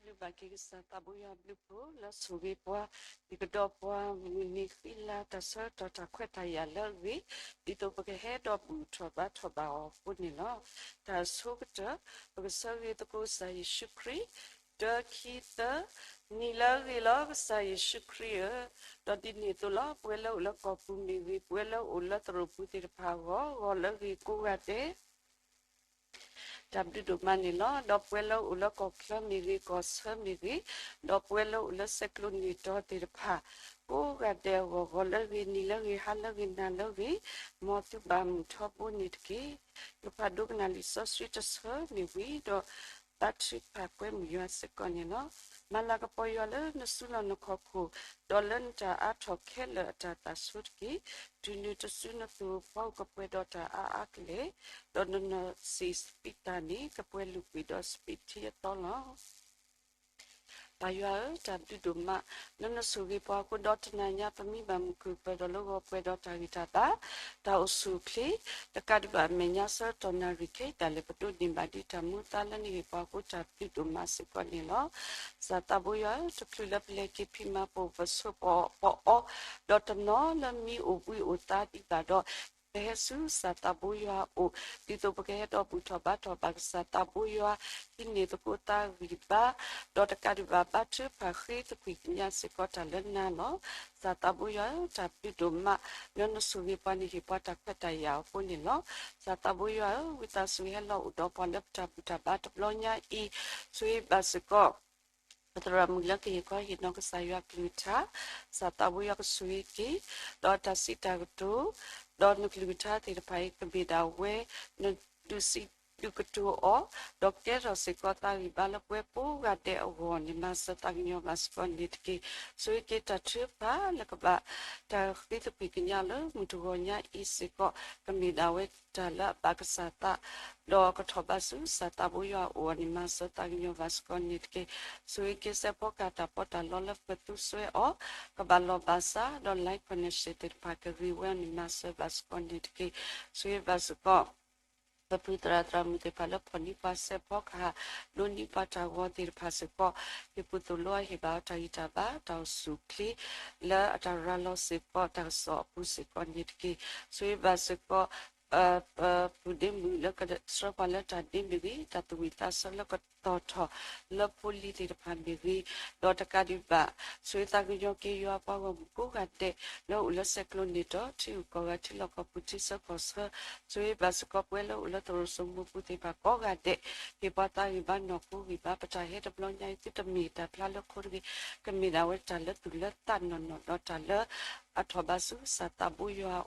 ဘျုးဘၣ်က့ၤကစၢ်သးဘိယွၤအဘျုးအဖှိၣ် လၢဆိၣ်ဂ့ၤပှၤ ဒ်ကဒီးပှၤ မုၢ်နံၤဃံလၤ တၢ်ဆၢကတီၢ် တၢ်ခွဲးတၢ်ယာ်လၢအဂ့ၤ ဒ်သိးပကဟဲဒီးဘူၣ်ထီၣ်ဘါထီၣ်ဘၣ်အီၤအဃိန့ၣ်လီၤ. တၢ်အဆိကတၢၢ် ပကဆၢဂ့ၤသကိးကစၢ်ယ့ၣ်ၡူးခရံာ် တၢ ခံ သၢ နံၤလၢအဂ့ၤလီၤ ကစၢ်ယ့ၣ်ၡူးခရံာ်ဧၢ, ဒီးဒ်န့ၣ်အသိးလီၤ ပဝဲလၢအိၣ်လၢကီၢ်ပူၤမ့ၢ်ဂ့ၤ, ပဝဲလၢအိၣ်လၢသရိာ်ပူၤသ့ၣ်တဖၣ်အဂီၢ်, ဂီၤလၢအဂ့ၤကိးဂၤဒဲး တၢ်ဘျုးဒိၣ်မးန့ၣ်လီၤ. ဒီးပဝဲလၢအိၣ်လၢကီၢ်ချၢမ့ၢ်ဂ့ၤ, ကီၢ်ဆၢမ့ၢ်ဂ့ၤ, ဒီးပဝဲလၢအိၣ်လၢဆဲးကျိးနံၣ်တီၤသ့ၣ်တဖၣ် ကိးဂၤဒဲးအဂီၢ်, ဂီၤလၢအဂ့ၤ, နံၤလၢအဂ့ၤ, ဟါလၢအဂ့ၤ, နၤလၢအဂ့ၤ, မ်သုဘၣ်မုာ်ထီဘိန့ၣ်တက့ၢ်. ကဖးဒိကနၣ်လံာ်စီဆှံတဆၢမ့ၢ်ဝံၤဒီး ဘါထုကဖၣ်ကွဲမုာ်ယွၤစ့ၢ်ကီးန့ၣ်လီၤ. မၤလၤကပီၤယွၤလၢနစုလီၢ်နခီၣ်ခိၣ်, ဒီးလၢနတၢ်အါထီၣ်ခဲလၢာ်အတၢ်သးဆူတက့ၢ်. တုၤနုၤတစုနသူၣ်အိၣ်ဖီအိၣ်ကပှဲၤဒီးတၢ်အါအါကလဲာ်, ဒီးနနီၢ်စံာ်စပံးတၢ်န့ၣ် ကပှဲၤလုာ်ကွံာ်ဒီးစပံးထံအသီလီၤ. ပၢ်ယွၤဧၢ, တၢ်ဘျုးဒိၣ်မး လၢနဆိၣ်ဂ့ၤပှၤအဃိ ဒီးတနၤညါပမံဘၣ်မုၢ်ခုၣ်ပၢၢ်ဒီးလၢဂီၤပှဲၤဒီးတၢ်ဂံၢ်တၢ်ဘါ, တၢ်အိၣ်ဆူၣ်အိၣ်ချ့, တကးဒံးဘၣ်အမဲာ်ညါဆၢကတီၢ်နၣ်ရံၣ်ခဲအံၤ တၢ်လဲၤပဒိးန့ၢ်ဘၣ်ဒ်တၢ်မူအသးလၢနဟ့ၣ်ပှၤအဃိ တၢ်ဘျုးဒိၣ်မးစ့ၢ်ကီးန့ၣ်လီၤ. ကစၢ်သးဘိယွၤဧၢ, တချုးလၢပလဲၤက့ၤဖံးမၤပိာ်ပဆိပအီၣ်, ဒီးတနီၤလၢမံအိၣ်ဘှံးအိၣ်သါဒံးဘၣ်ဒီး ပဟဲဆူကစၢ်သးဘိယွၤအအိၣ် ဒ်သိးပကဟဲဒီးဘူၣ်ထီၣ်ဘါထီၣ်ဘၣ်ကစၢ်သးဘိယွၤ ဟံးန့ၢ်သကိးသးဂံၢ်ဘါ, ဒီးတကးဒံးဘၣ်ဘါထုကဖၣ်ဃ့သကွံာ်ကညးစ့ၢ်ကီးတၢ်လၢနၤလီၤ. ကစၢ်သးဘိယွၤဧၢ, တၢ်ဘျုးဒိၣ်မး လၢနဆိၣ်ဂ့ၤပှၤန့ၣ်ဟ့ၣ်ပှၤတၢ်ခွဲးတၢ်ယာ်အဃိန့ၣ်လီၤ. ကစၢ်သးဘိယွၤဧၢ, ဝံသးစူၤဟဲလီၤအိၣ်ဒီးပှၤလၢပတၢ်ဘူၣ်တၢ်ဘါတဘျီညါအံၤ, ဆိၣ်ဂ့ၤဘၣ်စ့ၢ်ကီး ပသရၣ်မုၣ်လၢကဟ့ၣ်ခီဟ့ၣ်နီၤကစၢ်ယွၤကလုၢ်ကထါ, ကစၢ်သးဘိယွၤကဆိၣ်ဂ့ၤက့ၤ, ဒီးတၢ်စံးတၢ်ကတိၤ, ဒီးနကလုၢ်ကထါသ့ၣ်တဖၣ်အံၤ ကမ့ၢ်ဒၣ်ဝဲ နဒုးစံးဒုးကတိၤအီၤ, ဒီးကဲထီၣ်စ့ၢ်ကီးသးဂံၢ်ဘါလၢပဝဲကိးဂၤဒဲးအဂီၢ်န့ၣ် မၤစၢၤသးကညီၤဘၣ်စ့ၢ်ကီးန့ၣ်တက့ၢ်. ဆိၣ်ဂ့ၤက့ၤတၢ်ထုကဖၣ်လၢကဘၣ်တၢ်ဃ့သကွံာ်ကညးလၢမုၢ်တဂီၤညါအံၤစ့ၢ်ကီး ကမ့ၢ်ဒၣ်ဝဲတၢ်လၢအဘၣ်ကစၢ်သး ဒီးကထီၣ်ဘးဆူကစၢ်သးဘိယွၤအအိၣ်အီၤန့ၣ် မၤစၢၤသးကညီၤဘၣ်စ့ၢ်ကီးန့ၣ်တက့ၢ်. ဆိၣ်ဂ့ၤက့ၤစဲးဖီကဟၣ်တၢ်ပီးတၢ်လီလၢပကသူစွဲအီၤ ကဘၣ်လီၢ်ဘၣ်စး ဒီး line connection သ့ၣ်တဖၣ်ကဂ့ၤဝဲအီၤန့ၣ် မၤစၢၤဘၣ်စ့ၢ်ကီးန့ၣ်တက့ၢ်. ဆိၣ်ဂ့ၤဘၣ်စ့ၢ်ကီး ပပုၢ်သရၣ်သရၣ်မုၣ်သ့ၣ်တဖၣ်လၢဖီၣ်န့ၢ်ပှၤစဲးဖီကဟၣ် ဒိးန့ၢ်ပှၤတၢ်ဂီၤသ့ၣ်တဖၣ်စ့ၢ်ကီး ဟ့ၣ်ပူၤသိၣ်လိအီၤဟ့ၣ်ဘၣ်အီၤတၢ်ဂံၢ်တၢ်ဘါ တၢ်အိၣ်ဆူၣ်အိၣ်ချ့ လၢအတၢ်ရၤလီၤစ့ၢ်ကီးတၢ်ကစီၣ်အပူၤစ့ၢ်ကီးန့ၣ်တက့ၢ်. ဆိၣ်ဂ့ၤဘၣ်စ့ၢ်ကီး ပပုၢ်ဒ့မုၣ်လၢကဆှၢပှၤလၢတၢ်ဒ့မ့ၢ်ဂ့ၤ, တၢ်သူၣ်ဝံၣ်သးဆၢလၢကတီၤထီၣ်လၢဖိလံၤသ့ၣ်တဖၣ်မ့ၢ်ဂ့ၤ, ဒီးတကးဒံးဘၣ် ဆိၣ်ဂ့ၤသးကညီၤက့ၤယွၤပှၤဂီၢ်မုၢ်ကိးဂၤဒဲး လၢအိၣ်လၢဆဲးကျိးန့ၢ်တီၤ ထံဂုၤကီၢ်ဂၤ ထံလီၢ်ကီၢ်ပူၤ ထံဆၢကီၢ်ဆၢ, ဆိၣ်ဂ့ၤဘၣ်စ့ၢ်ကီးပဝဲလၢအိၣ်လၢသရိာ်စိမိပူၤသ့ၣ်တဖၣ်ကိးဂၤဒဲး, ဟ့ၣ်ပှၤသးဂံၢ်ဘါနီၢ်ခိဂံၢ်ဘါ ပတၢ်ဟဲတဘျီညါအံၤ သုတမ့ၢ်တၢ်ဖျါလၢခိတဂ့ၤ, ကမ့ၢ်ဒၣ်ဝဲတၢ်လၢသူၣ်လၢသးနီၢ်နီၢ် ဒီးတၢ်လၢအထီၣ်ဘးဆူကစၢ်သးဘိယွၤ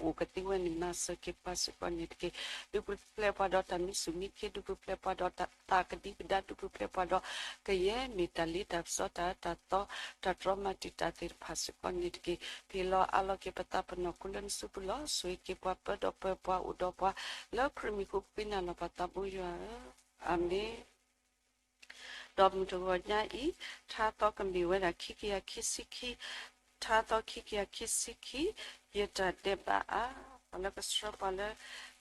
အိၣ်ကသ့ဝဲန့ၣ် မၤစၢၤက့ၤပှၤစ့ၢ်ကီးန့ၣ်တက့ၢ်. ဒုးပူၤဖျဲးပှၤဒီးတၢ်မံဆူၣ်မံခ့, ဒုးပူၤဖျဲးပှၤဒီးတၢ်သးကဒံကဒါ, ဒုးပူၤဖျဲးပှၤဒီးကယဲၢ်မ့ၢ်တၢ်လ့တၢ်ပစီတၢ်အၢတၢ်သီ, တၢ်တြီမၤတံာ်တာ်သ့ၣ်တဖၣ်စ့ၢ်ကီးန့ၣ်တက့ၢ်. ဖံးလီၤအးလီၤက့ၤပသးပနီၢ်ခိလၢနစုပူၤလီၤ. ဆိၣ်ဂ့ၤက့ၤပှၤပၢဒီးပၢပှၤအိၣ်ဒီးပှၤ လၢခရံာ်မံၤအဃိပဃ့နၤလီၤပသးဘိယွၤဧၢ, အၤမ့ၣ်. ဒီးမုၢ်တဂီၤညါအံၤ ထါသီကမ့ၢ်ဝဲဒၣ်ခံကယၤခံဆံခံ, ထါသီခံကယၤခံဆံခံ, ယတၢ်ဒဲးဘးအါ, ပှၤလၢကဆှၢပှၤလၢ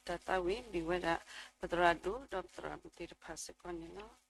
တၢ်သးဝံၣ်မ့ၢ်ဝဲဒၣ် ပသရၣ်ဒိၣ်ဒီးပသရၣ်မုၣ်သ့ၣ်တဖၣ်စ့ၢ်ကီးန့ၣ်လီၤ.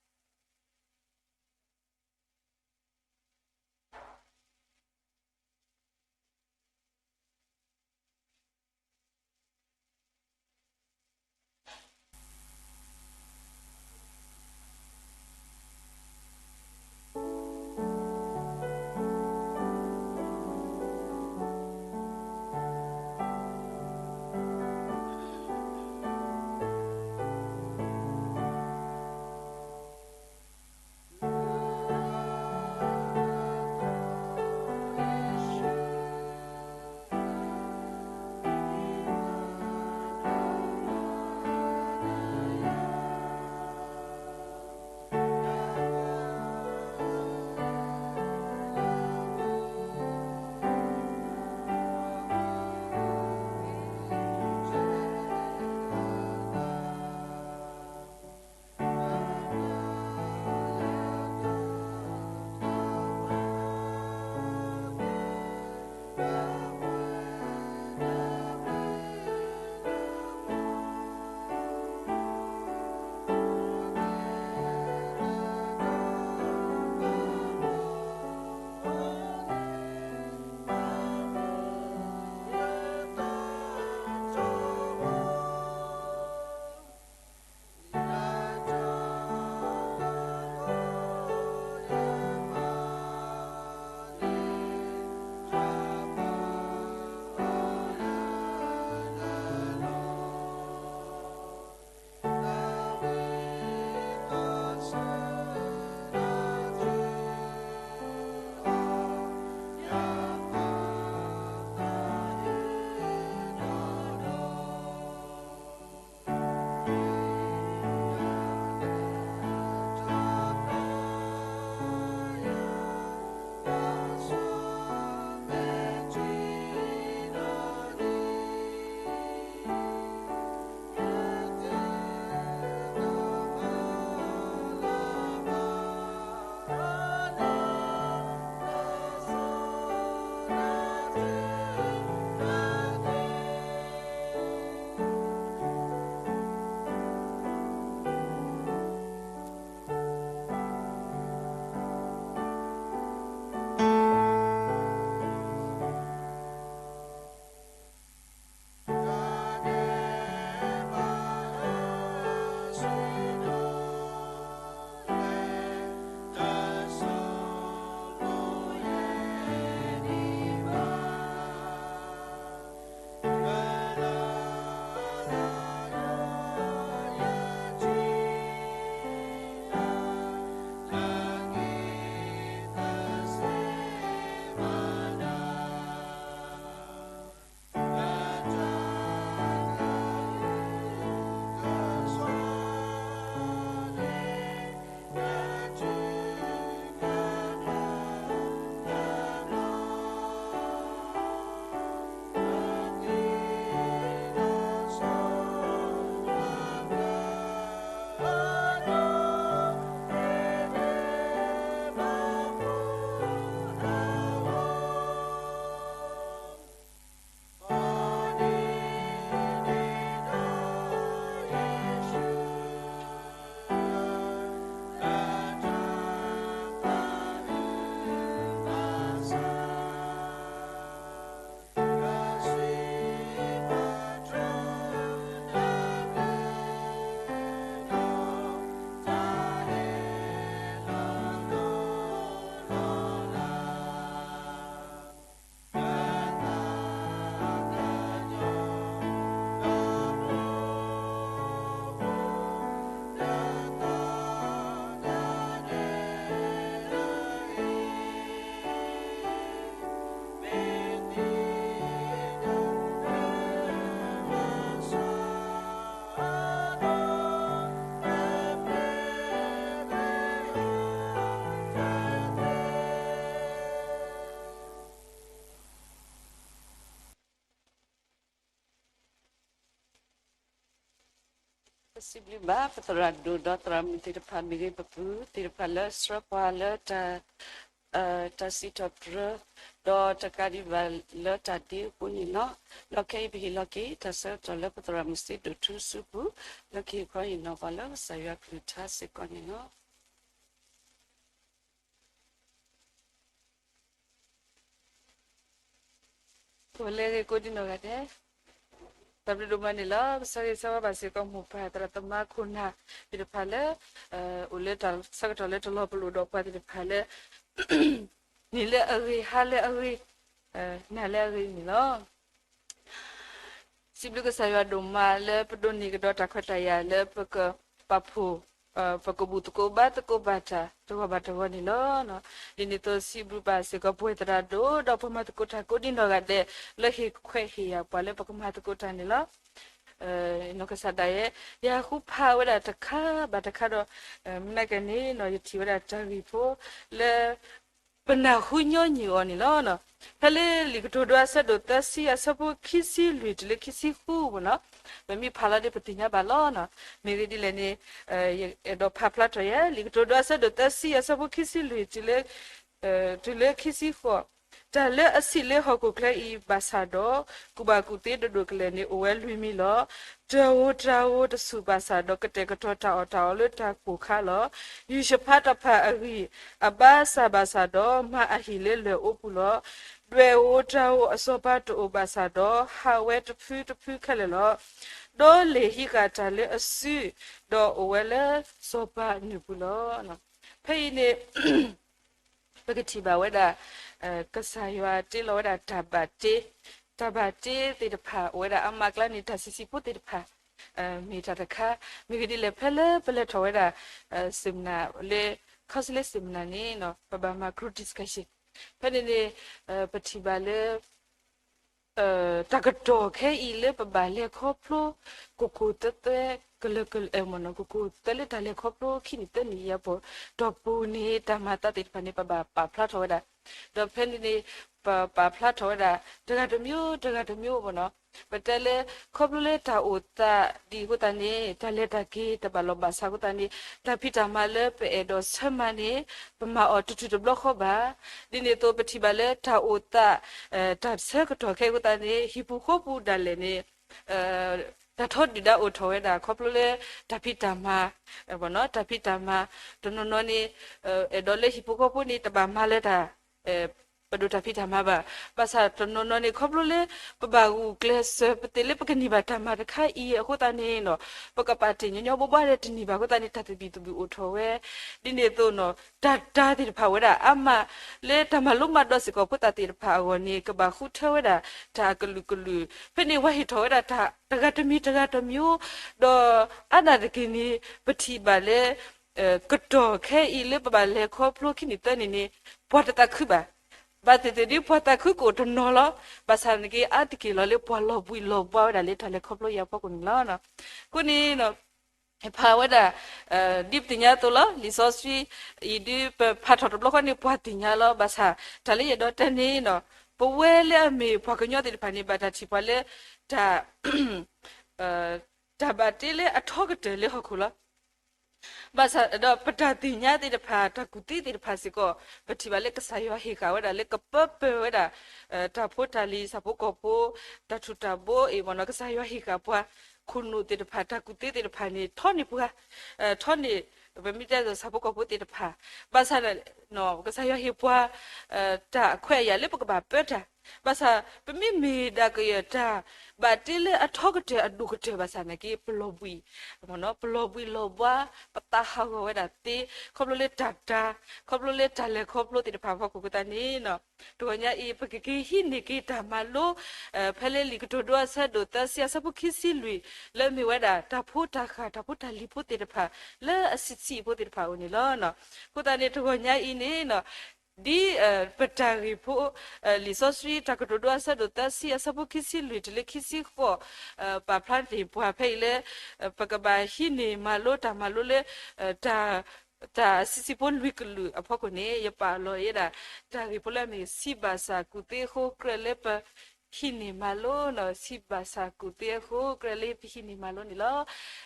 ပစံးဘျုးဘၣ်ပသရၣ်ဒိၣ်ဒီးသရၣ်မုၣ်သ့ၣ်တဖၣ် မ့ၢ်ဂ့ၤပပုၢ်သ့ၣ်တဖၣ်လၢဆှၢပှၤလၢ တၢ်စံးထီၣ်ပတြၢၤ ဒီးတၢ်ကးဒံးဘၣ်လၢတၢ်ဒ့အဃိန့ၣ်လီၤ. ဒီးခဲအံၤပဟ့ၣ်လီၤက့ၤတၢ်ဆၢကတီၢ်လၢပသရၣ်မုၣ်စ့ဒိၣ်ထူဆူပူၤ လၢကဟ့ၣ်ခီဟ့ၣ်နီၤပှၤလၢကစၢ်ယွၤကလုၢ်ကထါစ့ၢ်ကီးန့ၣ်လီၤ. ပလဲၤဂ့ၤကိးဒံနီၢ်ဂၤဒဲး, တၢ်ဘျုးဒိၣ်မးန့ၣ်လီၤ. ကစၢ်ဂ့ၤဆၢဝါဘၣ်စ့ၢ်ကီး မိၢ်ပၢ်သရၣ်သမါခိၣ်နၢ်သ့ၣ်တဖၣ်လၢ အိၣ်လၢတၢ်ဆၢကတီၢ်လၢတလီၤပလိာ်ဒီးပှၤသ့ၣ်တဖၣ်လၢ နံၤလၢအဂ့ၤ ဟါလၢအဂ့ၤ နၤလၢအဂ့ၤန့ၣ်လီၤ. စံးဘျုးကစၢ်ယွၤဒိၣ်မးလၢပဒိးန့ၢ်ကဒီးတၢ်ခွဲးတၢ်ယာ်လၢပကပာ်ဖှိၣ် ပကဘူၣ်သကိးဘါသကိးဘၣ်တၢ်တဂီၢ်ဘၣ်တဂီၢ်န့ၣ်လီၤ. ဒ်န့ၣ်အသိးစံးဘျုးဘၣ်စ့ၢ်ကီးပဝဲသရၣ်ဒိၣ် ဒီးပှၤမၤသကိးတၢ်ကိးဒံနီၢ်ဂၤဒဲး လၢဟ့ၣ်ခွဲးဟ့ၣ်ယာ်ပှၤလၢပကမၤသကိးတၢ်န့ၣ်လီၤ. နီၢ်ကစၢ်ဒၣ်ယဲ ယဟးဃုဖးဝဲဒၣ်တခါဘၣ်တခါဒီး မနၤကဲန့ၣ် ယထံၣ်ဝဲဒၣ်တၢ်ဂ့ၢ်ဖိလၢ ပနၢ်ဟူညီနုၢ်အီၤန့ၣ်လီၤ. ဖဲလၢလံာ်ကတိၤဒိအဆၢဒိၣ်သၢဆံအဆၢဖိခံဆံလွံၢ်တုၤလၢခံဆံဃုပူၤန့ၣ်, ပမ့ၢ်ဖးလီၤဒီးပသ့ၣ်ညါဘၣ်လီၤ. မ့ၢ်ဂ့ၢ်ဒ်လဲၣ်န့ၣ် ယအဲၣ်ဒိးဖးဖျါထီၣ်ယဲ လံာ်ကတိၤဒိအဆၢဒိၣ်သၢဆံအဆၢဖိခံဆံလွံၢ်တုၤလၢ တုၤလၢခံဆံဃိး, တၢ်လၢအဆံးလၢဟီၣ်ခိၣ်ချၢအံၤဘၣ်ဆၣ်ဒီး ကူၣ်ဘၣ်ကူၣ်သ့ဒိၣ်ဒိၣ်ကလဲာ်န့ၣ် အိၣ်ဝဲလွံၢ်မံၤလီၤ. တၢ်ဧိၤတၢ်ဧိၤတဆူၣ်ဘၣ်ဆၣ်ဒီး ကတဲာ်ကတီၤတၢ်အီၣ်တၢ်အီလၢတၢ်ကိၢ်ခါလီၤ. ယူၢ်ၡဖးတဖၣ်အဂံၢ်အဘါစၢ်ဘၣ်ဆၣ်ဒီး မၤအဟံၣ်လၢလၢၢ်အိပူၤလီၤ. ဒွဲၣ်ဧိၤတၢ်ဧိၤအစီၤပၤတအိၣ်ဘၣ်ဆၣ်ဒီး ဟးဝဲတဖုတဖုခဲလၢာ်လီၤ. ဒီးလ့ၣ်ဟံးဃာ်တၢ်လၢအစု, ဒီးအိၣ်ဝဲလၢစီၤပၤနုာ်ပူၤလီၤ. ဖဲအံၤန့ၣ် ပကထံၣ်ဘၣ်ဝဲဒၣ် ကစၢ်ယွၤတ့လီၤဝဲဒၣ်တၢ်ဘၣ်တ့, တၢ်ဘၣ်တ့သ့ၣ်တဖၣ် အိၣ်ဝဲဒၣ်အါမးအကျါန့ၣ် တၢ်ဆံးဆံးဖိသ့ၣ်တဖၣ် မ့ၢ်တၢ်တခါ, မ့ၢ်ဂ့ၢ်ဒ်လဲၣ် ဖဲလၢပလဲၤထီၣ်ဝဲဒၣ် စ့ၣ်မနၤလၢ counseling seminar န့ၣ် ပဘၣ်မၤ group discussion ဖဲန့ၣ်န့ၣ် ပထံၣ်ဘၣ်လၢ တၢ်ကတီၢ်ခဲအံၤလၢပဘၣ်လဲၤခီဖျိ ကိၢ်ကိၢ်သၢသၢ ကလၢာ်ကလၢာ် ကိၢ်ကိၢ်သၢလၢတၢ်လဲၤခီဖျိခံနံၣ်သၢနံၣ်အံၤအပူၤ တီၢ်ပူၤန့ၣ် တၢ်မၤသးသ့ၣ်တဖၣ်န့ၣ် ပဘၣ်ပာ်ဖျါထီၣ်ဝဲဒၣ်, ဒီးဖဲန့ၣ်န့ၣ် ပပာ်ဖျါထီၣ်ဝဲဒၣ် တဂၤတမံၤ တဂၤတမံၤ ပတဲလၢ ခီဖျိလၢတၢ်အိၣ်သးဒ်အဃိသတးန့ၣ် တၢ်လဲၤတၢ်က့ၤတဘၣ်လီၢ်ဘၣ်စးအဃိသတးန့ၣ် တၢ်ဖံးတၢ်မၤလၢပအဲၣ်ဒိးဆၢမၤန့ၣ် ပမၤအီၤတတုၤတဘျီဃီဘၣ်. ဒ်န့ၣ်အသိးပထံၣ်ဘၣ်လၢတၢ်အိၣ်သး တၢ်ဆၢကတီၢ်ခဲအံၤအဃိသတးန့ၣ် ဟံၣ်ပူၤဃီပူၤဒၣ်လဲာ်န့ၣ် တၢ်ထီဒုၣ်ဒါအိၣ်ထီၣ်ဝဲဒၣ် ခီဖျိလၢတၢ်ဖံးတၢ်မၤ တၢ်ဖံးတၢ်မၤ တနီၤနီၤန့ၣ် အဲၣ်ဒိးလၢဟံၣ်ပူၤဃီပူၤန့ၣ် တဘၣ်မၤလၢတၢ် ပဒိၣ်တၢ်ဖံးတၢ်မၤဘၣ်. ဘၣ်ဆၣ်တနီၤနီၤန့ၣ် ခီဖျိလၢ ပဘၣ်ဂုာ်ကျဲးစၢးပသ့ၣ်လၢပကန့ၢ်ဘၣ်တၢ်မၤတခါအံၤအဃိသတးန့ၣ် ပကပာ်တ့ၢ်ညီညီဘှီဘှီဒီးတန့ၢ်ဘၣ်အဃိသတးန့ၣ် တၢ်သဘံၣ်သဘုၣ်အိၣ်ထီၣ်ဝဲ ဒ်န့ၣ်အသိး တၢ်တၢ်သ့ၣ်တဖၣ်ဝဲဒၣ်အါမး လၢတၢ်မၤလိမၤဒိးစ့ၢ်ကီးဖိသၣ်သ့ၣ်တဖၣ်အဂီၢ်န့ၣ် ကဘၣ်ဃုထၢဝဲဒၣ် တၢ်အကလုာ်ကလုာ် ဖဲန့ၣ်ပှၤဟ့ၣ်ထီၣ်ဝဲဒၣ်တၢ်တဂၤတမံၤတဂၤတမံၤ ဒီးအါဒၣ်တက့ၢ်န့ၣ် ပထံၣ်ဘၣ်လၢ ကတီၢ်ခဲအံၤလၢပဘၣ်လဲၤခီဖျိခံနံၣ်သၢနံၣ်န့ၣ် ပှၤတသးခုဘၣ်. ဘၣ်သ့ၣ်သ့ၣ်ဒ်ပှၤသးခုကအိၣ်တနီၤလီၤ. ဘၣ်ဆၣ်န့ၣ်က့ အါတက့ၢ်လီၤလၢပှၤလီၤဘှံးလီၤဘှါဝဲဒၣ်လၢတၢ်လဲၤခီဖျိအံၤအဖီခိၣ်န့ၣ်လီၤ. အဃိန့ၣ် ဖးဝဲဒၣ် ဒ်ပသ့ၣ်ညါအသိးလီၤ. လံာ်စီဆှံအံၤဒ်ပဖးထီၣ်တဘျီဃီန့ၣ် ပှၤသ့ၣ်ညါလီၤ. ဘၣ်ဆၣ် တၢ်လၢယအဲၣ်ဒိးတဲန့ၣ် ပဝဲလၢအမ့ၢ်ပှၤကညီသ့ၣ်တဖၣ်န့ၣ် ဘၣ်တၢ်ထံၣ်ပှၤလၢ တၢ် တၢ်ဘၣ်တ့လၢအထီကတၢၢ်လၢဟီၣ်ခိၣ်လီၤ. ဘၣ်ဆၣ်ဒီးပတၢ်သ့ၣ်ညါသ့ၣ်တဖၣ် တၢ်ကူၣ်သ့သ့ၣ်တဖၣ်စ့ၢ်ကီး ပထံၣ်ဘၣ်လၢကစၢ်ယွၤဟ့ၣ်ဃာ်ဝဲဒၣ်လၢကပၢပၢၢ်ဝဲဒၣ် တၢ်ဖိတၢ်လံၤ ဆၣ်ဖိကီၢ်ဖိ တၢ်ထူၣ်တၢ်ဘိအံၤမ့ၢ်နီၤ ကစၢ်ယွၤဟ့ၣ်ဃာ်ပှၤ ခိၣ်နူာ်သ့ၣ်တဖၣ် တၢ်ကူၣ်သ့သ့ၣ်တဖၣ်န့ၣ် ထီန့ၢ်ပှၤ ထီန့ၢ် ပမ့ၢ်တဲသိးဆၣ်ဖိကီၢ်ဖိသ့ၣ်တဖၣ် ဘၣ်ဆၣ် ကစၢ်ယွၤဟ့ၣ်ပှၤ တၢ်အခွဲးအယာ်လၢပကဘၣ်ပၢတၢ် ဘၣ်ဆၣ် ပမ့မ့ၢ်ဒၣ်ကယဲၢ်တၢ် ဘၣ်တ့လၢအထီကတၢၢ်အဒိၣ်ကတၢၢ်ဘၣ်ဆၣ်နာ်က့ ပလီၤဘှံး ပလီၤဘှံးလီၤဘှါ ပသးဟးဂီၤဝဲဒၣ်သ့ ခီဖျိလၢတၢ်တၢ် ခီဖျိလၢတၢ်လဲၤခီဖျိသ့ၣ်တဖၣ်အဖီခိၣ်အဃိသတးန့ၣ် တဂီၤညါအံၤ ပကက့ၤဟံးန့ၢ်က့ၤတၢ်မၤလိ ဖဲလၢလံာ်ကတိၤဒိအဆၢဒိၣ်သၢဆံအဆၢဖိခံဆံလွံၢ် လၢအမ့ၢ်ဝဲဒၣ် တၢ်ဖိတၢ်ဃၢ် တၢ်ဖိတၢ်လံၤဖိသ့ၣ်တဖၣ် လၢအဆံးဆံးဖိသ့ၣ်တဖၣ်အအိၣ်န့ၣ်လီၤ. အဃိသတးန့ၣ် တဂီၤညါအံၤန့ၣ် ဒ်ပတၢ်ဂ့ၢ်ဖိ လံာ်စီဆှံ တၢ်ကတိၤဒိအဆၢဒိၣ်သၢဆံအဆၢဖိခံဆံလွံၢ်တုၤလၢခံဆံဃိး ပာ်ဖျါန့ၢ်ပှၤဖဲအံၤလၢ ပကဘၣ်ဟံးန့ၢ်မၤလိတၢ်မၤလိလၢ တၢ် တၢ်ဆံးဆံးဖိလွံၢ်ကလုာ်အဖီခိၣ်န့ၣ် ယပာ်လီၤယဲဒၣ် တၢ်ဂ့ၢ်ဖိလၢအမ့ၢ် စံးဘၣ်ဆၣ်ကူၣ်သ့အဃိ ကြၢးလၢပ ဟံးန့ၢ်မၤလိနီၤ, ဆံးဘၣ်ဆၣ်ကူၣ်သ့အဃိ ကြၢးလၢပဟံးန့ၢ်မၤလိန့ၣ်လီၤ.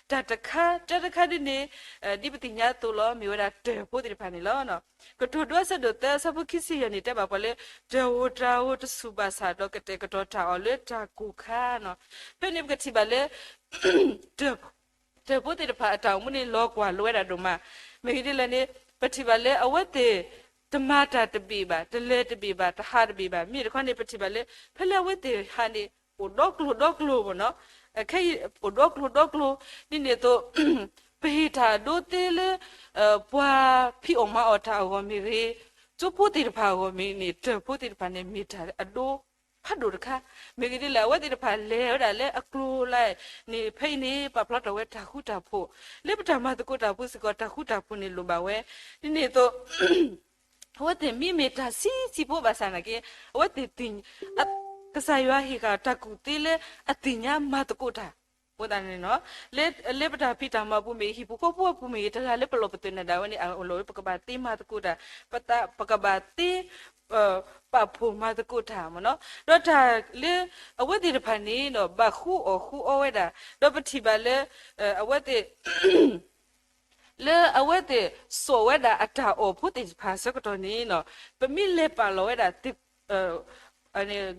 တၢ်တခါ တၢ်တခါဒ်န့ၣ် ဒ်ပသ့ၣ်ညါအသိးလီၤ, မ့ၢ်ဝဲဒၣ်တၢၢ်ဖိသ့ၣ်တဖၣ်န့ၣ်လီၤ. ကတိၤဒိအဆၢဒိၣ်သၢ အဆၢဖိခံဆံယဲၢ်န့ၣ် တဲဘၣ်ပှၤလၢ တၢ်အိၣ်တၢ်အိၣ်တဆူၣ်ဘၣ်ဆၣ် ဒီးကတဲာ်ကတီၤတၢ်အီၣ်လၢတၢ်ကိၢ်ခါနီၤ. ဖဲန့ၣ်ပကထံၣ်ဘၣ်လၢ တၢၢ်ဖိသ့ၣ်တဖၣ်အတၢ်အိၣ်မူန့ၣ် လီၤကွၢ်လိဝဲဒၣ်ဒိၣ်မး. မ့ၢ်ဂ့ၢ်ဒ်လဲၣ်န့ၣ် ပထံၣ်ဘၣ်လၢအဝဲသ့ၣ် တမၤတၢ်တဘ့ၣ်ဘၣ်, တလဲၤတဘ့ၣ်ဘၣ်, တဟးတဘ့ၣ်ဘၣ်. မ့ၢ်တခီန့ၣ် ပထံၣ်ဘၣ်လၢ ဖဲလၢအဝဲသ့ၣ်ဟးန့ၣ် အိၣ်ဒီကျိၤဒီကျိၤမ့ၢ်နီၤ, ခဲအံၤအိၣ်ဒီကျိၤဒီကျိၤ ဒ်န့ၣ်အသိး ပဟ့ၣ်တၢ်အဒိသ့လၢ ပှၤဖံးအီၣ်မၤအီၣ်တၢ်အဂီၢ်မ့ၢ်ဂ့ၤ, ကၠိဖိသ့ၣ်တဖၣ်အဂီၢ်မ့ၢ်န့ၣ် တၢၢ်ဖိသ့ၣ်တဖၣ်န့ၣ် မ့ၢ်တၢ်အဒိဖးဒိၣ်တခါ. မ့ၢ်ဂ့ၢ်ဒ်လဲၣ် အဝဲသ့ၣ်တဖၣ်လဲၤဝဲဒၣ်လၢအကျိၤလၢန့ၣ် ဖဲအံၤန့ၣ် ပာ်ဖျါထီၣ်ဝဲတၢ်ဃူတၢ်ဖိး, လၢပတၢ်မၤသကိးတၢ်ပူၤစ့ၢ်ကီး တၢ်ဃူတၢ်ဖိးန့ၣ်လိၣ်ဘၣ်ဝဲ. ဒ်န့ၣ်အသိး အဝဲသ့ၣ်မ့မ့ၢ်တၢ်ဆံးဆံးဖိဘၣ်ဆၣ်နာ်က့ အဝဲသ့ၣ်သ့ၣ် ကစၢ်ယွၤဟ့ၣ်ဃာ်တၢ်ကူၣ်သ့လၢအသ့ၣ်ညါမၤသကိးတၢ်, အဃိသတးန့ၣ်နီၤ လၢပတၢ်ဖံးတၢ်မၤပူၤမ့ၢ်ဂ့ၤ ဟံၣ်ပူၤဃီပူၤအပူၤမ့ၢ်ဂ့ၤ တဂၤလၢပလီၢ်ပသးနၢၤဒၣ်ဝဲန့ၣ် အလီၢ်လၢပကဘၣ်သ့မၤသကိးတၢ်, ပကဘၣ်သ့ ပာ်ဖှိၣ်မၤသကိးတၢ်မ့ၢ်နီၤ. ဒီးတၢ်လၢအဝဲသ့ၣ်တဖၣ်န့ၣ်ဒီး ဘၣ်ဃူအီၣ်ဃူအီဝဲဒၣ်, ဒီးပထံၣ်ဘၣ်လၢ အဝဲသ့ၣ် လၢအဝဲသ့ၣ်စိာ်ဝဲဒၣ်အတၢ်အီၣ်ဖိသ့ၣ်တဖၣ်အဆၢကတီၢ်န့ၣ်နီၤ ပမ့ၢ်လဲၤပာ်လီၤဝဲဒၣ်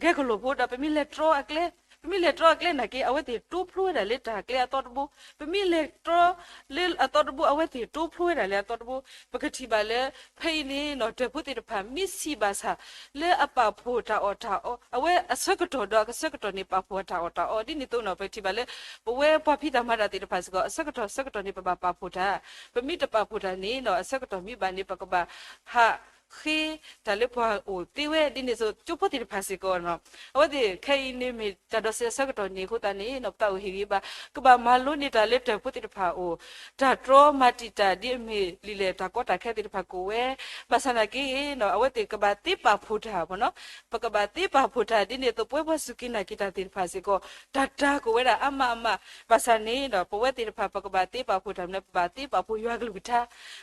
ဂဲၤကလိာ်ဖိဒီး ပမ့ၢ်လဲၤတြီအကျဲ, ပမ့ၢ်လဲၤတြီအကျဲနာ်က့ အဝဲသ့ၣ်တိဖျိဝဲဒၣ်လၢတၢ်ကျဲအသီတဘိ, ပမ့ၢ်လဲၤတြီလၢအသီတဘိ အဝဲသ့ၣ်တိဖျိဝဲဒၣ်လၢအသီတဘိ, ပကထံၣ်ဘၣ်လၢ ဖဲအံၤန့ၣ်နီၤ တၢၢ်ဖိသ့ၣ်တဖၣ် မ့ၢ်ဆံးဘၣ်ဆၣ် လၢအပာ်ဖှိၣ်တၢ်အီၣ်တၢ်အီ, အဝဲအဆၢကတီၢ်ဒီးအကဆၢကတီၢ်န့ၣ် ပာ်ဖှိၣ်တၢ်အီၣ်တၢ်အီ, ဒ်န့ၣ်အသိးနီၤ ပထံၣ်ဘၣ်လၢ ပဝဲပှၤဖံးတၢ်မၤတၢ်သ့ၣ်တဖၣ်စ့ၢ်ကီး အဆၢကတီၢ်ဆၢကတီၢ်န့ၣ် ပဘၣ်ပာ်ဖှိၣ်တၢ်, ပမ့ၢ်တပာ်ဖှိၣ်တၢ်န့ၣ်နီၤ အဆၢကတီၢ်မ့ၢ်ဘၣ်န့ၣ် ပကဘၣ်ဟးဃ့တၢ်လၢပှၤအိၣ်သ့ဝဲ, ဒ်န့ၣ်အသိး ကၠိဖိသ့ၣ်တဖၣ်စ့ၢ်ကီးနီၤ အဝဲသ့ၣ်ခဲအံၤန့ၣ်မ့ၢ်တၢ်ဒိးစဲးအဆၢကတီၢ်န့ၣ်အဃိသတးန့ၣ်နီၤ ပသးအိၣ်ဟ့ၣ်ဂံၢ်ဘါ ကဘၣ်မၤလိန့ၢ်တၢ်လၢတၢၢ်ဖိသ့ၣ်တဖၣ်အအိၣ်, တၢ်တြီမၤတံာ်တာ်ဒ်အမ့ၢ်လံာ်လဲၢ်တၢ်ကီတၢ်ခဲသ့ၣ်တဖၣ်ကအိၣ်ဝဲ, ဘၣ်ဆၣ်နာ်က့နီၤ အဝဲသ့ၣ်ကဘၣ်သ့ပာ်ဖှိၣ်တၢ်မ့ၢ်နီၤ, ပကဘၣ်သ့ပာ်ဖှိၣ်တၢ် ဒ်န့ၣ်အသိး ပဝဲပှၤစူၢ်က့ၤနာ်က့ၤတၢ်သ့ၣ်တဖၣ်စ့ၢ်ကီး တၢ်တၢ်ကအိၣ်ဝဲဒၣ်အါမးအါမး, ဘၣ်ဆၣ်န့ၣ်ဒီး ပဝဲသ့ၣ်တဖၣ် ပကဘၣ်သ့ပာ်ဖှိၣ်တၢ်မ့ၢ် ပဘၣ်သ့ပာ်ဖှိၣ်ယွၤကလုၢ်ကထါ,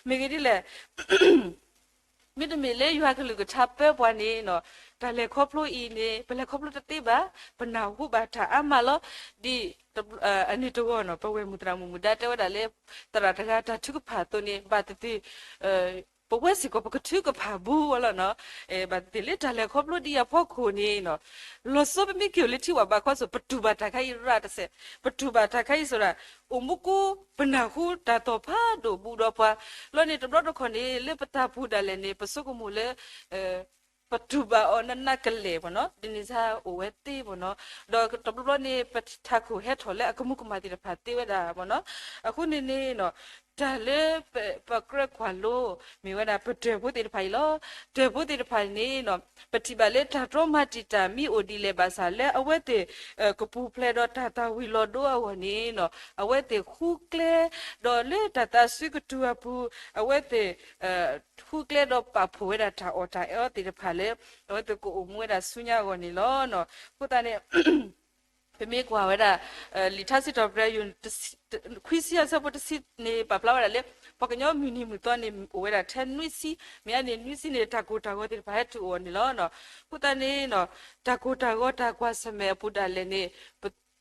မ့ၢ်ဂ့ၢ်ဒ်လဲၣ် မ့တမ့ၢ်လၢယွၤကလုၢ်ကထါပၢပှၤန့ၣ်နီၤ တၢ်လဲၤခီဖျိအံၤန့ၣ် ပလဲၤခီဖျိတသ့ဘၣ်, ပနၢ်ဟူဘၣ်တၢ်အါမးလီၤ. ဒ်အန့ၣ်တဂီၢ်နီၤ ပဝဲၢ်မုၣ်သရၣ်မုၣ်မုၣ်ဒါတဲဝဲဒၣ်လၢ သရၣ်တဂၤတၢ်ထုကဖၣ်အသိးန့ၣ် ဘၣ်သ့ၣ်သ့ၣ် ပဝဲစ့ၢ်ကီး ပကထုကဖၣ်ဘူးဝဲလီၤနီၤ. ဘၣ်သ့ၣ်သ့ၣ်လၢတၢ်လဲၤခီဖျိဒ်အံၤအဖီခိၣ်န့ၣ်နီၤ လီၤဆီပမ့ၢ်က့ၤအိၣ်လၢထံဝၣ်ဘးခီစိၤ ပတူၢ်ဘၣ်တၢ်ခါအံၤရၣ်တစဲး, ပတူၢ်ဘၣ်တၢ်ခါအံၤစိၤဒၣ် အိၣ်မူကိ ပနၢ်ဟူတၢ်သီၣ်ဖးဒိၣ်ဘူးဒီးပှၤလီၤန့ၣ် တဘျီတခီၣ်န့ၣ် လၢပတၢ်ပူၤဒၣ်လဲာ်န့ၣ် ပဆိကမိၣ်လၢ ပတူၢ်ဘၣ်အီၤနးနးကလဲာ်မ့ၢ်နီၤ ဒ်န့ၣ်စ့ၢ်အိၣ်ဝဲသ့မ့ၢ်နီၤ. ဒီးတဘျီဘျီန့ၣ် ပထးခိၣ်ဟဲထီၣ်လၢအကမူကမၣ်သ့ၣ်တဖၣ်သ့ဝဲဒၣ်မ့ၢ်နီၤ. အဃိန့ၣ်န့ၣ်နီၤ တၢ်လၢပကြၢးကွၢ်လိ မ့ၢ်ဝဲဒၣ်ပတၢၢ်ဖိသ့ၣ်တဖၣ်အံၤလီၤ. တၢၢ်ဖိသ့ၣ်တဖၣ်န့ၣ်နီၤ ပထံၣ်ဘၣ်လၢတၢ်တြီမၤတံာ်တာ်မ့ၢ်အိၣ်ဒ်လဲၣ်ဘၣ်ဆၣ် လၢအဝဲသ့ၣ် ကပူၤဖျဲးဒီးတၢ်သၣ်ဝံၤလီၤဒိအဂီၢ်န့ၣ်နီၤ အဝဲသ့ၣ်ဃုကျဲ ဒီးလၢတၢ်သးစုကတုၤအပူၤ အဝဲသ့ၣ် ဃုကျဲဒီးပာ်ဖှိၣ်ဝဲဒၣ်တၢ်အီၣ်တၢ်အီသ့ၣ်တဖၣ်လၢ အဝဲသ့ၣ်ကအိၣ်မူဝဲဒၣ်ဆူညါအဂီၢ်န့ၣ်လီၤ. အဃိသတးန့ၣ် ပမ့ၢ်ကွၢ်ဝဲဒၣ် လံာ်ထါစံးထီၣ်ပတြၢၤယိၤ ခွံဆံအဆၢဖိတဆံန့ၣ် ပာ်ဖျါဝဲဒၣ်လၢ ပှၤကညီမုၢ်နံၤမုၢ်သီန့ၣ် အိၣ်ဝဲဒၣ်ထဲနွံဆံ, မ့ၢ်အါန့ၢ်နွံဆံန့ၣ် တၢ်ကိၢ်တၢ်ဂီၤသ့ၣ်တဖၣ်ဟဲတုၤအီၤန့ၣ်လီၤ. အဃိသတးန့ၣ် တၢ်ကိၢ်တၢ်ဂီၤတၢ်ကွၢ်ဆၢၣ်မဲာ်အပူၤဒၣ်လဲာ်န့ၣ်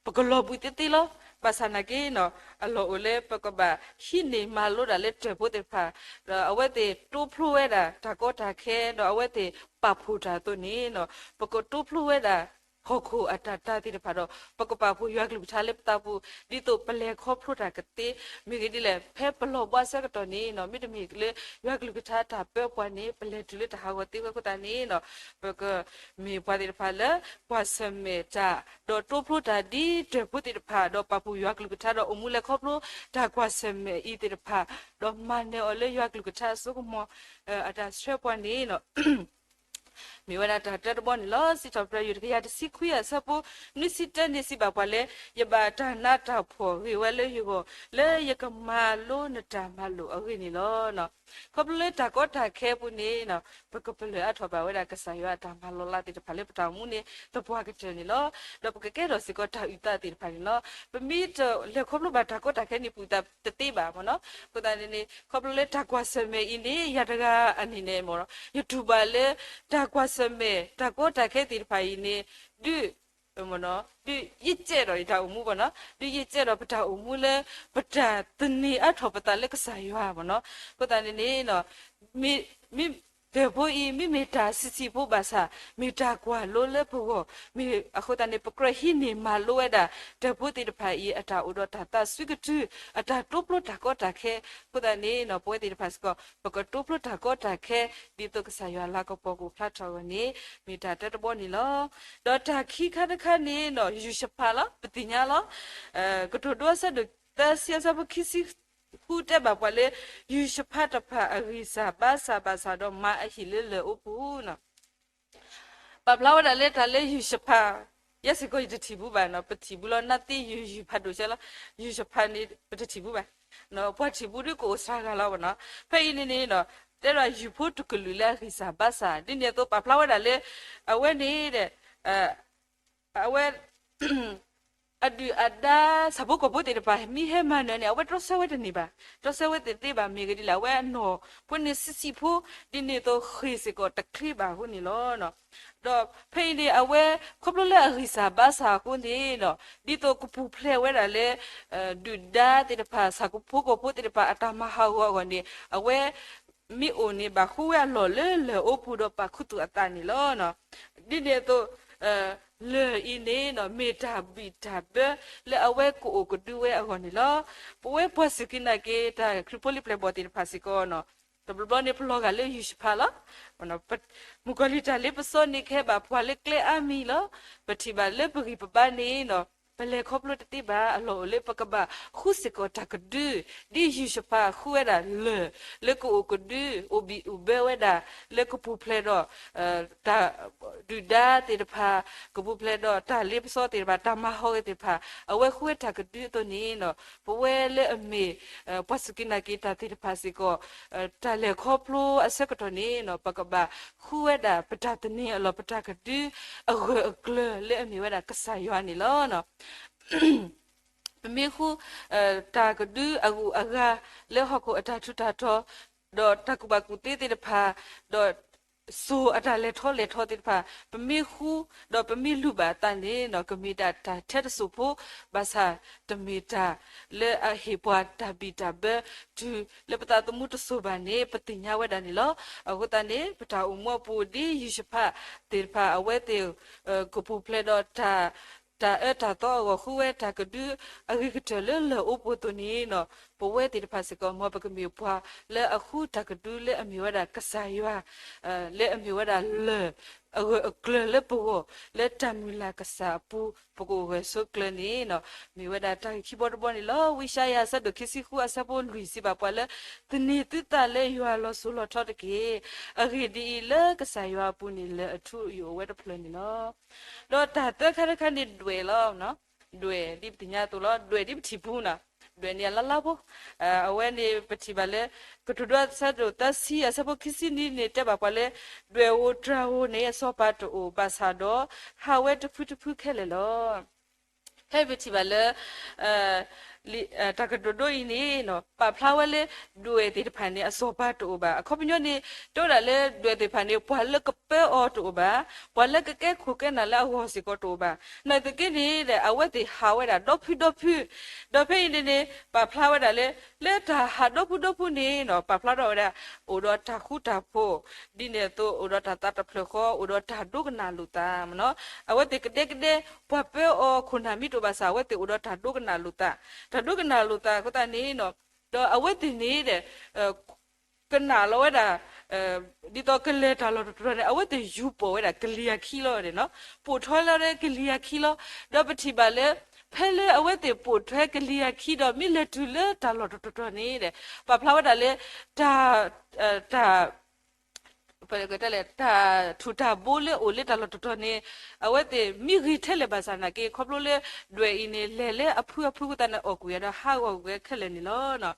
ပကလီၤဘှံးသ့သ့လီၤ. ဘၣ်ဆၣ်နာ်က့နီၤ အလီၢ်အိၣ်လၢပကဘၣ်ဟံးန့ၢ်မၤလိဒၣ်လၢတၢၢ်ဖိသ့ၣ်တဖၣ်, ဒီးအဝဲသ့ၣ်တိဖျိဝဲဒၣ်တၢ်ကီတၢ်ခဲ ဒီးအဝဲသ့ၣ်ပာ်ဖှိၣ်တၢ်အသိးန့ၣ်နီၤ ပကတိဖျိဝဲဒၣ် ဟီၣ်ခိၣ်အတၢ်တၢ်သ့ၣ်တဖၣ်ဒီး ပကပာ်ဖှိၣ်ယွၤကလုၢ်ကထါလၢပသးပူၤ ဒ်သိးပလဲၤခီဖျိတၢ်ကသ့, မ့ၢ်ဂ့ၢ်ဒ်လဲၣ် ဖဲပလီၢ်ဘှါဆၢကတီၢ်န့ၣ်နီၤ မ့တမ့ၢ်လၢယွၤကလုၢ်ကထါတၢ်ပၢပှၤန့ၣ် ပလဲၤတုၤလၢတၢ်ဟးဂီၤသ့ဝဲအဃိသတးန့ၣ်နီၤ ပကမ့ၢ်ပှၤသ့ၣ်တဖၣ်လၢ ကွၢ်ဆၢၣ်မဲာ်တၢ် ဒီးတိဖျိတၢ်ဒ်တၢၢ်ဖိသ့ၣ်တဖၣ် ဒီးပာ်ဖှိၣ်ယွၤကလုၢ်ကထါဒီး အိၣ်မူလဲၤခီဖျိတၢ်ကွၢ်ဆၢၣ်မဲာ်အံၤသ့ၣ်တဖၣ် ဒီးမၤနၢၤအီၤလၢယွၤကလုၢ်ကထါအစိကမီၤ အတၢ်ဆှၢပှၤန့ၣ်နီၤ မ့ၢ်ဝဲဒၣ်တၢ်တၢတဘီန့ၣ်လီၤ. စံးထီၣ်ပတြၢၤယိၤတကယၤတဆံခွံအဆၢဖိ နွံဆံတၢန့ၣ်စံးဘၣ်ပှၤလၢ ယဘၣ်တၢ်နးတၢ်ဖှီၣ်ဂ့ၤဝဲလၢယဂီၢ် လၢယကမၤလိနတၢ်မၤလိာ်အဂ့ၢ်န့ၣ်လီၤ. ခီဖျိလၢတၢ်ကီတၢ်ခဲအပူၤန့ၣ် ပကပလၢၢ်အါထီၣ်ဘၣ်ဝဲဒၣ်ကစၢ်ယွၤအတၢ်မၤလီၤလးသ့ၣ်တဖၣ်လၢပတၢ်အိၣ်မူန့ၣ် သပှၢ်ကတၢၢ်န့ၣ်လီၤ. ဒီးပကကဲထီၣ်စ့ၢ်ကီးတၢ်အုၣ်သးသ့ၣ်တဖၣ်န့ၣ်လီၤ. ပမ့ၢ်တလဲၤခီဖျိဘၣ်တၢ်ကီတၢ်ခဲန့ၣ် ပအုၣ်သးတသ့ဘၣ်မ့ၢ်နီၤ. အဃိသတးန့ၣ် ခီဖျိလၢတၢ်ကွၢ်ဆၢၣ်မဲာ်အံၤန့ၣ် ယၤတဂၤအန့ၣ်န့ၣ်မ့ၢ်နီၤ ယတူၢ်ဘၣ်လၢ တၢ်ကွၢ်ဆၢၣ်မဲာ် တၢ်ကီတၢ်ခဲသ့ၣ်တဖၣ်အံၤန့ၣ် ဒုး ဒုးယံာ်ကဲဒီးယတၢ်အိၣ်မူဘၣ်နီၤ, ဒုးယံာ်ကဲဒီးပတၢ်အိၣ်မူလၢ ပတၢ်သန့ၤအါထီၣ်ပသးလၢကစၢ်ယွၤဘၣ်နီၤ. အဃိသတးန့ၣ်န့ၣ် မ့ၢ်တၢ်ဖိအံၤ မ့မ့ၢ်တၢ်ဆံးဆံးဖိဘၣ်ဆၣ် မ့ၢ်တၢ်ကွၢ်လိလၢပဂီၢ်, မ့ၢ်အဃိသတးန့ၣ် ပကြၢးဟံးန့ၢ်မၤလိဝဲဒၣ် တၢ်ဖိသ့ၣ်တဖၣ်အံၤ အတၢ်အိၣ်ဒီးတၢ်သးစွံကတုၤ, အတၢ်တိဖျိတၢ်ကီတၢ်ခဲ, အဃိသတးန့ၣ် ပဝဲသ့ၣ်တဖၣ်စ့ၢ်ကီး ပကတိဖျိတၢ်ကီတၢ်ခဲ ဒ်သိးကစၢ်ယွၤလၤကပီၤကအိၣ်ဖျါထီၣ်အဂီၢ်န့ၣ် မ့ၢ်တၢ်တၢတဘီန့ၣ်လီၤ. ဒီးတၢ်ခံခါတခါန့ၣ် ယူၢ်ၡဖးလီၤ, ပသ့ၣ်ညါလီၤ. ကတိၤဒိအဆၢဒိၣ်သၢဆံအဆၢဖိခံဆံဃုတဲဘၣ်ပှၤလၢ ယူၢ်ၡဖးတဖၣ်အဂံၢ်စၢ်ဘါစၢ်ဘၣ်ဆၣ်ဒီးမၤအဟံၣ်လၢလၢၢ်အိပူၤ ပာ်ဖျါဝဲဒၣ်လၢတၢ်လၢယူၢ်ၡဖး, ယဲစ့ၢ်ကီးယတထံၣ်ဘူးဘၣ်နီၤ, ပထံၣ်ဘူးလီၤ နၢ်သ့ယူၢ်ယူၢ်ဖးဒိၣ်ဆဲလီၤ. ယူၢ်ၡဖးန့ၣ် ပတထံၣ်ဘူးဘၣ်, ပှၤထံၣ်ဘူးဒ်ကအိၣ်စှၤဂၤလီၤဘၣ်နီၤ. ဖဲအံၤန့ၣ်န့ၣ် တဲဒၣ်ယူၢ်ဖိတကလုာ်လၢအဂံၢ်စၢ်ဘါစၢ် ဒ်န့ၣ်အသိးပာ်ဖျါဝဲဒၣ်လၢ အဝဲန့ၣ် အဝဲ အဒုၣ်အဒါ ဆၣ်ဖိကီၢ်ဖိသ့ၣ်တဖၣ် မ့ၢ်ဟဲမၤနၢၤန့ၣ် အဝဲတြီဆၢဝဲတန့ၢ်ဘၣ်, တြီဆၢဝဲတသ့ဘၣ် မ့ၢ်ဂ့ၤဒ်လဲၣ် အဝဲအနီၢ်ဖိန့ၣ်ဆံးဆံးဖိ, ဒ်န့ၣ်အသိးဃ့ၢ်စ့ၢ်ကီးတချ့ဘၣ်အဃိန့ၣ်လီၤ. ဒီးဖဲအံၤန့ၣ် အဝဲခီဖျိလၢအဂံၢ်စၢ်ဘါစၢ်အဃိန့ၣ် ဒ်သိးကပူၤဖျဲးဝဲဒၣ်လၢ ဒုၣ်ဒါသ့ၣ်တဖၣ် ဆၣ်ဖိကီၢ်ဖိသ့ၣ်တဖၣ် အတၢ်မၤဟးဂီၤအဂီၢ်န့ၣ် အဝဲ မ့ၢ်အိၣ်န့ၣ် ဘၣ်ဃုဝဲအလီၢ်လၢလၢၢ်အိပူၤဒီးပာ်ခူသူၣ်အသးန့ၣ်လီၤ. ဒ်န့ၣ်အသိး လၢၢ်အံၤန့ၣ် မ့ၢ်တၢ်ဘံၣ်တၢ်ဘၢလၢအဝဲကအိၣ်ကဒုဝဲအဂီၢ်န့ၣ်လီၤ. ပဝဲပှၤစူၢ်က့ၤနာ်က့ၤတၢ်ခရံာ်ဖိလံာ်ပျဲၢ်ဘီၣ်သ့ၣ်တဖၣ်စ့ၢ်ကီး တဘျီဘျီန့ၣ် ပလီၤဂာ်လၢယူၢ်ၡဖးလီၤ. မုၣ်ကီၤလံၢ်တၢ်လ့ပစီန့ၣ် ကဟဲဘၣ်ပှၤလၢကျဲအါမံၤလီၤ. ပထံၣ်ဘၣ်လၢပဂံၢ်ပဘါန့ၣ် ပလဲၤခီဖျိတသ့ဘၣ် အလီၢ်အိၣ်လၢပကဘၣ်ဃုစ့ၢ်ကီးတၢ်ကဒု ဒ်ယူၢ်ၡဖးဃုဝဲဒၣ်လၢၢ် လၢကအိၣ်ကဒု အိၣ်ဘံၣ်အိၣ်ဘၢဝဲဒၣ် လၢကပူၤဖျဲးဒီး တၢ်ဒုၣ်ဒါသ့ၣ်တဖၣ် ကပူၤဖျဲးဒီးတၢ်လ့ပစီသ့ၣ်တဖၣ် တၢ်မၤဟးဂီၤသ့ၣ်တဖၣ် အဝဲဃုဝဲတၢ်ကဒုအသိးန့ၣ် ပဝဲလၢအမ့ၢ် ပှၤစူၢ်က့ၤနာ်က့ၤတၢ်သ့ၣ်တဖၣ်စ့ၢ်ကီး တၢ်လဲၤခီဖျိအဆၢကတီၢ်န့ၣ် ပကဘၣ်ဃုဝဲဒၣ်ပတၢ်သန့ၤအလီၢ် ပတၢ်ကဒုအဂၢၢ်အကျၢၤလၢအမ့ၢ်ဝဲဒၣ်ကစၢ်ယွၤန့ၣ်လီၤ. ပမ့ၢ်ဃု တၢ်ကဒုအဂုၤအဂၤလၢဟီၣ်ခိၣ်အတၢ်ထူးတၢ်တီၤ ဒီးတၢ်ကူၣ်ဘၣ်ကူၣ်သ့သ့ၣ်တဖၣ် ဒီးစိၤအတၢ်လဲၤထီၣ်လဲၤထီသ့ၣ်တဖၣ် ပမ့ၢ်ဃု ဒီးပမ့ၢ်လူၤဘၣ်အသးန့ၣ် ကမ့ၢ်ဒၣ်တၢ်ထဲတစိၢ်ဖိ ဘၣ်ဆၣ်တမ့ၢ်တၢ်လၢအဟ့ၣ်ပှၤတၢ်ဘံၣ်တၢ်ဘၢ တုၤလၢပသးသမူတစိၤဘၣ်န့ၣ် ပသ့ၣ်ညါဝဲဒၣ်န့ၣ်လီၤ. အဃိသတးန့ၣ် ပတၢ်အိၣ်မူအပူၤ ဒ်ယူၢ်ၡဖးသ့ၣ်တဖၣ် အဝဲသ့ၣ် ကပူၤဖျဲးဒီးတၢ် တၢ်အၢတၢ်သီအဂီၢ် ဃုဝဲတၢ်ကဒုအဂ့ၤကတၢၢ်လၢလၢၢ်အိပူၤအသိးန့ၣ် ပဝဲသ့ၣ်တဖၣ်စ့ၢ်ကီး မ်ပကမ့ၢ်ပှၤလၢအဃုတၢ်ကဒုလၢအမ့ၢ်ဝဲဒၣ်ကစၢ်ယွၤ လၢအမ့ၢ်ဝဲဒၣ်လၢၢ်အဂၢၢ်အကျၢၤလၢပဂီၢ် လၢတၢ်မုၢ်လၢ်ကစၢ်အပူၤ ပကအိၣ်ဂၢၢ်ဆိးကျၢၤန့ၣ် မ့ၢ်ဝဲဒၣ်တၢ်ဂ့ၢ်ခံဘီတဘီန့ၣ်လီၤ. ဝံယၡါယၤအဆၢဒိၣ်ခံဆံဃုအဆၢဖိလွံၢ်စံးဘၣ်ပှၤလၢ သန့ၤသုသးလၢယွၤလီၤစိၤလီၤထီတက့ၢ်. အဂ့ၢ်ဒ်အံၤ, လၢကစၢ်ယွၤအပူၤန့ၣ် လၢၢ်အထူအယိာ်အိၣ်ဝဲတဖျၢၣ်န့ၣ်လီၤ. ဒီးတၢ်သၢခါတခါန့ၣ်ဒွဲၣ်လီၤ. ဒွဲၣ်ဒ်ပသ့ၣ်ညါအသိးလီၤ. ဒွဲၣ်ဒ်ပထံၣ်ပူၤန့ၣ် ဒွဲၣ်န့ၣ်အလါလါဖိ အဝဲန့ၣ်ပထံၣ်ဘၣ်လၢ ကတိၤဒိအဆၢဒိၣ်သၢဆံအဆၢဖိခံဆံနွံန့ၣ် တဲဘၣ်ပှၤလၢ ဒွဲၣ်ဧိၤတြၤဧိၤန့ၣ် အစီၤပၤတအိၣ်ဘၣ်ဆၣ်ဒီး ဟးဝဲတဖုတဖုခဲလၢာ်လီၤ. ဖဲပထံၣ်ဘၣ်လၢ တၢ်ကတိၤဒိအံၤန့ၣ် ပာ်ဖျါဝဲလၢ ဒွဲၣ်သ့ၣ်တဖၣ်န့ၣ် အစီၤပၤတအိၣ်ဘၣ်. အခီပညီန့ၣ် တဲဝဲဒၣ်လၢ ဒွဲၣ်သ့ၣ်တဖၣ်န့ၣ် ပှၤလၢကပၢအီၤတအိၣ်ဘၣ်, ပှၤလၢကကဲခိၣ်ကဲနၢ်လၢအဂီၢ်စ့ၢ်ကီးတအိၣ်ဘၣ်. နာ်သက့န့ၣ် အဝဲသ့ၣ်ဟးဝဲဒၣ်ဒီဖုဒီဖု, ဒီးဖဲအံၤန့ၣ်န့ၣ် ပာ်ဖျါဝဲဒၣ်လၢ လၢတၢ်ဟးဒီဖုဒီဖုန့ၣ် ပာ်ဖျါထီၣ်ဝဲဒၣ် အိၣ်ဒီးတၢ်ဃူတၢ်ဖိး, ဒ်န့ၣ်အသိး အိၣ်ဒီးတၢ်သးတဖျၢၣ်ဃီ အိၣ်ဒီးတၢ်ဒိကနၣ်လိာ်သး အဝဲသ့ၣ်ကဒဲကဒဲ ပှၤပၢအီၤခိၣ်နၢ်မ့ၢ်တအိၣ်ဘၣ်ဆၣ် အဝဲသ့ၣ်အိၣ်ဒီးတၢ်ဒိကနၣ်လိာ်သး, တၢ်ဒိကနၣ်လိာ်သးအဃိသတးန့ၣ် ဒီးအဝဲသ့ၣ်န့ၣ် ကနၣ်လီၤဝဲဒၣ် ဒ်သိးကလဲၤတၢ်လီၢ်တတီၤတီၤန့ၣ် အဝဲသ့ၣ်ယူၤပိာ်ဝဲဒၣ်ကလံၤအခံလီၤန့ၣ်, ပိာ်ထွဲလီၤလၢကလံၤအခံလီၤ. ဒီးပထံၣ်ဘၣ်လၢ ဖဲလၢအဝဲသ့ၣ်ပိာ်ထွဲကလံၤအခံဒီး မ့ၢ်လဲၤတုၤလၢတၢ်လီၢ်တတီၤတီၤန့ၣ် ပာ်ဖျါဝဲဒၣ်လၢ တၢ် တၢ် တၢ်ထူၣ်တၢ်ဘိလၢအိၣ်လၢတၢ်လီၢ်တတီၤန့ၣ် အဝဲသ့ၣ်မ့ၢ်ဂ့ၤထဲလဲၣ်ဘၣ်ဆၣ်နာ်က့ ခီဖျိလၢဒွဲၣ်အံၤန့ၣ် လဲၤလၢအဖုအဖုအဃိသတးန့ၣ် အီၣ်ကွံာ်ယၤဒီးဟးဂီၤကွံာ်ဝဲခဲလၢာ်န့ၣ်လီၤ.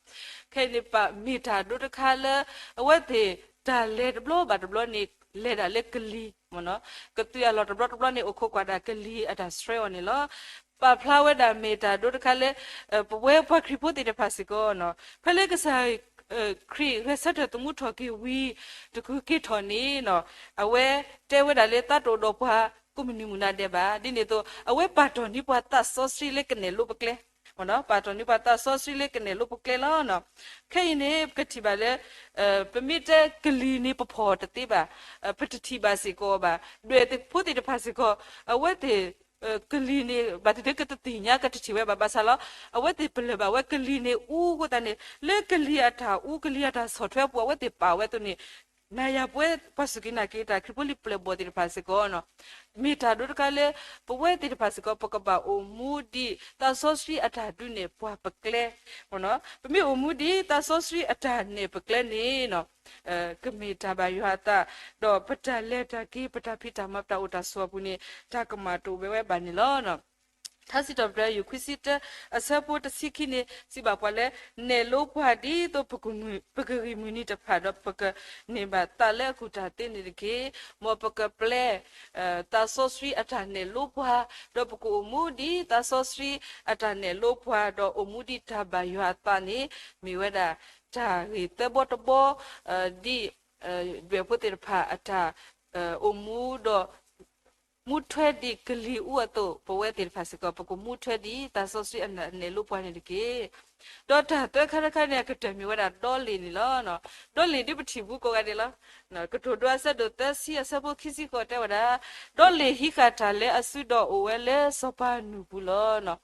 ခဲအံၤန့ၣ် ပမ့ၢ်တၢ်ဒိတခါလၢ အဝဲသ့ၣ်တၢ်လဲၤတဘျီဘၣ်တဘျီန့ၣ် လဲၤဒၣ်လၢကလံၤ ကသုးအလီၢ်တဘျီတဘျီန့ၣ် အိၣ်ခိးကွၢ်ဒၣ်ကလံၤအတၢ်ဆှၢအီၤန့ၣ်လီၤ. ပာ်ဖျါဝဲဒၣ်မ့ၢ်တၢ်ဒိတခါလၢ ပဝဲပှၤခရံာ်ဖိသ့ၣ်တဖၣ်စ့ၢ်ကီး ဖဲလၢကစၢ်ခရံာ်ဂဲၤဆၢထၢၣ်သမူထီၣ်က့ၤဝံၤ တကုၤက့ၤထီၣ်န့ၣ် အဝဲတဲဝဲဒၣ်လၢသးတအိၣ်ဒီးပှၤ ကိးမုၢ်နံၤမုၢ်နၤဒဲးဘၣ်. ဒ်န့ၣ်အသိး အဝဲပာ်တီၢ်န့ၢ်ပှၤသးစီဆှံလၢကနဲၣ်လိပကျဲ, ပာ်တီၢ်န့ၢ်ပှၤသးစီဆှံလၢကနဲၣ်လိပကျဲလီၤ. ခဲအံၤန့ၣ် ပကထံၣ်ဘၣ်လၢ ပမ့ၢ်တဲကလံၤန့ၣ် ပဖီၣ်တသ့ဘၣ်, ပတထံၣ်ဘၣ်စ့ၢ်ကီးဘၣ်. ဒွဲၣ်ဖိသ့ၣ်တဖၣ်စ့ၢ်ကီး အဝဲသ့ၣ် ကလံၤန့ၣ် ဘၣ်သ့ၣ်သ့ၣ်ကတသ့ၣ်ညါ ကတထံၣ်ဝဲဘၣ် ဘၣ်ဆၣ်လီၤ အဝဲသ့ၣ်ပလၢၢ်ဘၣ်ဝဲကလံၤန့ၣ်အူအဃိသတးန့ၣ် လၢကလံၤအတၢ်အူ ကလံၤအတၢ်ဆီၣ်ထွဲအပူၤ အဝဲသ့ၣ်ပာ်ဝဲအသိးန့ၣ် နၤယၤပဝဲပှၤစူၢ်က့ၤနာ်က့ၤတၢ်ခရံာ်ဖိလံၤပျဲၢ်ဘီၣ်သ့ၣ်တဖၣ်စ့ၢ်ကီး မ့ၢ်တၢ်ဒိတခါလၢ ပဝဲသ့ၣ်တဖၣ်စ့ၢ်ကီး ပကဘၣ်အိၣ်မူဒ်သးစီဆှံအတၢ်ဒုးနဲၣ်ပှၤပကျဲ, ပမ့ၢ်အိၣ်မူဒ်သးစီဆှံအတၢ်နဲၣ်ပကျဲန့ၣ် ကမ့ၢ်တၢ်ဘၣ်ယွၤအသး, ဒီးပတၢ်လဲၤတၢ်က့ၤ ပတၢ်ဖံးတၢ်မၤ ပတၢ်အိၣ်တၢ်ဆိးအပူၤန့ၣ် တၢ်ကမၣ်တအိၣ်ဝဲဘၣ်န့ၣ်လီၤ. ထါစံးထီၣ်ပတြၢၤ ယူၢ်ခွံဆံတၢ အဆၢဖိတဆံခံန့ၣ် စံးဘၣ်ပှၤလၢ နဲၣ်လိပှၤဒ်သိးပကဂံၢ်မုၢ်နံၤတဖၣ် ဒီးပကန့ၢ်ဘၣ်သးလၢအကူၣ်တၢ်သ့န့ၣ်တက့ၢ်. မ်ပကပျဲ သးစီဆှံအတၢ်နဲၣ်လိပှၤ, ဒီးပကအိၣ်မူဒ်သးစီဆှံအတၢ်နဲၣ်လိပှၤ, ဒီးအိၣ်မူဒ်တၢ်ဘၣ်ယွၤအသးန့ၣ် မ့ၢ်ဝဲဒၣ် တၢ်ဂ့ၢ်သၢဘီတဘီ ဒ် ဒွဲၣ်ဖိသ့ၣ်တဖၣ်အတၢ် အိၣ်မူဒီး မူထွဲဒ်ကလံၤအူအသိး ပဝဲသ့ၣ်တဖၣ်စ့ၢ်ကီး ပကမူထွဲဒ်သးစီဆှံအနဲၣ်လိပှၤန့ၣ်တက့ၢ်. ဒီးတၢ်သၢခါတခါန့ၣ် အကတၢၢ်မ့ၢ်ဝဲဒၣ်ဒီလ့ၣ်န့ၣ်လီၤ. ဒီလ့ၣ်ဒ်ပထံၣ်ဘူးကိးဂၤဒဲးလီၤ. ကတိၤဒိအဆၢဒိၣ်သၢဆံအဆၢဖိခံဆံဃိးတဲဝဲဒၣ်, ဒီလ့ၣ်ဟံးဃာ်တၢ်လၢအစုဒီးအိၣ်ဝဲလၢစီၤပၤနူာ်ပူၤလီၤ.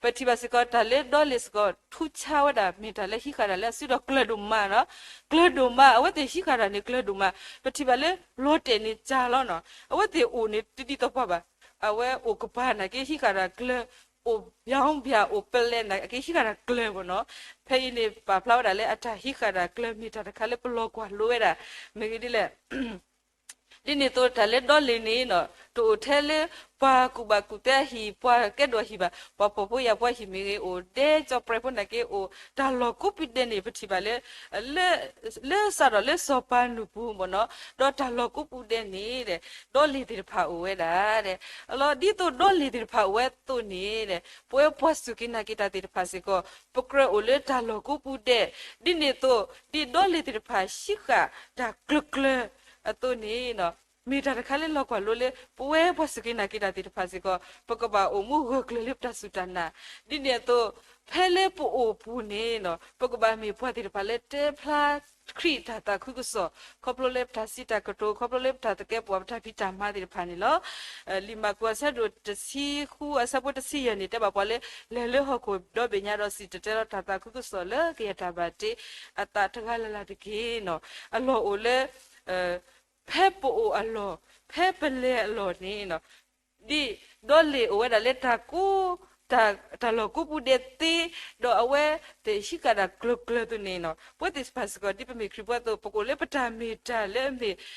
ပထံၣ်ဘၣ်စ့ၢ်ကီး တၢ်လၢဒီလ့ၣ်စ့ၢ်ကီး ထူဆါဝဲဒၣ် မ့ၢ်တၢ်လၢဟံးဃာ်တၢ်လၢအစုဒီးကျၢၤဒိၣ်မးလီၤ. ကျၢၤဒိၣ်မး အဝဲသ့ၣ်ဟံးဃာ်တၢ်န့ၣ်ကျၢၤဒိၣ်မး, ပထံၣ်ဘၣ်လၢလီၤတဲာ်န့ၣ်ကၢ်လီၤနီၤ. အဝဲသ့ၣ်အိၣ်န့ၣ်တဒ်သိးပှၤဘၣ်. အဝဲအိၣ်ကပၤနာ်က့ ဟံးဃာ်တၢ်ကျၢၤ, အိၣ်ဘၠီဘၠၣ် အိၣ်ပလဲၣ်နာ်က့ ဟံးဃာ်တၢ်ကျၢၤမ့ၢ်နီၤ. ဖဲအံၤန့ၣ် ပာ်ဖျါဝဲဒၣ်လၢအတၢ်ဟံးဃာ်တၢ်ကျၢၤ မ့ၢ်တၢ်တခါလၢပလီၢ်ကွၢ်လိဝဲဒၣ် မ့ၢ်ဂ့ၢ်ဒ်လဲၣ် ဒ်န့ၣ်အသိး တၢ်လၢဒီလ့ၣ်န့ၣ်နီၤ တအိၣ်ထဲလၢ ပှၤကူၣ်ဘၣ်ကူၣ်သ့အဟံၣ် ပှၤကဲဒိၣ်အဟံၣ်ဘၣ်. ပှၤဖှီၣ်ဖိယာ်ဖိအဟံၣ်မ့ၢ်ဂ့ၤ အိၣ်ဒဲကၠီပြဲးဖိနာ်က့ အိၣ်တၢ်လီၢ်ကိးပူၤဒဲးန့ၣ် ပထံၣ်ဘၣ်လၢ လၢစးထီၣ်လၢစီၤပၤနူာ်ပူၤမ့ၢ်နီၤ ဒီးတၢ်လီၢ်ကိးပူၤဒဲးန့ၣ် ဒီလ့ၣ်သ့ၣ်တဖၣ်အိၣ်ဝဲဒၣ် အလီၢ်ဒ်သိးဒီလ့ၣ်သ့ၣ်တဖၣ်အိၣ်ဝဲအသိးန့ၣ် ပဝဲပှၤစူၢ်က့ၤနာ်က့ၤတၢ်သ့ၣ်တဖၣ်စ့ၢ်ကီး ပကြၢးအိၣ်လၢတၢ်လီၢ်ကိးပူၤဒဲး ဒ်န့ၣ်အသိး ဒ်ဒီလ့ၣ်သ့ၣ်တဖၣ်ဟံးဃာ်တၢ်ကျၢၤကျၢၤအသိးန့ၣ် မ့ၢ်တၢ်တခါလၢလီၢ်ကွၢ်လိလၢ ပဝဲပှၤစူၢ်က့ၤနာ်က့ၤတၢ်သ့ၣ်တဖၣ်စ့ၢ်ကီး ပကဘၣ်အိၣ်မူဂၢၢ်ကျၢၤလၢပတၢ်စူၢ်တၢ်နာ် ဒ်န့ၣ်အသိး ဖဲလၢပအိၣ်ပူၤန့ၣ် ပကဘၣ်မ့ၢ်ပှၤသ့ၣ်တဖၣ်လၢတဲဖျါခရံာ်တၢ်သးခုကစီၣ် ခီဖျိလၢပတၢ်စံးတၢ်ကတိၤ ခီဖျိလၢပတၢ်သကဲးပဝး ပတၢ်ဖံးတၢ်မၤသ့ၣ်တဖၣ်န့ၣ်လီၤ. လံာ်မၢ်ကူးအဆၢဒိၣ်တဆံဃုအဆၢဖိတဆံယဲၢ်န့ၣ် တဲဘၣ်ပှၤလၢ လဲၤလၢဟီၣ်ခိၣ်ဒီဘ့ၣ်ညါဒီးစံၣ်တဲၤတဲလီၤတၢ်သးခုကစီၣ်လၢကယဲၢ်တၢ်ဘၣ်တ့အသးတဂၤလၢ်လၢ်တက့ၢ်နီၤ. အလီၢ်အိၣ်လၢ ဖဲပအိၣ်အလီၢ် ဖဲပလဲၤအလီၢ်န့ၣ် ဒ်ဒီလ့ၣ်အိၣ်ဝဲဒၣ်လၢတၢ်ကိး တၢ် တၢ်လီၢ်ကိးပူၤဒဲးသ့ ဒီးအဝဲသ့ၣ်ဟံးဃာ်တၢ်ကျၢၤကျၢၤအသိးန့ၣ်နီၤ ပဝဲသ့ၣ်တဖၣ်စ့ၢ်ကီး ဒ်ပမ့ၢ်ခရံာ်ဖိအသိး ပကအိၣ်လၢပတၢ်မ့ၢ်တၢ်လၢအမ့ၢ်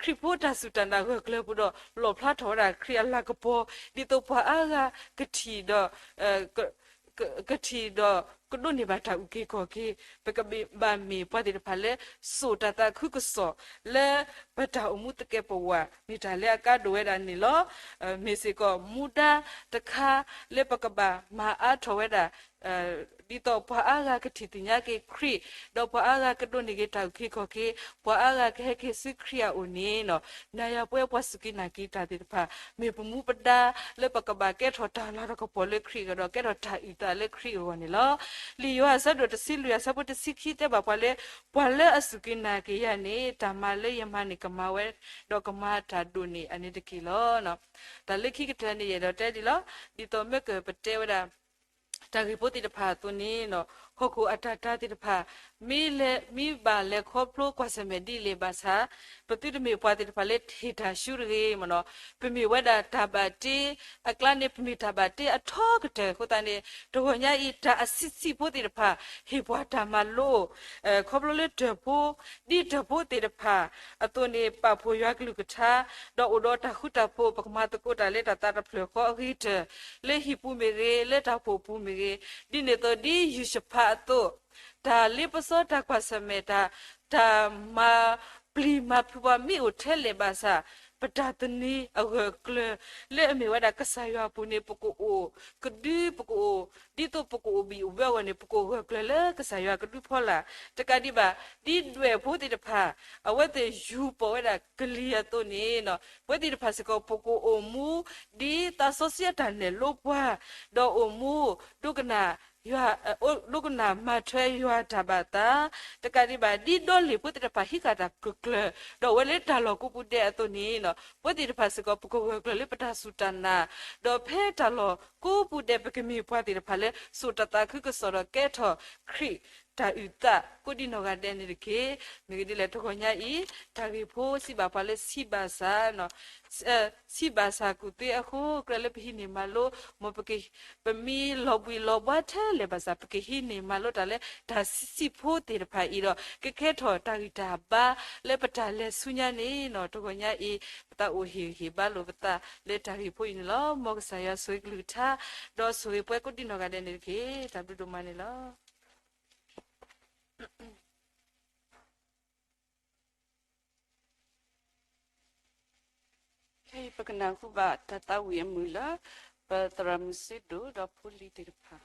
ခရံာ်ဖိတၢ်စူၢ်တၢ်နာ်ဂၢၢ်ကျၢၤပူၤဒီး လီၣ်ဖျါထီၣ်ဝဲဒၣ်ခရံာ်အလၤကပီၤ ဒ်သိးပှၤအါဂၤကထံၣ်ဒီး က ကထံၣ်ဒီးကဒိးန့ၢ်ဘၣ်တၢ်အုၣ်က့ၤခီၣ်က့ၤ ပကဘၣ်မ့ၢ်ပှၤသ့ၣ်တဖၣ်လၢ စိာ်တၢ်သးခုကစီၣ်လၢပတၢ်အိၣ်မူသကဲးပဝး မ့ၢ်တၢ်လၢအကါဒိၣ်ဝဲဒၣ်န့ၣ်လီၤ. မ့ၢ်စ့ၢ်ကီးမူဒါတခါလၢပကဘၣ်မၤအါထီၣ်ဝဲဒၣ် ဒ်သိးပှၤအါဂၤကထံၣ်သ့ၣ်ညါက့ၤခရံာ် ဒီးပှၤအါဂၤကဒိးန့ၢ်က့ၤတၢ်အုၣ်က့ၤခီၣ်က့ၤ ပှၤအါဂၤကဟဲက့ၤဆူခရံာ်အအိၣ်န့ၣ်နီၤ နၤယၤပဝဲပှၤစူၢ်က့ၤနာ်က့ၤတၢ်သ့ၣ်တဖၣ် မ့ၢ်ပမူပဒါလၢပကဘၣ်ကဲထီၣ်တၢ်လၤတၢ်ကပီၤလၢခရံာ်အဂီၢ်ဒီး ကဲထီၣ်တၢ်အုၣ်သးလၢခရံာ်အဂီၢ်န့ၣ်လီၤ. လံာ်ယိၤဟၣ်အဆၢဒိၣ်တဆံလွံၢ်အဆၢဖိတဆံခံတဲဘၣ်ပှၤလၢ ပှၤလၢအစူၢ်က့ၤနာ်က့ၤယၤန့ၣ် တၢ်မၤလၢယမၤန့ၣ်ကမၤဝဲ ဒီးကမၤတၢ်ဒိၣ်န့ၢ်အန့ၣ်တက့ၢ်လီၤ. တၢ်လၢခံကတၢၢ်န့ၣ် ယအဲၣ်ဒိးတဲဒ်လီၤ. ဒ်သိးမ့ၢ်ကပတဲဝဲဒၣ် တၢ်ဂ့ၢ်ဖိသ့ၣ်တဖၣ်အသိးန့ၣ် ဟီၣ်ခိၣ်အတၢ်တာ်သ့ၣ်တဖၣ် မ့ၢ်လဲၤ မ့ၢ်ဘၣ်လဲၤခီဖျိကွၢ်ဆၢၣ်မဲာ်ဒ်လဲၣ်ဘၣ်ဆၣ် ပသုတမ့ၢ်ပှၤသ့ၣ်တဖၣ်လၢဟ့ၣ်တၢ်ဆူတဂ့ၤမ့ၢ်နီၤ. ပမ့ၢ်ဝဲဒၣ်တၢ်ဘၣ်တ့အကျါန့ၣ် ပမ့ၢ်တၢ်ဘၣ်တ့အထီကတၢၢ်အဃိသတးန့ၣ် တဂီၤညါအံၤ တၢ်အဆံးဆံးဖိသ့ၣ်တဖၣ် ဟ့ၣ်ပှၤတၢ်မၤလိ ခီဖျိလၢတၢၢ်ဖိ ဒ်တၢၢ်ဖိသ့ၣ်တဖၣ်အသိးန့ၣ် ပာ်ဖှိၣ်ယွၤကလုၢ်ကထါ ဒီးအိၣ်ဒီးတၢ်ဃူတၢ်ဖိး ပကမၤသကိးတၢ်လၢတၢ်သးတဖျၢၣ်ဃီအဂ့ၤကတၢၢ် လၢဟံၣ်ပူၤမ့ၢ်ဂ့ၤ လၢတၢ်အိၣ်ဖှိၣ်ပူၤမ့ၢ်ဂ့ၤ ဒ်န့ၣ်အသိးဒ်ယူၡဖးအသိး တၢ်လ့ပစီတၢ်ကွၢ်ဆၢၣ်မဲာ်တၢ် တၢ်မၤပျံၤမၤဖုးပှၤမ့ၢ်အိၣ်ထဲလဲၣ်ဘၣ်ဆၣ် ပတၢ်သန့ၤအဂၢၢ်အကျၢၤ လၢအမ့ၢ်ဝဲဒၣ်ကစၢ်ယွၤအပူၤန့ၣ် ပကအိၣ်ကဒု ပကအိၣ် ဒ်သိးပကအိၣ်ဘံၣ်အိၣ်ဘၢအဂီၢ်န့ၣ် ပကအိၣ်ဂၢၢ်ကျၢၤလၢကစၢ်ယွၤကဒုဖီလာ်. တကးဒံးဘၣ် ဒ်ဒွဲၣ်ဖိသ့ၣ်တဖၣ် အဝဲသ့ၣ်ယူၤပိာ်ဝဲဒၣ်ကလံၤအသိးန့ၣ် ပဝဲသ့ၣ်တဖၣ်စ့ၢ်ကီး ပကအိၣ်မူ ဒ်သးစီဆှံအတၢ်နဲၣ်လိပှၤ ဒီးအိၣ်မူ ဒိကနၣ် ဒိကနၣ်မၤထွဲယွၤတၢ်ဘၣ်သး, တကးဒံးဘၣ် ဒ်ဒီလ့ၣ်ဖိသ့ၣ်တဖၣ်ဟံးဃာ်တၢ်ကကျၢၤ ဒီးဝဲလၢတၢ်လီၢ်ကိးပူၤဒဲးအသိးန့ၣ် ပဝဲသ့ၣ်တဖၣ်စ့ၢ်ကီး ပကဂၢၢ်ကျၢၤလၢပတၢ်စူၢ်တၢ်နာ်, ဒီးဖဲတၢ်လီၢ်ကိးပူၤဒဲး ပကမ့ၢ်ပှၤသ့ၣ်တဖၣ်လၢ စိာ်တၢ်သးခုကစီၣ်ဒီးကဲထီၣ်ခရံာ်တၢ်အုၣ်သး ကိးဒံနီၢ်ဂၤဒဲးန့ၣ်တက့ၢ်. မ့ၢ်ဂ့ၢ်ဒ်လဲၣ် တဂီၤညါအံၤ တၢ်ဂ့ၢ်ဖိစံးဘၣ်ပှၤလၢ ဆံးဘၣ်ဆၣ် ဆံးဘၣ်ဆၣ်ကူၣ်သ့အဃိ ကြၢးလၢပဟံးန့ၢ်မၤလိ မ်ပက ပမ့ၢ်လီၤဘှံးလီၤဘှါထဲလဲၣ်ဘၣ်ဆၣ် ပကဟံးန့ၢ်မၤလိတၢ်လၢတၢ်ဆံးဖိသ့ၣ်တဖၣ်အံၤဒီး ကကဲထီၣ်တၢ်ဂံၢ်တၢ်ဘါလၢပတၢ်လဲၤဆူညါန့ၣ်နီၤ. တဂီၤညါအံၤ ပသးအိၣ်ဟ့ၣ်ဂံၢ်ဟ့ၣ်ဘါလိာ်ပသးလၢတၢ်ဂ့ၢ်ဖိအံၤန့ၣ်လီၤ. မ်ကစၢ်ယွၤဆိၣ်ဂ့ၤကလုၢ်ကထါ ဒီးဆိၣ်ဂ့ၤပှၤကိးဒံနီၢ်ဂၤဒဲးန့ၣ်တက့ၢ်. တၢ်ဘျုးဒိၣ်မးန့ၣ်လီၤ. ခဲအံၤပကနၢ်ဟူဘၣ်တၢ်သးဝံၣ်အမုာ်လၢ ပသရၣ်မုၣ်စ့ဒိၣ်ဒီးဖိလံၤသ့ၣ်တဖၣ်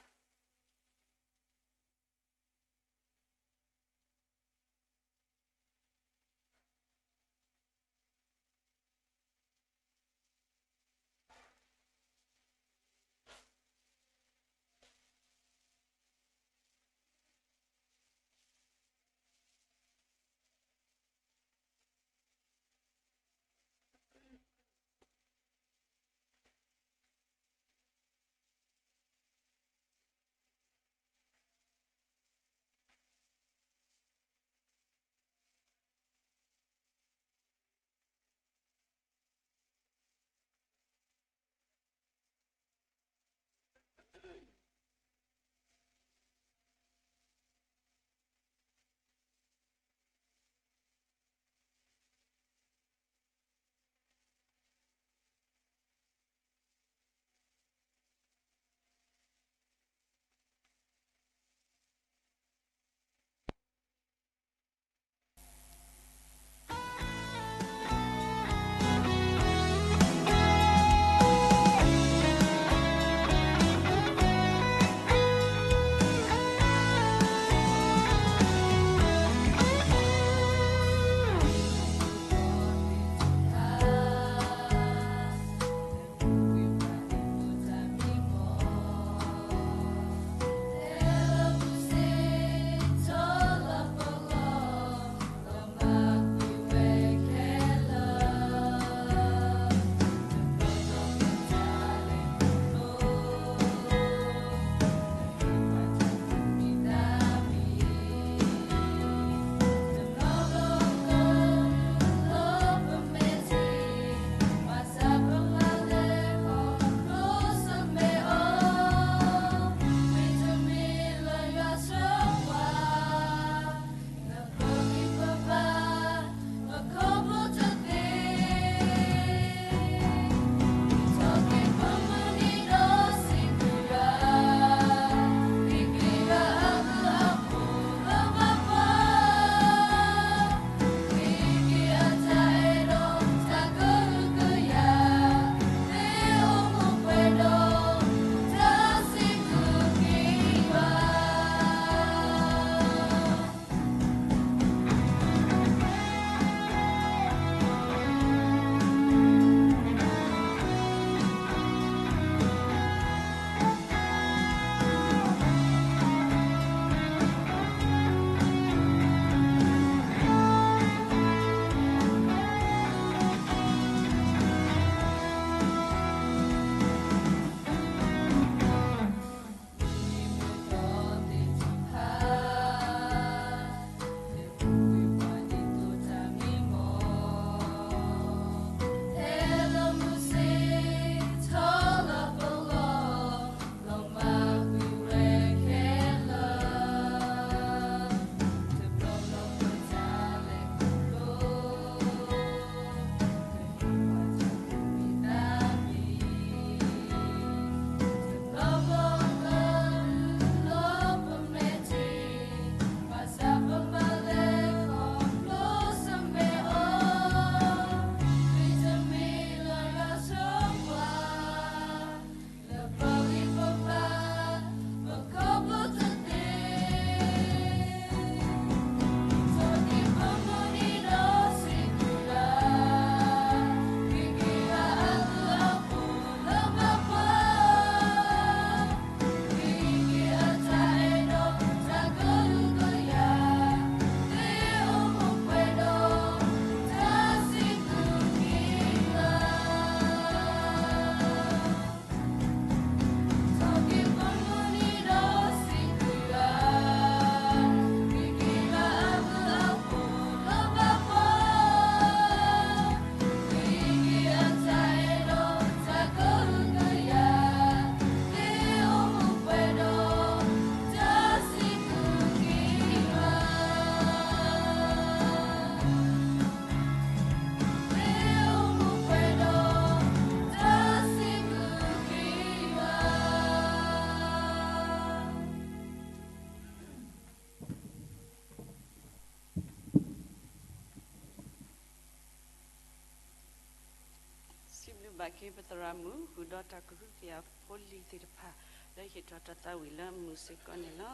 ဘၣ်က့ၤပသရၣ်မုၣ် ဃုာ်ဒီးတၢ်ကဟုကယာ်ဖိလံၤသ့ၣ်တဖၣ် လၢဟ့ၣ်ထီၣ်တၢ်သးဝံၣ်လၢအမုာ်စ့ၢ်ကီးန့ၣ်လီၤ.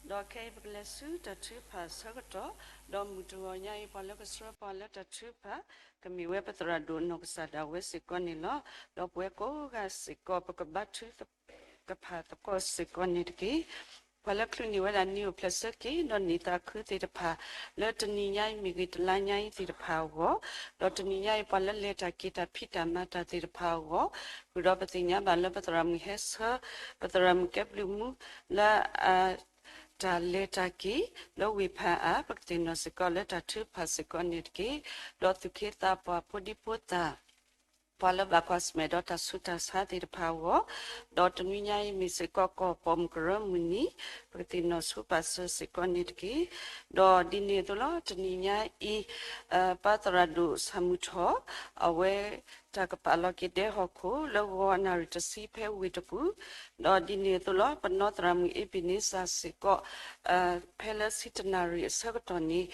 ဒီးခဲအံၤပကလဲၤဆူတၢ်ထုကဖၣ်အဆၢကတီၢ်, ဒီးမုၢ်တဂီၤညါအံၤ ပှၤလၢကဆှၢပှၤလၢတၢ်ထုကဖၣ် ကမ့ၢ်ဝဲပသရၣ်ဒိၣ်နီၢ်ကစၢ်ဒၣ်ဝဲစ့ၢ်ကီးန့ၣ်လီၤ. ဒီးပဝဲကိးဂၤစ့ၢ်ကီး ပကဘါထုကဖၣ်သကိးစ့ၢ်ကီးန့ၣ်တက့ၢ်. ပှၤလၢချုးန့ၢ်ဝဲဒၣ်နံၣ်အိၣ်ဖျဲၣ်ဆၢက့ၤ ဒီးနံၣ်သးခုသ့ၣ်တဖၣ် လၢတနံၤညါအံၤမ့ၢ်ဂ့ၤ တလါညါအံၤသ့ၣ်တဖၣ်အဂီၢ်, ဒီးတနံၤညါအံၤ ပှၤလၢလဲၤတၢ်က့ၤတၢ်ဖံးတၢ်မၤတၢ်သ့ၣ်တဖၣ်အဂီၢ်, ဃုာ်ဒီးပသ့ၣ်ညါဘၣ်လၢပသရၣ်မုၣ်ဟဲဆှၢ ပသရၣ်မုၣ်ကဲဘျုးမူ လၢအ တၢ်လဲၤတၢ်က့ၤ လၢဝ့ၢ်ဖးအါ ပကသ့ၣ်နီၣ်စ့ၢ်ကီးလၢတၢ်ထုကဖၣ်စ့ၢ်ကီးန့ၣ်တက့ၢ်. ဒီးသူၣ်က့သးပှၢ် ဖိဒံဖိသၣ် ပှၤလၢဘၣ်ကွၢ်ဆၢၣ်မဲာ်ဒီးတၢ်ဆူးတၢ်ဆါသ့ၣ်တဖၣ်အဂီၢ်, ဒီးတနွံညါအံၤမ့ၢ်စ့ၢ်ကီး ကီၢ်ပိာ်မုၣ်ကရၢမုၢ်နံၤ ပကသ့ၣ်နီၣ်ဆိပာ်စၢၤစ့ၢ်ကီးန့ၣ်တက့ၢ်. ဒီးဒ်န့ၣ်အသိးလီၤ တနံၤညါအံၤ ပၢ်သရၣ်ဒိၣ်ဆၣ်မုၢ်ထီၣ် အဝဲ တၢ်ကပာ်လီၤက့ၤဒဲဟီၣ်ခိၣ် လၢဂီၤနၣ်ရံၣ်တဆံဖဲဝ့ၢ်တကူၣ်, ဒီးဒ်န့ၣ်အသိးလီၤ ပနီၢ်သရၣ်မုၣ်အ့ဘ့ၣ်န့စၢ်စ့ၢ်ကီး ဖဲလၢဆံတၢနၣ်ရံၣ်အဆၢကတီၢ်န့ၣ်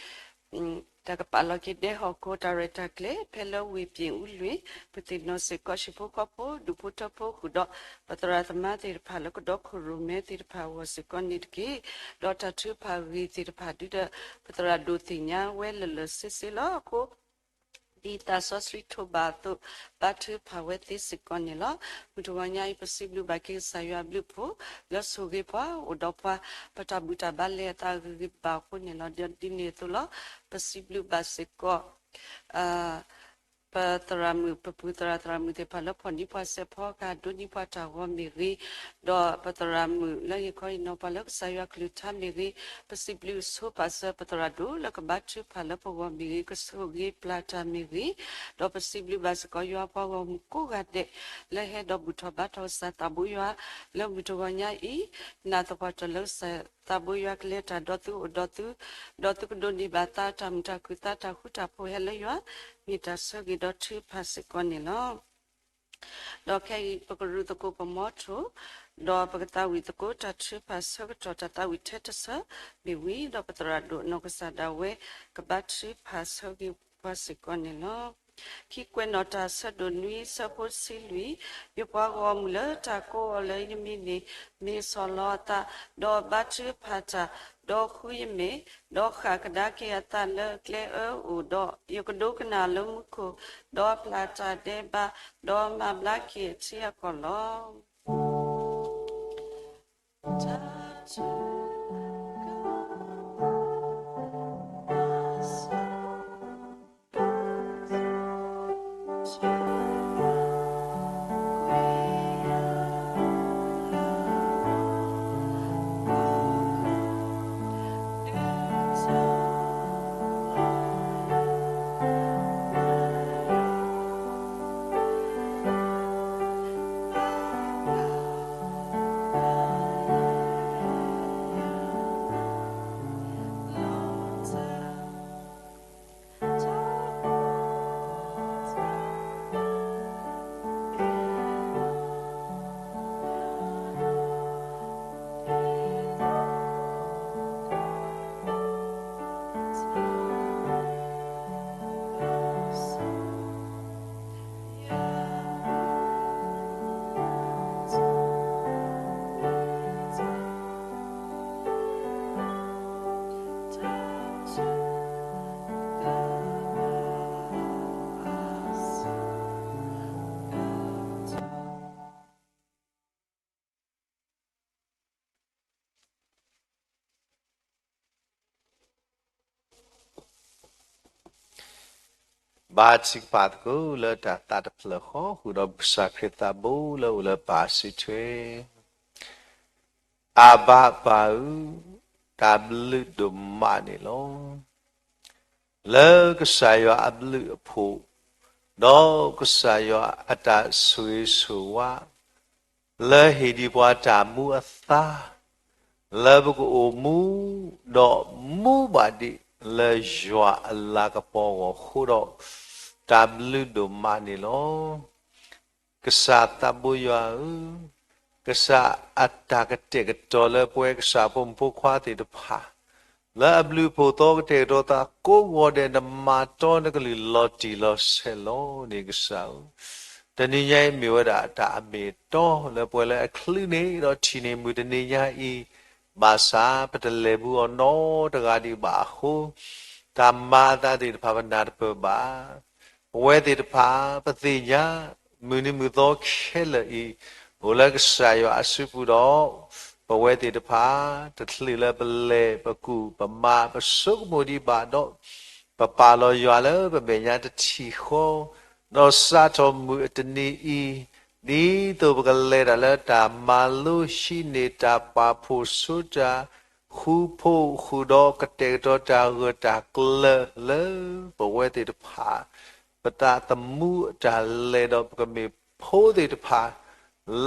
တၢ်ကပာ်လီၤက့ၤဒဲဟီၣ်ခိၣ် တၢ်ရဲၣ်တၢ်ကျဲၤ ဖဲလၢဝ့ၢ်ပၠ့ၣ်အူလွံၢ် ပသ့ၣ်နီၣ်စ့ၢ်ကီး ဟံၣ်ဖိဃီဖိ ဒူၣ်ဖိထၢဖိ ဃုာ်ဒီး ပသရၣ်သမါသ့ၣ်တဖၣ် လၢကဒီခိၣ်ရိၣ်မဲသ့ၣ်တဖၣ်အဂီၢ်စ့ၢ်ကီးန့ၣ်တက့ၢ်. ဒီးတၢ်ထုကဖၣ်ဂ့ၢ်သ့ၣ်တဖၣ် ဒုးဒီး ပသရၣ်ဒိၣ်သ့ၣ်ညါဝဲလၢာ်လၢာ်ဆ့ဆ့လီၤ. အဃိ ဒ်သးစီဆှံထိးဘၣ်အသိး ဘါထုကဖၣ်ဝဲသ့စ့ၢ်ကီးန့ၣ်လီၤ. မုၢ်တဂီၤညါအံၤ ပစံးဘျုးဘၣ်က့ၤကစၢ်ယွၤအဘျုးအဖှိၣ် လၢဆိၣ်ဂ့ၤပှၤ အိၣ်ဒီးပှၤ ပတၢ်ဘူၣ်တၢ်ဘါလဲၤအသးဂ့ၤဂ့ၤဘၣ်ဘၣ်အဃိန့ၣ်လီၤ. ဒ်န့ၣ်အသိးလီၤ ပစံးဘျုးဘၣ်စ့ၢ်ကီး ပသရၣ်မုၣ် ပပုၢ်သရၣ်သရၣ်မုၣ်သ့ၣ်တဖၣ်လၢဖီၣ်န့ၢ်ပှၤစဲးဖီကဟၣ် ဒိးန့ၢ်ပှၤတၢ်ဂီၤမ့ၢ်ဂ့ၤ, ဒီးပသရၣ်မုၣ်လၢဟ့ၣ်ခီဟ့ၣ်နီၤပှၤလၢကစၢ်ယွၤကလုၢ်ကထါမ့ၢ်ဂ့ၤ, ပစံးဘျုးဆိပာ်စၢၤပသရၣ်ဒိၣ်လၢကဘါထုကဖၣ်လၢပဂီၢ်မ့ၢ်ဂ့ၤ, ကဆိၣ်ဂ့ၤပျၢ်တၢ်မ့ၢ်ဂ့ၤ, ဒီးပစံးဘျုးဘၣ်စ့ၢ်ကီးယွၤပှၤဂီၢ်မုၢ်ကိးဂၤဒဲး လၢဟဲဒီးဘူၣ်ထီၣ်ဘါထီၣ်ကစၢ်သးဘိယွၤ လၢမုၢ်တဂီၤညါအံၤ, နာ်သပှၢ်တၢၢ်လၢကစၢ်သးဘိယွၤကလဲၤတၢ်ဒီးသုအိၣ်ဒီးသု, ဒီးသုကဒိးန့ၢ်ဘၣ်သးတၢ်မုာ်တၢ်ခုၣ်သးတၢ်ဃူတၢ်ဖိးဟဲလၢယွၤ, မ့ၢ်တၢ်ဆၢဂ့ၤဒီးထုကဖၣ်စ့ၢ်ကီးန့ၣ်လီၤ. ဒီးခဲအံၤပကရူၢ်သကိးပမီထိၣ်, ဒီးပကသးဝံၣ်သကိးတၢ်ထုကဖၣ်ဆၢကတီၢ်တၢ်သးဝံၣ်ထဲတဆၢမ့ၢ်ဝံၤ, ဒီးပသရၣ်ဒိၣ်နီၢ်ကစၢ်ဒၣ်ဝဲ ကဘါထုကဖၣ်ဆၢဂ့ၤပှၤစ့ၢ်ကီးန့ၣ်လီၤ. ခံကွဲးနီၣ်တၢ်ဆၢဒိၣ်နွံဆၢဖိတဆံလွံၢ်, ယပှၤဂီၢ်မုၢ်လၢတၢ်ကိးအီၤလၢယမံၤန့ၣ် မ့ၢ်ဆီၣ်လီၤအသး, ဒီးဘါထုကဖၣ်တၢ်, ဒီးဃုယမဲာ်, ဒီးဃၣ်ကဒါက့ၤအသးလၢကျဲအၢအိၣ်, ဒီးယကဒိကနၣ်လၢမူခိၣ်, ဒီးပျၢ်တၢ်ဒဲးဘး, ဒီးမၤဘျါက့ၤအထံအကီၢ်လီၤ. ဘါထုကဖၣ်သကိးလၢတၢ်သးတဖျၢၣ်ဃီ ဃုာ်ဒီးပကစၢ်ခရံာ်သးဘိလၢအိၣ်လၢပၢ်စုထွဲ အဘါပၢ်ဧၢ, တၢ်ဘျုးဒိၣ်မးန့ၣ်လီၤ. လၢကစၢ်ယွၤအဘျုးအဖှိၣ်, ဒီးကစၢ်ယွၤအတၢ်ဆိၣ်ဂ့ၤဆိၣ်ဝါ, လၢဟ့ၣ်ဒံးပှၤတၢ်မူအသါ, လၢပကအိၣ်မူ, ဒီးမူဘၣ်ဒံးလၢယွၤအလၤကပီၤအဂီၢ်အဃိဒီး, တၢ်ဘျုးဒိၣ်မးန့ၣ်လီၤ. ကစၢ်သးဘိယွၤဧၢ, ကစၢ်အတၢ်ကတဲာ်ကတီၤလၢပဝဲကစၢ်ဖိမုၣ်ဖိခွါသ့ၣ်တဖၣ်, လၢအဘျုးအဖှိၣ်သီကတဲာ်ကတီၤသးကိးဂီၤဒဲး နမၤတီနကလုၢ်လီၤတံၢ်လီၤဆဲးလီၤန့ၣ် ကစၢ်ဧၢ, တနံၤညါအံၤမ့ၢ်ဝဲဒၣ်တၢ်အမ့ၢ်အတီလၢပဝဲလၢအချုးန့ၣ်ဒီးထံၣ်န့ၢ်မုၢ်တနံၤညါအံၤ, ဘၣ်ဆၣ်ပတလဲၤဘူးအီၤနီတဂၤဒံးဘၣ်အဃိ, တၢ်မၤအသးသ့ၣ်တဖၣ်ပနၢ်တပၢၢ်ဘၣ်. ပဝဲသ့ၣ်တဖၣ်ပသ့ၣ်ညါ မုၢ်နံၤမုၢ်သီခဲလၢာ်အံၤ အိၣ်လၢကစၢ်ယွၤအစုပူၤဒီး ပဝဲသ့ၣ်တဖၣ် တချုးလၢပလဲၤပကူၣ်ပမၤပဆိကမိၣ်ဒံးဘၣ်ဒီး ပပာ်လီၤယွၤလၢပမဲာ်ညါတထံၣ်ဃီ, ဒီးစးထီၣ်မုၢ်အတနံၤအံၤ, ဒ်သိးပကလဲၤတၢ်လၢတၢ်မၤလိဟံးန့ၢ်တၢ်ပာ်ဖှိၣ်ဆိတၢ်ဃူဖိးဃုာ်ဒီးကတဲာ်ကတီၤတၢ်ဂၢၢ်တၢ်ကျၢၤလၢ ပဝဲသ့ၣ်တဖၣ် ပသးသမူအတၢ်လဲၤဒီးပကမ့ၢ်ဖိသ့ၣ်တဖၣ်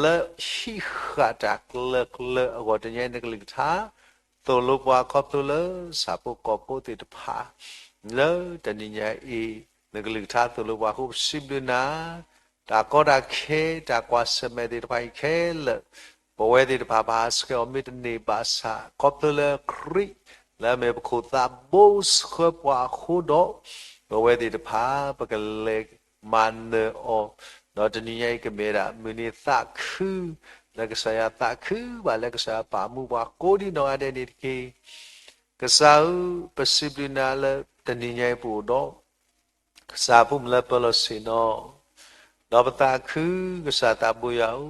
လၢဟံးဃာ်တၢ်ကျၢၤကျၢၤအဂီၢ်တနံၤညါအံၤ နကလုၢ်ကထါ သိၣ်လိပှၤခီဖျိလၢဆၣ်ဖိကီၢ်ဖိသ့ၣ်တဖၣ် လၢတနံၤညါအံၤ နကလုၢ်ကထါသိၣ်လိပှၤအဃိ ပစံးဘျုးနၤ, တၢ်ကီတၢ်ခဲ တၢ်ကွၢ်ဆၢၣ်မဲာ်သ့ၣ်တဖၣ်အံၤခဲလၢာ် ပဝဲသ့ၣ်တဖၣ်ပဟးဆှဲးအီၤမ့ၢ်တန့ၢ်ဘၣ်ဆၣ် ခီဖျိလၢခရံာ် လၢအမ့ၢ်ပခိၣ်သးဘိဆှၢပှၤအဃိဒီး ပဝဲသ့ၣ်တဖၣ် ပကလဲၤမၤနၢၤအီၤ, ဒီးတနံၤညါအံၤကမ့ၢ်ဝဲဒၣ် မုၢ်နံၤသးခု လၢကစၢ်ယွၤသးခုဘၣ် လၢကစၢ်ယွၤပာ်မူပှၤကိးဒံနီၢ်ဂၤဒဲးန့ၣ်တက့ၢ်. ကစၢ်ဧၢ, ပစံးဘျုးနၤလၢတနံၤညါအံၤပအိၣ်ဒီး ကစၢ်အဖိမုၣ်လၢပၢၤလီၢ်ဆ့ၣ်နီၤ, ဒီးပသးခုကစၢ်သးဘိယွၤဧၢ,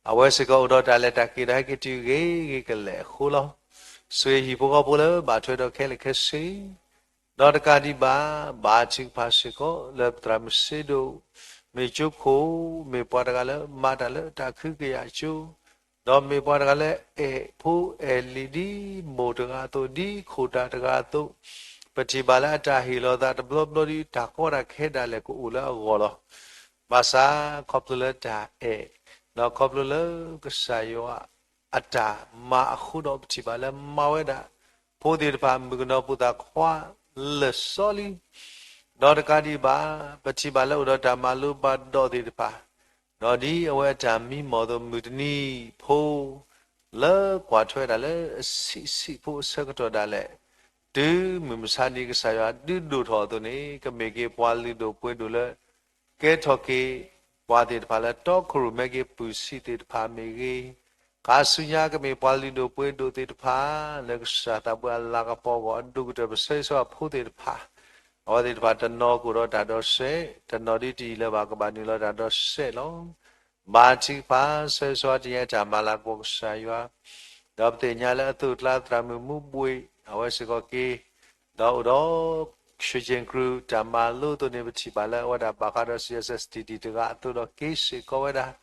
အဝဲစ့ၢ်ကီးအိၣ်ဒီးတၢ်လဲၤတၢ်က့ၤဒီးဟဲက့ၤတုၤဂ့ၤဂ့ၤကလဲာ်အဃိလီၤ. ဆိၣ်ဂ့ၤဟံၣ်ဖိဃီဖိလၢဘၣ်ထွဲဒီးခဲလၢာ်ခဲဆ့ ဒီးတကးဒံးဘၣ် ဘါထုကဖၣ်စ့ၢ်ကီးလၢပသရၣ်မုၣ်စ့ဒိၣ် မ့ၢ်ကၠိခိၣ် မ့ၢ်ပှၤတဂၤလၢမၤတၢ်လၢတၢ်ခုကယာ်ကၠိ, ဒီးမ့ၢ်ပှၤတဂၤလၢအဲၣ်ဖိအဲၣ်လံၤဒ်မိၢ်တဂၤအသိး ဒ်ခိၣ်တၢ်တဂၤအသိး, ပထံၣ်ဘၣ်လၢအတၢ်ဟ့ၣ်လီၤသးတဘျီဘျီဒီး တၢ်ကီတၢ်ခဲဒၣ်လဲာ်ကအိၣ်လၢအဂီၢ်လီၤ. ဘၣ်ဆၣ်ခီဖျိလၢတၢ်အဲၣ်, ဒီးခီဖျိလၢကစၢ်ယွၤ အတၢ်မၤအဃိဒီး ပထံၣ်ဘၣ်လၢမၤဝဲဒၣ် ဖိသ့ၣ်တဖၣ် မုၣ်ကနီၤဖိသၣ်ခွါလၢာ်စီလံ, ဒီးတကးဒံးဘၣ် ပထံၣ်ဘၣ်လၢအိၣ်ဒီးတၢ်မၤလိဘၣ်ဒီးသ့ၣ်တဖၣ်, ဒီးဒ်အဝဲအတၢ်မံမီၢ်အသိး မုၢ်တနံၤဖိ လၢကွၢ်ထွဲဒၣ်လၢအဆံးဆံးဖိအဆၢကတီၢ်ဒၣ်လဲာ်, တုၤမုၢ်မဆါနံၤကစၢ်ယွၤဒုးဒိၣ်ထီၣ်အသိးန့ၣ် ကမ့ၢ်က့ၤပှၤလုၢ်ဒိၣ်ပှ့ၤဒိၣ်လၢ ကဲထီၣ်က့ၤ ပှၤသ့ၣ်တဖၣ်လၢတီခိၣ်ရိၣ်မဲက့ၤပုၢ်ဆံးသ့ၣ်တဖၣ်မ့ၢ်ဂ့ၤ, ခါဆူညါကမ့ၢ်ပှၤလုၢ်ဒိၣ်ပှ့ၤဒိၣ်သ့ၣ်တဖၣ် လၢကစၢ်သးဘိအလၤကပီၤအဂီၢ် အဒိၣ်ကတၢၢ်ပဆၢဂ့ၤဆၢဝါဖိသ့ၣ်တဖၣ်, အဝဲသ့ၣ်တဖၣ်တနီၤကအိၣ်ဒီးတၢ်ဒီးစဲး, တနီၤဒ်တယံာ်လၢၤဘၣ်ကဘၣ်နုာ်လီၤတၢ်ဒီးစဲးလီၤ. ဘါထုကဖၣ် ဆၢဂ့ၤဆၢဝါတနံၤညါအံၤ တၢ်မၤလၤကပီၤကစၢ်ယွၤ, ဒီးပသ့ၣ်ညါလၢအသုးကျါသရၣ်မုၣ်မူဘှ့ၣ် အဝဲစ့ၢ်ကီးက့ၤ ဒီးအိၣ်ဒီး ရွှေကျင် group တၢ်မၤလိအသိးန့ၣ် ပထံၣ်ဘၣ်လၢအဝဲဒၣ်ဘၣ်ဃးဒီး C S S T D တဂၤအသိးဒီးက့ၤစ့ၢ်ကီးဝဲဒၣ်,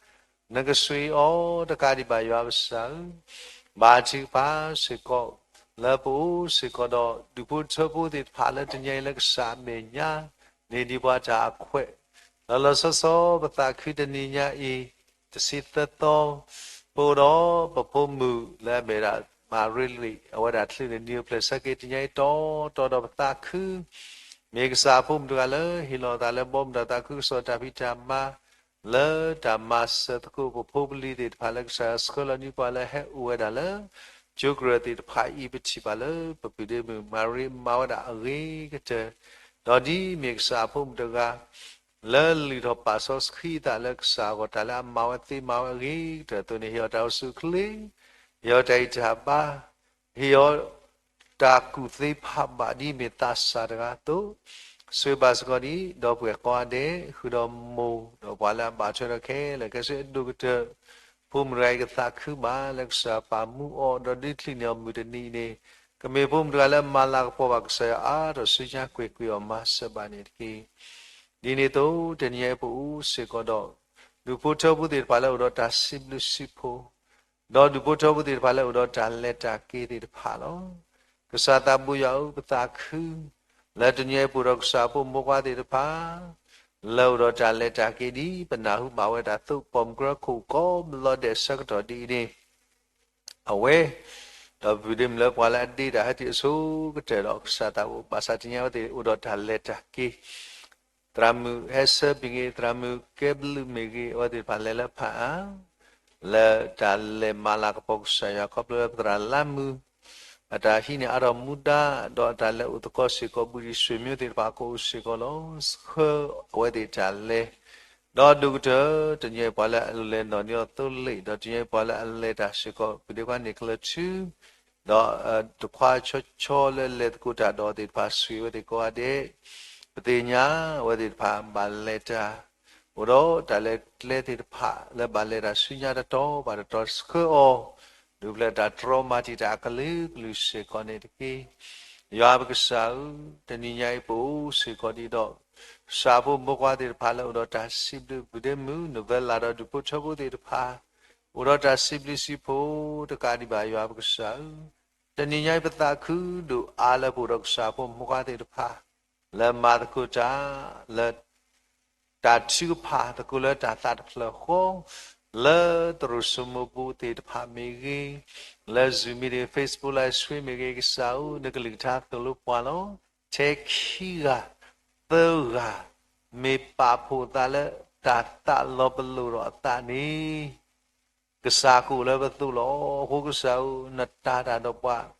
နကဆိၣ်ဂ့ၤအီၤတကးဒံးဘၣ်ယွၤပစၢ်ဧၢ, ဘါထုကဖၣ်စ့ၢ်ကီး လၢပအိၣ်စ့ၢ်ကီးဒီးဒူၣ်ဖိထၢဖိသ့ၣ်တဖၣ်လၢတနံၤညါအံၤလၢကစၢ်အမဲာ်ညါ န့ၢ်ဒံးပှၤတၢ်အခွဲး, လီၤလီၤဆီဆီပသးခုတနံၤညါအံၤ တဆံသၢသီ ပအိၣ်ဒီးပဖိမုၣ်လၢအမ့ၢ်ဒၣ် မၤရ့လံၣ် အဝဲဒၣ်ချုးန့ၢ်နံၤအိၣ်ဖျဲၣ်ဆၢက့ၤတနံၤညါအံၤတီတီဒီးပသးခု, မ့ၢ်ကစၢ်အဖိမုၣ်တဂၤလၢဟ့ၣ်လီၤအသးလၢဘီမုၢ်ဒီးသးခုကစီၣ်တၢ်ဖံးတၢ်မၤ လၢတၢ်မၤစၢၤသကိးပဖိပလံၤသ့ၣ်တဖၣ်လၢကစၢ်ယွၤဆှၢလီၤနံၤပှၤလၢဟဲအိၣ်ဝဲဒၣ်လၢ ကၠိကရၢၢ်သ့ၣ်တဖၣ်အံၤ ပထံၣ်ဘၣ်လၢပပုၢ်ဒ့မုၣ်မၤရ့မၤဝဲဒၣ်အဂ့ၤကတၢၢ်, ဒီးဒ်မ့ၢ်ကစၢ်အဖိမုၣ်တဂၤ လၢလုၢ်ထီၣ်ပာ်စီဆှံအသးလၢကစၢ်အဂီၢ် တၢ်လၢအမၤဝဲသ့မၤဝဲအဂ့ၤကတၢၢ်အသိးန့ၣ် ဟ့ၣ်အီၤတၢ်အိၣ်ဆူၣ်အိၣ်ချ့, ဟ့ၣ်အီၤတၢ်ဂံၢ်တၢ်ဘါ, ဟ့ၣ်အီၤ တၢ်ကူၣ်သ့ဖးဘၣ်ဒ်မ့ၢ်သးစၢ်တဂၤအသိး, ဆိၣ်ဂ့ၤဘၣ်စ့ၢ်ကီးဒံး ဒီပုၢ်ဝဲၢ်ကိးဂၤဒဲး ဃုာ်ဒီးမိၢ် ဒီးပှၤလၢအဘၣ်ထွဲဒီးခဲလၢာ်ခဲဆ့အဒိၣ်ကတၢၢ်, ဖိမုၣ်တဂၤအံၤကသးခုဘၣ်လၢကစၢ်ပာ်မူအီၤ ဒီးဒုးချုးန့ၢ်အီၤမုၢ်တနံၤအံၤန့ၣ်, ကမ့ၢ်ဖိမုၣ်တဂၤလၢမၤလၤကပီၤဘၣ်ကစၢ်ယွၤအါထီၣ်ဆူညါကွ့ၢ်ကွ့ၢ်အီၤမၤစၢၤဘၣ်န့ၣ်တက့ၢ်. ဒ်န့ၣ်အသိး တနံၤညါအံၤပအိၣ်စ့ၢ်ကီးဒီး ဒူၣ်ဖိထၢဖိသ့ၣ်တဖၣ်လၢအိၣ်ဒီးတၢ်စံးဘျုးစံးဖှိၣ်, ဒီးဒူၣ်ဖိထၢဖိသ့ၣ်တဖၣ်လၢအိၣ်ဒီးတၢ်လဲၤတၢ်က့ၤသ့ၣ်တဖၣ်လီၤ. ကစၢ်သးဘိယွၤဧၢ ပသးခု လၢတနံၤညါအံၤပအိၣ်ဒီးကစၢ်အဖိမုၣ်ဖိခွါသ့ၣ်တဖၣ် လၢအိၣ်ဒီးတၢ်လဲၤတၢ်က့ၤဒ်ပနၢ်ဟူဘၣ်ဝဲတၢ်သိၣ်ပိာ်မုၣ်ကရၢခိၣ်ကိးဘျီဒဲးဆၢကတီၢ်ဒ်အံၤန့ၣ် အဝဲ ဒီးပပုၢ်ဒ့မုၣ်လၢပှၤလၢအဒ့တၢ်ဟဲတုၤအဆိကတၢၢ်ဒီးကစၢ်သးဘိ ဘၣ်ဆၣ်တနံၤညါအံၤအဝဲသ့ၣ်အိၣ်ဒီးတၢ်လဲၤတၢ်က့ၤ သရၣ်မုၣ်ဟဲဆၢမ့ၢ်ဂ့ၤ သရၣ်မုၣ်ကဲဘျုးမ့ၢ်ဂ့ၤ အဝဲသ့ၣ်တဖၣ်လဲၤလၢဖးအါ လၢတၢ်လဲၤမၤလၤကပီၤကစၢ်ယွၤခီဖျိလၢပသရၣ်လါမုၢ် အတၢ်ဟံးန့ၢ်အါထီၣ်မူဒါ ဒီးအတၢ်လဲၤအိၣ်သကိးစ့ၢ်ကီး ဘုဒံးဆွေမျိုးသ့ၣ်တဖၣ်ကအိၣ်စ့ၢ်ကီးလီၤ. ဆှၢအဝဲသ့ၣ်တၢ်လဲၤ ဒီးဒိၣ်ကတၢၢ် တနံၤအံၤပှၤလၢအလဲၤနီၢ်န့ၢ်အီၤသိလ့ၣ်, ဒီးတနံၤအံၤပှၤလၢအလဲၤတၢ်စ့ၢ်ကီး ပူၤဒ့ခွါန့ၣ် ကလၢၤထူ, ဒီးတခွါဆီဆီလၢလဲၤသကိးတၢ်ဒီးသ့ၣ်တဖၣ် ဆှံဝဲသ့ၣ်ကိးဂၤဒဲး, ပသ့ၣ်ညါအဝဲသ့ၣ်တဖၣ်ဘၣ်လဲၤတၢ် အိၣ်ဒီးတၢ်လဲၤကျဲသ့ၣ်တဖၣ် လၢဘၣ်လဲၤတၢ်ဆူညါတတီၤဘၣ်တတီၤဆှၢအီၤ, ဒုးဖျဲၣ်တၢ်တြီမၤတံာ်တာ်အကလုာ်ကလုာ်စ့ၢ်ကီးန့ၣ်တက့ၢ်. ယွၤပကစၢ်ဧၢ, တနံၤညါအံၤပအိၣ်စ့ၢ်ကီးဒ်သိး ကစၢ်ဖိမိၢ်ပၢ်သ့ၣ်တဖၣ်လၢအိၣ်ဒီးတၢ်စံးဘျုးပူၤဒ့မုၣ် နဝဲလၢဒီးဒူၣ်ဖိထၢဖိသ့ၣ်တဖၣ် အိၣ်ဒီးတၢ်စံးဘျုးစံးဖှိၣ်တကးဒံးဘၣ်ယွၤပကစၢ်ဧၢ, တနံၤညါအံၤပသးခုဒိၣ်အါလၢပအိၣ်ဒီးကစၢ်ဖိမိၢ်ပၢ်သ့ၣ်တဖၣ် လၢမၤသကိးတၢ် လၢ တၢ်ထုကဖၣ်သကိးလၢတၢ်သးတဖျၢၣ်ဃီ, လၢတရူးစမူပူၤသ့ၣ်တဖၣ်မ့ၢ်ဂ့ၤ, လၢ Zoom meeting, Facebook Live Stream မ့ၢ်ဂ့ၤ, ကစၢ်ဧၢ, နကလုၢ်ကထါသိၣ်လိပှၤလီၤ. ထဲခံဂၤ, သၢဂၤ, မ့ၢ်ပာ်ဖှိၣ်အသးလၢတၢ်သးလီၤပလိာ်ဒီးအသးန့ၣ် ကစၢ်ကအိၣ်လၢပသိးလီၤ. အဃိကစၢ်ဧၢ, နတၢ်တၢ်ဒီးပှၤ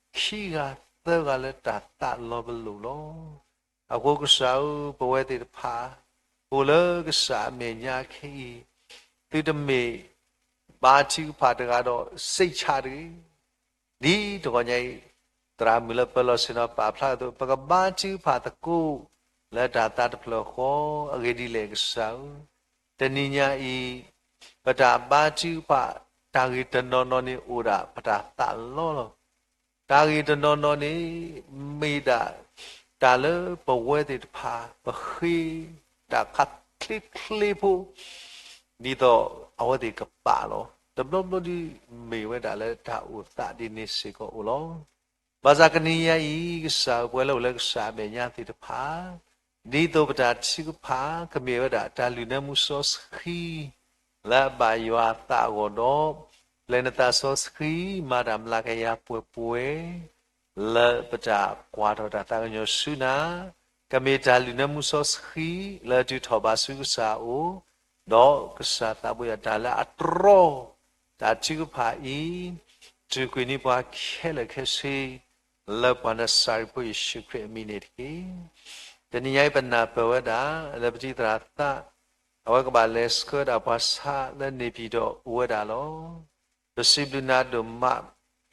ခံဂၤ, သၢဂၤလၢတၢ်သးလီၤပလိာ်လီၤ. အဃိကစၢ်ဧၢ, ပဝဲသ့ၣ်တဖၣ် အိၣ်လၢကစၢ်အမဲာ်ညါခဲအံၤ, သုတမ့ၢ် ဘါထုကဖၣ်တဂၤဒီးစံးဆၣ်တဂ့ၤ. ဒ်တဂီၤညါအံၤ, သရၣ်မုၣ်လၢပၢၤလီၢ်ဆ့ၣ်နီၤပာ်ဖျါအသိး, ပကဘါထုကဖၣ်သကိး လၢတၢ်သးတဖျၢၣ်ဃီ, အဂ့ၢ်ဒ်လဲၣ်ကစၢ်ဧၢ, တနံၤညါအံၤ, ပတၢ်ဘါထုကဖၣ် တၢ်ဂ့ၢ်တနီၤနီၤန့ၣ်အိၣ်ဒၣ်ပတၢ်သးလီလီၤ. တၢ်ဂ့ၢ်တနီၤနီၤန့ၣ် မ့ၢ်ဒၣ် တၢ်လၢပဝဲသ့ၣ်တဖၣ် ပဃ့ တၢ်ခါချ့ချ့ဖိ ဒ်သိးအဝဲသ့ၣ်ကပာ်လီၤ. တဘျီဘျီဒုး မ့ၢ်ဝဲဒၣ်လၢတၢ်အိၣ်သးဒ်န့ၣ်စ့ၢ်ကီးအိၣ်လီၤ. ဘၣ်ဆၣ်ကနံၤညါအံၤ ကစၢ်ပဝဲလၢအိၣ်လၢကစၢ်အမဲာ်ညါသ့ၣ်တဖၣ်, ဒ်သိးပတၢ်ထုကဖၣ် ကမ့ၢ်ဝဲဒၣ်တၢ်လုၢ်နၢမူစီဆှံ လၢအဘၣ်ယွၤအသးအဂီၢ်ဒီး, ပျဲနသးစီဆှံ မၤတၢ်မျးကယၤပှဲၤပှဲၤ လၢပတၢ်ကွၢ်ထီၣ်တၢ်သးကညီၤဆူနၤ, ကမ့ၢ်တၢ်လုၢ်နၢမူစီဆှံ လၢတုၤထီၣ်ဘးဆူကစၢ်အအိၣ်, ဒီးကစၢ်သးဘိယွၤတၢ်လၢအတြီ တၢ်ထုကဖၣ်အံၤ, တုၤကွံာ်န့ၢ်ပှၤခဲလၢာ်ခဲဆ့, လၢပှၤနစၤရ့းဖိယ့ၣ်ၡူးခရံာ်အမံၤန့ၣ်တက့ၢ်. တနံၤညါအံၤပနၢ်ပၢၢ်ဝဲဒၣ် လၢပတံၤသရၣ်သး အဝဲကဘၣ်လဲၤဆှၢဒၣ်ပှၤဆါလၢန့ၣ်ပံၤဒီးအိၣ်ဝဲဒၣ်လီၤ. ပစံးဘျုးနၤဒိၣ်မး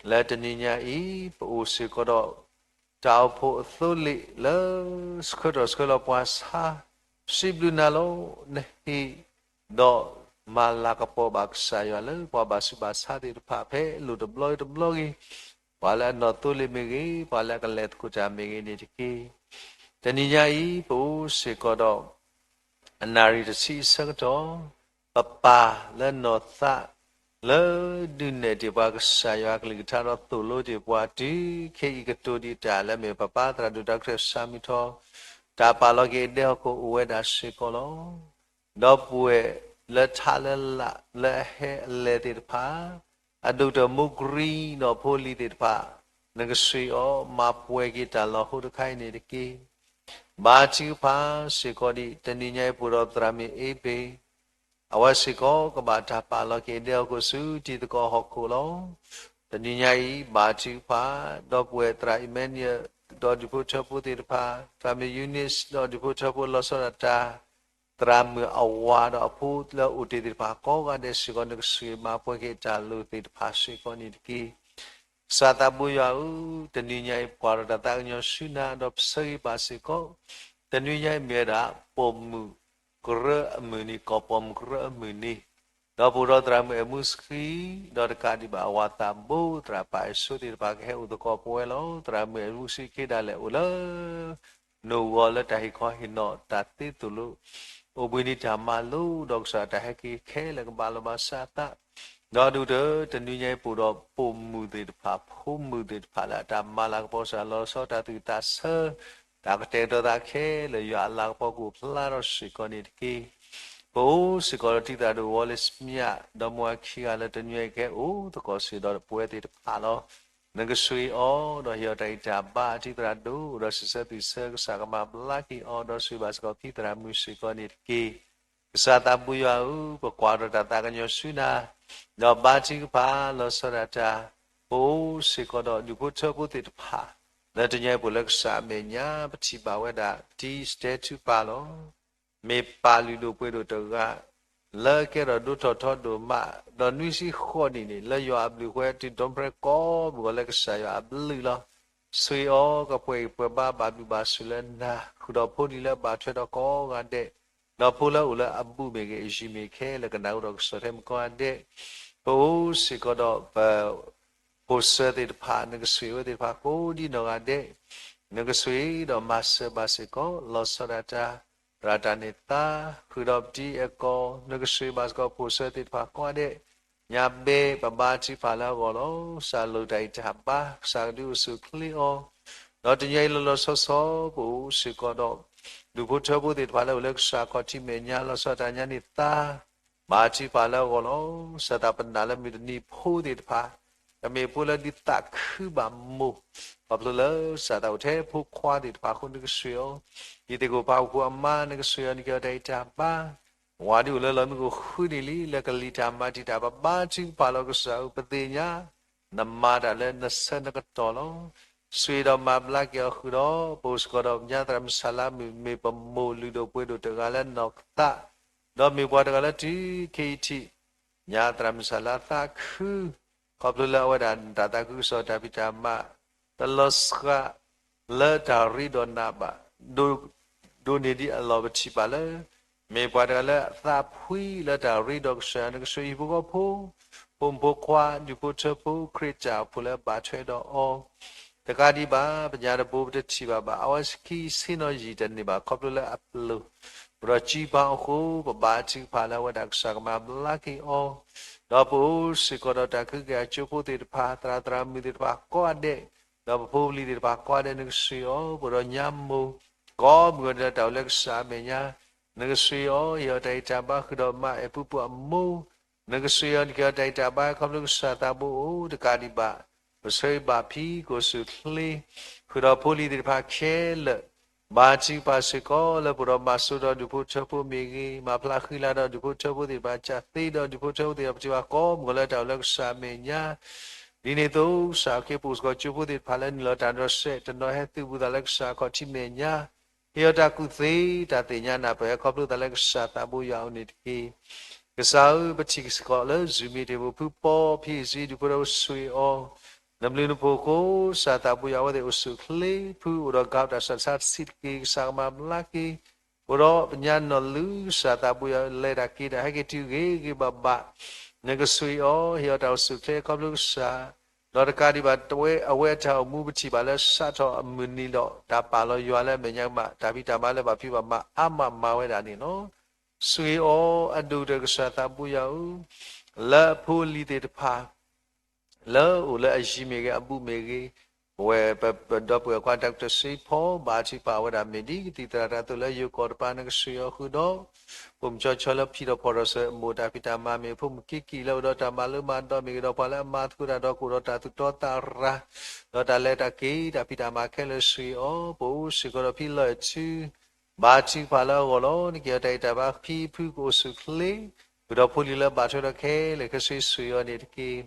လၢတနံၤညါအံၤ ပအိၣ်စ့ၢ်ကီးဒီး တၢ်အိၣ်ဖှိၣ်အသိလ့ၣ်လၢ ဆှၢထီၣ်ဆှၢလီၤပှၤဆါ, ပစံးဘျုးနၤလီၤ. နဟ့ၣ် ဒီးမၤလၤကပီၤဘၣ်ကစၢ်ယွၤလၢပှၤဘၣ်ဆူးဘၣ်ဆါသ့ၣ်တဖၣ်ဖဲလိၣ်တဘျီတဘျီဂ့ၤ, ပှၤလၢအနီၢ်သိလ့ၣ်မ့ၢ်ဂ့ၤ, ပှၤလၢအကလဲၤသကိးတၢ်မ့ၢ်ဂ့ၤန့ၣ်တက့ၢ်. တနံၤညါအံၤ ပအိၣ်စ့ၢ်ကီးဒီး အနၣ်ရံၣ်တဆံအဆၢကတီၢ်, ပပၢ်လၢနီၢ်သး လၢဒုးနဲၣ်တ့ၢ်ပှၤကစၢ်ယွၤအကလုၢ်ကထါဒီးသိၣ်လိတ့ၢ်ပှၤတုၤခဲအံၤကတိၤဒံးတၢ်လၢအမ့ၢ် ပပၢ်သရၣ်ဒိၣ်တၢ်ကထၢၣ်စၢ်မုၢ်ထီၣ် တၢ်ပာ်လီၤက့ၤအဒဲဟီၣ်ခိၣ်အိၣ်ဝဲဒၣ်စ့ၢ်ကီးလီၤ. ဒီပုၢ်ဝဲၢ်လၢထးလၢလာ်လၢအဟဲအလဲၤသ့ၣ်တဖၣ်, အဒိၣ်ကတၢၢ်မူကရံဒီးဖိလံၤသ့ၣ်တဖၣ်, နကဆှံအီၤ မၤပှဲၤက့ၤတၢ်လီၢ်ဟိတခါအံၤန့ၣ်တက့ၢ်. ဘါထုကဖၣ်စ့ၢ်ကီးဒံး တနံၤညါအံၤပအိၣ်ဒီးသရၣ်မုၣ်အ့ဘ့ၣ် အဝဲစ့ၢ်ကီးကဘၣ်တၢ်ပာ်လီၤက့ၤဒဲဟီၣ်ခိၣ်ဆူတံၤသကိးဟီၣ်ခိၣ်လီၤ. တနံၤညါအံၤ ဘါထုကဖၣ် ဒီပုၢ်ဝဲၢ်သရၣ်အံၤမဲနံယၢၣ် ဒီးဒူၣ်ဖိထၢဖိသ့ၣ်တဖၣ်, သရၣ်မုၣ်ယူနံး ဒီးဒူၣ်ဖိထၢဖိလီၤဆီဒၣ်တၢ်, သရၣ်မုၣ်အဝၤဒီးအဖိလၢအအိၣ်တ့ၢ်သ့ၣ်တဖၣ်ကိးဂၤဒဲးစ့ၢ်ကီး နကဆှံမၤပှဲၤက့ၤတၢ်လိၤသ့ၣ်တဖၣ်စ့ၢ်ကီးန့ၣ်တက့ၢ်. ကစၢ်သးဘိယွၤဧၢ, တနံၤညါအံၤပှၤဒီးတၢ်သးကညီၤဆူနၤဒီးပဆၢဂ့ၤဘၣ်စ့ၢ်ကီး, တနံၤညါအံၤမ့ၢ်ဝဲဒၣ် ပိာ်မုၣ်ကရၢအမုၢ်နံၤ, ကီၢ်ပိာ်မုၣ်ကရၢအမုၢ်နံၤ, ဒီးပအိၣ်ဒီးသရၣ်မုၣ်အဲၣ်မူဆှံ, ဒီးတကးဒံးဘၣ်အဝၤသးဘိ သရၣ်ပၢ်အဲၣ်ဆိသ့ၣ်တဖၣ်ကဟဲအိၣ်သကိးပဝဲလီၤ. သရၣ်မုၣ်အဲၣ်မူဆှံခ့ဒၣ်လဲာ်အိၣ်လၢ နိၣ်ဂီၤလၢတၢ်ဟ့ၣ်ခီဟ့ၣ်နီၤတၢ်သ့သိၣ်လိ, အိၣ်ဘှံးနံၤတၢ်မၤလိဒီးကစၢ်တၢ်ဟဲက့ၤခဲလၢာ်ကဘၣ်လီၤဘၣ်စးအသး, ဒီးဒိၣ်ကတၢၢ် တနံၤညါအံၤပအိၣ်ဒီးပိာ်မုၣ်သ့ၣ်တဖၣ် ဖိမုၣ်သ့ၣ်တဖၣ်လၢအတၢ်မၤလၤကပီၤကစၢ်လီၤဆီတၢ်သူၣ်သးဆၢ, တၢ်ကတဲာ်ကတီၤသးခဲလၢာ် ယွၤအလၤကပီၤကအိၣ်ဖျါထီၣ်စ့ၢ်ကီးန့ၣ်တက့ၢ်. ပအိၣ်စ့ၢ်ကီးဒီးတံၤသရၣ်ဒိၣ်ဝီလ့စမၠး ဒီးမိၢ်အခံဂၤလၢတနံၤညါအံၤကဟဲအိၣ်သကိးစ့ၢ်ဒီးပဝဲသ့ၣ်တဖၣ်လီၤ. နကဆှံအီၤ ဒီးဟ့ၣ်အီၤတၢ်ဂံၢ်တၢ်ဘါ တံၤသရၣ်ဒိၣ်ဒီးစံးဆၢသွံၣ်ဆၢ ကစၢ်ကမၤဘျါက့ၤအီၤ ဒီးဆှံဘၣ်စ့ၢ်ကီးဖံသရၣ်မုၣ်စ့ၢ်ကီးန့ၣ်တက့ၢ်. ကစၢ်သးဘိယွၤဧၢ, ပကွၢ်ထီၣ်တၢ်သးကညီၤဆူနၤ, ဒီးဘါထုကဖၣ်လီၤဆီဒၣ်တၢ်, ပအိၣ်စ့ၢ်ကီးဒီးဒူၣ်ဖိထၢဖိသ့ၣ်တဖၣ်, လၢတနံၤညါအံၤပအိၣ်လၢကစၢ်အမဲာ်ညါ ပထံၣ်ဘၣ်ဝဲဒၣ် တံၤစတဲထူပၢ်လီၤ. မ့ၢ်ပၢ်လုၢ်ဒိၣ်ပှ့ၤဒိၣ်တဂၤ လၢကဲထီၣ်ဒိၣ်ထီၣ်ထီဒိၣ်မး ဒီးနွံဆံဃိးနံၣ်န့ၣ် လၢယွၤအဘျုးအဃွဲ တုၤဒိၣ်ဖျဲးကိးမုၢ်ဂီၤလၢကစၢ်ယွၤအဘျုးလီၤ. ဆိၣ်ဂ့ၤအီၤ ကပှဲၤဂံၢ်ပှဲၤဘါ ဘၣ်ဘျုးဘၣ်ဆိၣ်လၢနၤ ဃုာ်ဒီးဖိလံၤလၢအဘၣ်ထွဲဒီးကိးဂၤဒဲး, ဒီးဖိလၢအအိၣ်လၢအဘူးမ့ၢ်ဂ့ၤ အယံၤမ့ၢ်ဂ့ၤ ခဲလၢာ်ကနၣ်အူဒီးကစီၣ်ထဲမ့ၢ်ကိးဂၤဒဲး, ပအိၣ်စ့ၢ်ကီးဒီးပ ဖိၣ်စၢၤသ့ၣ်တဖၣ် နကဆိၣ်ဂ့ၤဝဲသ့ၣ်တဖၣ်ကိးဒ်နီၢ်ဂၤဒဲး, နကဆိၣ်ဂ့ၤဒီးမၤစၢၤဘၣ်စ့ၢ်ကီး လီၤဆီဒၣ်တၢ် ရၤတၢ်န့ၢ်သါ ဃုာ်ဒီးပတံၤအဲၣ်ကီၢ် နကဆိၣ်ဂ့ၤဘၣ်စ့ၢ်ကီး ဖိၣ်စၢၤသ့ၣ်တဖၣ်ကိးဂၤဒဲး, ညါဘဲပဘါထုကဖၣ်လၢအဂီၢ်လီၤ. ကစၢ်လိၣ်တၢ်အံၤတၢ်ဘါ ကစၢ်ကဒုးအိၣ်ဆူၣ်အိၣ်ချ့အီၤ, ဒီးတနံၤအံၤလီၤလီၤဆီဆီ ပအိၣ်စ့ၢ်ကီးဒီး ဒူၣ်ဖိထၢဖိသ့ၣ်တဖၣ်လၢအိၣ်လၢကစၢ်ခီၣ်ထံးမဲာ်ညါ လီၤဆီဒၣ်တၢ်ညါန့ၢ်သါ ဘါထုကဖၣ်လၢအဂီၢ်လီၤ. ကစၢ်သးပနာ်လၢမုၢ်တနံၤဖိသ့ၣ်တဖၣ် ကမ့ၢ်ဖိလၢဒုးသးခုဘၣ်မိၢ်, ခီဖျိလၢကစၢ်သးအိၣ်ထဲဖိခွါသ့ၣ်တဖၣ်အဃိ နကဆိၣ်ဂ့ၤအီၤ, ဒ်သ့ၣ်ကိၣ်ဖးအဖိအမါ နကဆိၣ်ဂ့ၤအီၤ နကဲအီၤတၢ်အံၤတၢ်ဘါ, ဝၤဒုးအိၣ်လၢလီၢ်မံခိၣ်ဃုနံၣ်လံ လၢကလံၤတၢ်မၤတံာ်တာ် ပဘါထုကဖၣ်လီၤကစၢ်ဧၢ ပသ့ၣ်ညါ နမၤတၢ်လၢနဆၢနကတီၢ်လီၤ. ဆိၣ်ဂ့ၤဒီးမၤဘျါက့ၤအီၤဃုာ်ဒီး ပအိၣ်စ့ၢ်ကီးဒီးညါသရၣ်မုၣ်ဆၣ်လါမုၣ် မ့ၢ်ပမိၢ်လုၢ်ဒိၣ်ပှ့ၤဒိၣ်တဂၤလၢနီၢ်ကသး, ဒီးမ့ၢ်ပှၤတဂၤလၢတုၤခဲအံၤထံး ညါသရၣ်မုၣ်ဆၣ်လါသးခု ခီဖျိလၢအဝဲဒၣ်တၢ်သးခုကစီၣ်တၢ်ဖံးတၢ်မၤ တလီၤစှၤလၢတၢ်ရ့ဒီးနးဘၣ် ဒိးန့ၢ်ဒံးအလီၢ်ပထံၣ်ဘၣ်လၢ မ့ၢ်ပှၤတဂၤလၢအသးဖှံလၢတၢ်ရ့ဒီးကစၢ်ယွၤ နကဆိၣ်ဂ့ၤဟံၣ်ဖိဃီဖိ, ဖိမုၣ်ဖိခွါ ဒူၣ်ဖိထၢဖိ ခရံာ်တၢ်အိၣ်ဖှိၣ်လၢအဘၣ်ထွဲဒီးအီၤ, တကးဒံးဘၣ် ပညါတဘိပတထံၣ်ဘၣ်ဘၣ် အဝဲခံဆ့ၣ်နီၤယံာ်တန့ၢ်ဘၣ် ခီဖျိလၢအပျိၢ် ပဒီးကံပာ်အဃိ ပဘါထုကဖၣ်လၢအဝဲဒၣ်ကစၢ်ကမၤဘျါက့ၤအီၤ, ဒီးပအိၣ်စ့ၢ်ကီးဒီးတၢ်ကဟုကယာ်ကၠိဖိသ့ၣ်တဖၣ် သရၣ်သရၣ်မုၣ်သ့ၣ်တဖၣ်ကိးဂၤဒဲး, ဒီးပဖိပလံၤသ့ၣ်တဖၣ်ကိးဂၤဒဲး နကဆိၣ်ဂ့ၤအီၤ, ပအိၣ်ဒီးညါမိၢ် ကိးမုၢ်ဂီၤဒဲးလၢတၢ်အိၣ်လၢကစၢ်အမဲာ်ညါ, နကဆိၣ်ဂ့ၤအီၤ ဟ့ၣ်အီၤတၢ်ဂံၢ်တၢ်ဘါဃုာ်ဒီးမါအဲၣ်ပူၤပှၤအမိၢ်, နကဆိၣ်ဂ့ၤအီၤ နကဟ့ၣ်အီၤတၢ်ဂံၢ်တၢ်ဘါ ခီဖျိကစၢ်သးဘိအိၣ် တကးဒံးဘၣ် ပဆၢဂ့ၤဘၣ်ဖံးကိၣ်ဆူၣ်ချ့ ဃုာ်ဒီးဖိလံၤသ့ၣ်တဖၣ်ခဲလၢာ်, ဘါထုကဖၣ်စ့ၢ်ကီးလၢပအိၣ်ဒီးမၤစိဒီးဒူၣ်ဖိထၢဖိမ့ၢ်ဂ့ၤ, မၤဖျါဃံလၤဒီးဒူၣ်ဖိထၢဖိသ့ၣ်တဖၣ် ကသ့ဒီးဒူၣ်ဖိထၢဖိသ့ၣ်တဖၣ်ပထံၣ်ဘၣ်ကိးမုၢ်ဂီၤလၢတၢ်အိၣ်လၢကစၢ်အမဲာ်ညါ, ဒ်န့ၣ်အသိး ကစၢ်အခ့အပူၤစ့ၢ်ကီးကၠိဖိသ့ၣ်တဖၣ်လၢနုာ်လီၤတၢ်ဒီးစဲး တနီၤဟဲသုးဘူးသးလၢကစၢ်အခီၣ်ထံးမဲာ်ညါ, ဟ့ၣ်အီၤတၢ်ကူၣ်သ့တၢ်သ့ၣ်ညါနၢ်ပၢၢ် ခီဖျိသးလၢကစၢ်သးဘိယွၤအအိၣ်န့ၣ်တက့ၢ်. ကစၢ်ဧၢ ပထံၣ်စ့ၢ်ကီးလၢ Zoom meeting ပူၤ ဖုပီ ဖံအံၤစံ ဒူၣ်ဖိထၢဖိဆိၣ်ဂ့ၤအီၤ, နဘျုးနဖှိၣ်အဃိ ကစၢ်သးဘိယွၤအဝဲသ့ၣ်အိၣ်ဆူၣ်ချ့ ဖုအိၣ်ဒီးကါတၢ်ဆၢတဆါတဆံးတက့ၢ် ကစၢ်ကမၤဘျါက့ၤ, အိၣ်ဒီးပညါနီၢ်လုၢ် ကစၢ်သးဘိယွၤလၢတၢ်က့ၤတၢ်ဟဲက့ၤတုၤဂ့ၤဂ့ၤဘၣ်ဘၣ်, နကဆိၣ်ဂ့ၤအီၤ ဟ့ၣ်အီၤတၢ်အိၣ်ဆူၣ်ချ့ခီဖျိကစၢ် ဒီးတကးဒံးဘၣ် အဝဲအတၢ်အိၣ်မူပထံၣ်ဘၣ်လၢစးထီၣ်အမုၢ်နံၤဒီး တၢ်ပာ်လီၤယွၤလၢအမဲာ်ညါကမၣ် တၢ်ဖံးတၢ်မၤလၢဘၣ်ဖံးဘၣ်မၤအါမးမၤဝဲဒၣ်န့ၣ်လီၤ. ဆိၣ်ဂ့ၤအီၤအဒိၣ်ကတၢၢ်ကစၢ်သးဘိယွၤဧၢ, လၢအဖိအလံၤသ့ၣ်တဖၣ် လၢအအိၣ်လၢအယံၤမ့ၢ်ဂ့ၤ အဘူးမ့ၢ်ဂ့ၤ, ပဝဲပဒီပုၢ်ဝဲၢ်ခွါ Doctor စ့ဖီ ဘါထုကဖၣ်ဝဲဒၣ် မ့ၢ်ဒ်ကသံၣ်သရၣ်တၢ်အသိးလၢယိၤကီၢ်တပၤ နကဆိၣ်ဂ့ၤအီၤဃုာ်ဒီး ပိာ်မုၣ်ကၠီကၠီလၢဖံးထီၣ်ဖီၣ်ထီၣ်စၢၤ အမိၢ်တၢ်ဖံးတၢ်မၤမ့ၢ် ဖိမုၣ်က့ကံၣ်လၢအိၣ်ဒီးတၢ်မၤလိမၤဒိးမ့ၢ်ဂ့ၤဒီး ပှၤလၢအမၤသကိးတၢ်ဒီးကအိၣ်ဒီးတၢ်သူၣ်တီသးရၤ ဒီးတၢ်လဲၤတၢ်က့ၤ တၢ်ဖံးတၢ်မၤခဲလၢာ် ဆိၣ်ဂ့ၤအီၤ, ပအိၣ်စ့ၢ်ကီးဒီးဖံလီၢ်အဲၣ်ထူ ဘါထုကဖၣ်လၢအဂီၢ်လီၤ. နကဟ့ၣ်အီၤတၢ်ဂံၢ်တၢ်ဘါ ဖံဖုကအိၣ်ဆူၣ်ချ့ ဃုာ်ဒီးဖိလံၤလၢဘၣ်ထွဲဒီးခဲလၢာ် ခဲဆ့ဆိၣ်ဂ့ၤအီၤန့ၣ်တက့ၢ်.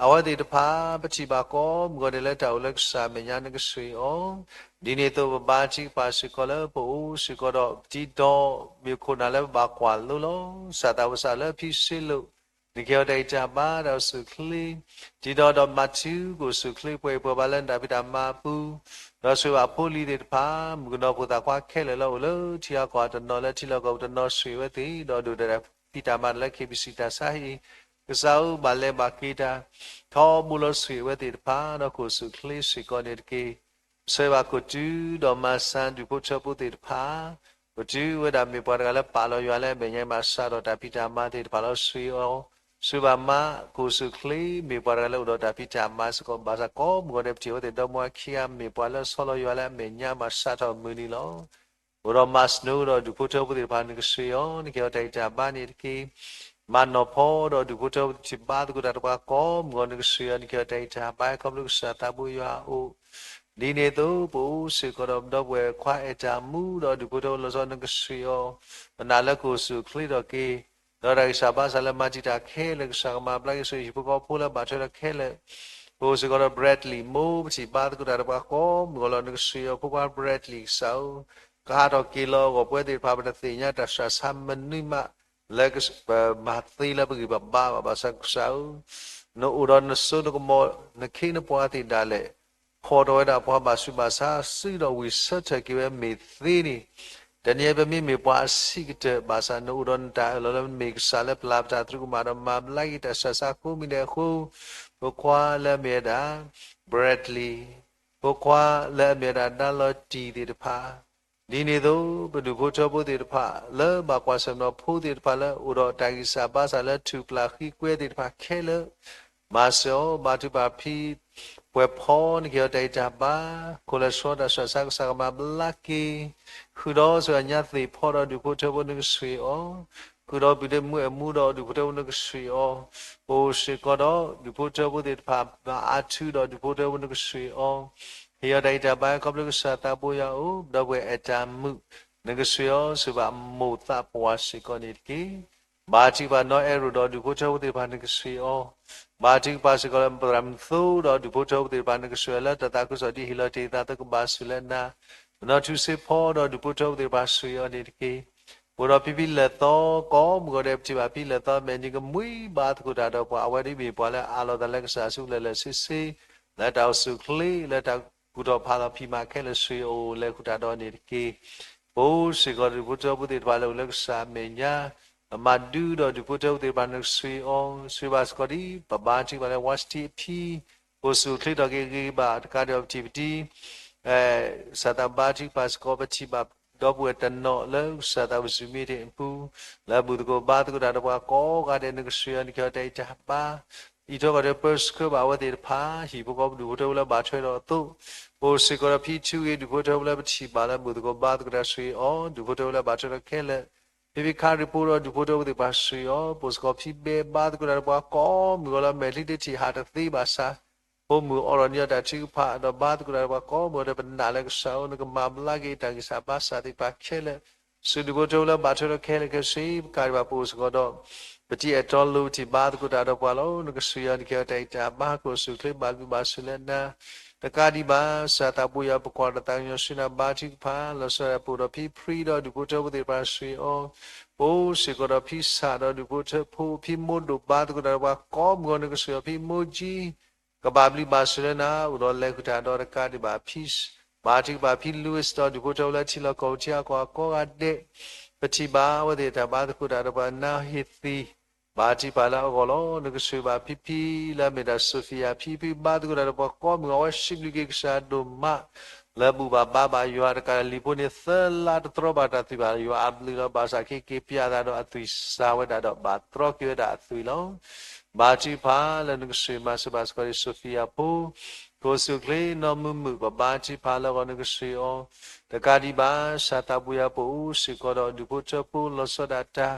အဝဲသ့ၣ်တဖၣ် ပထံၣ်ဘၣ်ကိးမုၢ်ဂီၤဒဲးလၢတၢ်အိၣ်လၢကစၢ်အမဲာ်ညါ နကဆိၣ်ဂ့ၤအီၤ, ဒ်န့ၣ်အသိးပဘါထုကဖၣ်စ့ၢ်ကီးလၢပအိၣ်စ့ၢ်ကီးဒီးပတံၤဒီးမ့ၢ်ခိၣ်နၢ်လၢပဘၣ်ကွၢ်လိလီၤ. ကစၢ်သးဝံၣ်စးလၢဖံစ့လိာ် နကဟ့ၣ်အီၤတၢ်ဂံၢ်တၢ်ဘါ တၢ်အိၣ်ဆူၣ်ချ့ တံၤဒီးဒီးမၤထူကအိၣ်ဆူၣ်ချ့ ပှဲၤပှဲၤဘၣ်လၢနတၢ်ဖံးတၢ်မၤအပူၤ, ဒီးဆိၣ်ဂ့ၤဘၣ်ဖိလံၤသ့ၣ်တဖၣ် မုၣ်ကနီၤဖိသၣ်ခွါခဲလၢာ်လၢအိၣ်လၢထံဂၤကီၢ်ဂၤတနီၤလၢထံလီၢ်ကီၢ်ပူၤတနီၤ ဆိၣ်ဂ့ၤဝဲသ့ၣ် ဒီးဒိၣ်ဒီးတၢ်ဖံးတၢ်မၤတၢ်လၢ KBC တၢ်ဆါဟံၣ်, ကစၢ်ဧၢ ဘၣ်လဲၤဘၣ်က့ၤတၢ် ထီဘိလီၤ ဆိၣ်ဂ့ၤဝဲသ့ၣ်တဖၣ် ဒီးကအိၣ်ဆူၣ်ချ့စ့ၢ်ကီးန့ၣ်တက့ၢ်. ပဆၢဂ့ၤဘၣ်ခိၣ်တုၤဒီးမၤစၢၤဒူၣ်ဖိထၢဖိသ့ၣ်တဖၣ်, ပတုၤဝဲဒၣ်မ့ၢ်ပှၤတဂၤလၢပာ်လီၤယွၤလၢအမဲာ်ညါမး စးထီၣ်တၢ်ဖံးတၢ်မၤသ့ၣ်တဖၣ်လီၤ ဆိၣ်ဂ့ၤအီၤ, ဆိၣ်ဂ့ၤဘၣ်မါ ကအိၣ်ဆူၣ်ချ့ မ့ၢ်ပှၤတဂၤလၢအိၣ်ဒီးတၢ်ဖံးတၢ်မၤစ့ၢ်ကီး ဘၣ်ဆၣ်ကိးမုၢ်ဂီၤဒဲး ပထံၣ်အဝဲသ့ၣ်ဒီမါခံဂၤ မ့ၢ်ပှၤလၢဆီလီၤယွၤလၢအမဲာ်ညါမး စးထီၣ်မုၢ်နံၤလီၤ. အိၣ်ဒီးမၤစနိဒီးဒူၣ်ဖိထၢဖိသ့ၣ်တဖၣ် နကဆိၣ်ဂ့ၤအီၤ နကဟ့ၣ်အီၤတၢ်ဂံၢ်တၢ်ဘါန့ၣ်တက့ၢ်. မၤနီၢ်ဖီဒီးဒူၣ်ဖိထၢဖိသ့ၣ်တဖၣ် ဘါသကိးတၢ်တပှၤကိးမုၢ်ဂီၤ နကဆိၣ်ဂ့ၤအီၤ နကဟ့ၣ်အီၤတၢ်ဂံၢ်တၢ်ဘါ ခီဖျိကစၢ်သးဘိယွၤအအိၣ်, ဒ်န့ၣ်အသိး ပအိၣ်စ့ၢ်ကီးဒီးပဒီပုၢ်ဝဲၢ်ခွါအဲၣ်တၢ်မူ ဒီးဒူၣ်ဖိထၢဖိလီၤဆီ နကဆိၣ်ဂ့ၤအီၤ, ပနာ်လၢကအိၣ်ဆူၣ်ချ့ထီၣ်က့ၤ ဒီးတၢ်ဂံၢ်စၢ်ဘါစၢ်လၢမၤတံာ်တာ်ခဲလၢာ် ကစၢ်ကမၤဘျါက့ၤ ဆိၣ်ဂ့ၤဟံၣ်ဖိဃီဖိလၢဘၣ်ထွဲဒီးခဲလၢာ်, ပအိၣ်စ့ၢ်ကီးဒီး Bradley မိၢ် ပထံၣ်ဘါသကိးတၢ်တပှၤကိးမုၢ်ဂီၤလီၤ နကဆိၣ်ဂ့ၤအီၤ ဖိခွါ Bradley ကစၢ်ဧၢ ကဟးထီၣ်က့ၤလီၤအဂီၢ် ပဝဲသ့ၣ်တဖၣ် ပတသ့ၣ်ညါတၢ်ဆှၢဆါမနုၤမး လၢပမၤသ့လၢပဂံၢ်ပဘါဘၣ်. ဘၣ်ဆၣ်ကစၢ်ဧၢ, နအိၣ်ဒီးနစိနကမီၤ နခ့နပှၤသ့ၣ်ဒၣ်လဲာ် ဖီၣ်ထီၣ်ဝဲဒၣ်ပှၤဘၣ်ဆူးဘၣ်ဆါ စုဒီးဝံၢ်ဆၢထၢၣ်က့ၤဝဲမ့ၢ်သ့န့ၣ်, တနံၤအံၤပမ့မ့ၢ်ပှၤအဆံးကတၢၢ် ဘၣ်ဆၣ်နအိၣ်ဒီးနတၢ်အၢၣ်လီၤလၢ မ့ၢ်ကစၢ်လၢပျၢ်ပတၢ်သရူးကမၣ်ဒီး မၤဘျါက့ၤတၢ်ဆှၢဆါကိးမံၤဒဲးအဃိ, ဖိခွါလၢအမ့ၢ်ဝဲဒၣ် Bradley, ဖိခွါလၢအမ့ၢ်ဝဲဒၣ် ဒါလီၤတံၢ်သ့ၣ်တဖၣ်, ဒ်န့ၣ်အသိး ပဒူၣ်ဖိထၢဖိသ့ၣ်တဖၣ် လၢဘၣ်ကွၢ်ဆၢၣ်မဲာ်ဖိသ့ၣ်တဖၣ် လၢအိၣ်ဒီးတၢ်ဂံၢ်စၢ်ဘါစၢ်လၢထူၣ်ပျၢ်ဃံကွဲသ့ၣ်တဖၣ်ခဲလၢာ်, မၤစၢၤအီၤ, ဘါထုကဖၣ်ဖံ ပှဲၤဖီနက့ၤအီၤတၢ်ဂံၢ်တၢ်ဘါ, ခိၣ်လၢဆှီတၢ်ဆှၢဆါကစၢ်ကမၤဘျါက့ၤ, ဃုာ်ဒီးစှၤညါသ့ၣ်ဖီဒီးဒူၣ်ဖိထၢဖိနကဆှ့ၣ်အီၤ, ဃုာ်ဒီးပုၢ်ဒ့မူအဲၣ်မူဒီးဒူၣ်ဖိထၢဖိနကဆှ့ၣ်အီၤ, ပအိၣ်စ့ၢ်ကီးဒီးဒူၣ်ဖိထၢဖိသ့ၣ်တဖၣ် မၤအါထုဒီးဒူၣ်ဖိထၢဖိနကဆှ့ၣ်အီၤ, ဟ့ၣ်အီၤတၢ်ဂံၢ်တၢ်ဘါ ခီဖျိကစၢ်သးပှ့ၤယၤအိၣ် ဒီပုၢ်ဝဲၢ်အဲၣ်တၢ်မုာ်, နကဆှ့ၣ်အီၤ စံးဘၣ်မိၢ်သးပှၢ်စ့ၢ်ကီးန့ၣ်တက့ၢ်. ဘါထုကဖၣ်နီၢ်အဲၣ်ရိၣ်ဒီးဒူၣ်ဖိထၢဖိသ့ၣ်တဖၣ်နကဆှ့ၣ်အီၤ, ဘါထုကဖၣ်စ့ၢ်ကီးလၢပသရၣ်မုၣ်သိဒီးဒူၣ်ဖိထၢဖိသ့ၣ်တဖၣ်နကဆှ့ၣ်အီၤ လၢတၢ်သးခုကစီၣ်ဒ်ဟ့ၣ်လီၤတ့ၢ်သးအသိးကဘၣ်ဆူၣ်လၢနၤ, ပနီၢ်ထူစ့ဖီဒီးဒူၣ်ဖိထၢဖိသ့ၣ်တဖၣ်ဆှ့ၣ်အီၤန့ၣ်တက့ၢ်. ပအိၣ်ဒီးဖံဖံလဲၤသီ ကိးမုၢ်ဂီၤဒဲး ပထံၣ်ဘၣ်ဖံလဲၤသီ မဲာ်နံၤကမှံဘါသကိးတၢ်ဒီးပှၤ အဝဲဒၣ်မ့ၢ်ပှၤလၢအအးလီၤသးလၢကစၢ်အစုပူၤလၢာ်လၢာ်ဆ့ဆ့, လၢတၢ်အိၣ်ဆူၣ်အိၣ်ချ့ လၢတၢ်ကူၣ်ထီၣ်ဖးလီၤဖံးမၤခဲလၢာ် ဆှ့ၣ်အီၤလဲၤဃုာ်တၢ်ဒီးန့ၣ်တက့ၢ်. ပအိၣ်စ့ၢ်ကီးဒီးဒူၣ်ဖိထၢဖိသ့ၣ်တဖၣ်လၢအိၣ်လၢကစၢ်အမဲာ်ညါ, အမၤဒုဒီးဒူၣ်ဖိထၢဖိသ့ၣ်တဖၣ်နကဆှ့ၣ်အီၤ, ဆှ့ၣ်ဘၣ်စ့ၢ်ကီးဒ် ပဘါထုကဖၣ်လၢ Washington အဖံ, ပအိၣ်ဆူၣ်အိၣ်ချ့ထီၣ်က့ၤဂ့ၤဂ့ၤဘၣ် တကးဒံးဘၣ်ပထံၣ်ပတံၤ ကစၢ်သးဘါထုကဖၣ်စ့ၢ်ကီး ပထံၣ်ဘၣ်ဒီပုၢ်ဝဲၢ်တနီၤလၢကစၢ်သးဝံၣ်စူၣ်မံတ့ၢ်အပူၤ, လၢဘူၣ်သကိးဘါသကိးတၢ်ဒီးပှၤကိးဂၤဒဲး နကဆှ့ၣ်အီၤ နကဟ့ၣ်အီၤတၢ်ဂံၢ်တၢ်ဘါ, အံးထွဲကွၢ်ထွဲပၢဆှၢဘၣ်အဝဲသ့ၣ်တဖၣ်, ဟံၣ်ဖိဃီဖိဒူၣ်ဖိထၢဖိလၢဘၣ်ထွဲဒီးအသိး, ပအိၣ်စ့ၢ်ကီးဒီးဖံထူဂ့ၤ ဒူၣ်ဖိထၢဖိလၢပထံၣ်ဘၣ်လၢဘူၣ်သကိးဘါသကိးတၢ်ဆှ့ၣ်အီၤ, ဒူၣ်ဖိထၢဖိလၢဘၣ်ထွဲဒီးခဲလၢာ်, ဖံဖံခါရံၣ်ဖိဒီးဒူၣ်ဖိထၢဖိသ့ၣ်တဖၣ်ဆှ့ၣ်အီၤ, ပအိၣ်စ့ၢ်ကီးဖံဘဲဘါသကိးတၢ်ဒီးပှၤကိးမုၢ်ဂီၤလၢမဲာ်ချံတထံၣ်ဟးတသ့ဘၣ်ဆၣ် ဖိမုၣ်အိးထီၣ်န့ၢ်အီၤတၢ်ထုကဖၣ် ဒီးဘါသကိးတၢ်ဒီးပှၤကိးမုၢ်ဂီၤဒီး ပနာ်လၢကစၢ်ဧၢ နကမၤဘျါက့ၤတၢ်ဂံၢ်စၢ်ဘါစၢ်သ့ၣ်တဖၣ်ခဲလၢာ်, ဆူဒူၣ်ဖိထၢဖိလၢဘၣ်ထွဲဒီးခဲလၢာ်ခဲဆ့ ပကးဒံးဘၣ်ပအိၣ်စ့ၢ်ကီးဒီး ပထံၣ်အဲၣ်တီလိၤ ပထံၣ်ဘါသကိးတၢ်ဒီးပှၤလီၤ. နကဆှ့ၣ်အီၤ နကဟ့ၣ်အီၤတၢ်ဂံၢ်တၢ်ဘါ ကအိၣ်ဆူၣ်အိၣ်ချ့ဘၣ်ဘျုးဘၣ်ဆိၣ်လၢနၤ တကးဒံးဘၣ် ကစၢ်သးပှ့ၤယၤ ပကွၢ်တၢ်သးကညီၤဆူနၤ ဘါထုကဖၣ် လီၤဆီဒၣ်တၢ် ပအိၣ်ဒီးဖံဖရံဒီးဒူၣ်ဖိထၢဖိသ့ၣ်တဖၣ်ဆှ့ၣ်အီၤ, ပအိၣ်စ့ၢ်ကီးဒီးဖံဆၣ်ဒီးဒူၣ်ဖိထၢဖိ ဖံမိၢ်ဒိၣ်ဘါသကိးတၢ်ဒီးပှၤကိးမုၢ်ဂီၤ နကဆှ့ၣ်အီၤ ဖံမိၢ်ကၠံ ကဘၣ်ဘျုးဘၣ်ဆိၣ်လၢနၤ အိၣ်ဒီးလဲၤဃုာ်တၢ်ဒီးတကးဒံးဘၣ် ဖံ ဘါထုကဖၣ်ဖံလူးဝ့ၢ်စတီၣ် ဒူၣ်ဖိထၢဖိလၢထံလီၢ်ကီၢ်ပူၤထံအကီၢ်ကိးဂၤဒဲး ပထံၣ်ဘၣ်အဝဲသ့ၣ်တၢ်ဘါသကိးတၢ်ဒီးပှၤ နၢ်ဟ့ၣ်သံ ဘါထုကဖၣ်လၢအဂီၢ်လီၤ. နကဆှ့ၣ်ဘၣ်ဖံဖံလၢအမ့ၢ်ဒၣ် Sophia ဖံဖံဘါသကိးတၢ်ဒီးပှၤကိးမုၢ်ဂီၤ အဝဲစံးဘျုးက့ၤကစၢ်ဒိၣ်မး လၢဘူၣ်ဘၣ်ဘါဘၣ်ယွၤတကးဒံး လံာ်ဖိန့ၣ်သၢလါတတြီဘၣ်တၢ်သွံၣ်ဘၣ် ယွၤအဘျုးလီၤ. ဘၣ်ဆၣ်က့ၤက့ၤပျၢ်သးဒီးအသွံၣ်စၢ်ဝဲဒၣ်ဒီး ဘၣ်တြီက့ၤဝဲဒၣ်အသွံၣ်လီၤ. ဘါထုကဖၣ်လၢနကဆှ့ၣ်မၤစၢၤဘၣ်စ့ၢ်ကီး Sophia ဖိ ကအိၣ်ဆူၣ်အိၣ်ချ့နီၢ်မုာ်မုာ် ပဘါထုကဖၣ်လၢအဂီၢ် နကဆှ့ၣ်အီၤ တကးဒံးဘၣ် ကစၢ်သးပှ့ၤယၤ ပအိၣ်စ့ၢ်ကီးဒီးဒူၣ်ဖိထၢဖိ လီၤဆီဒၣ်တၢ်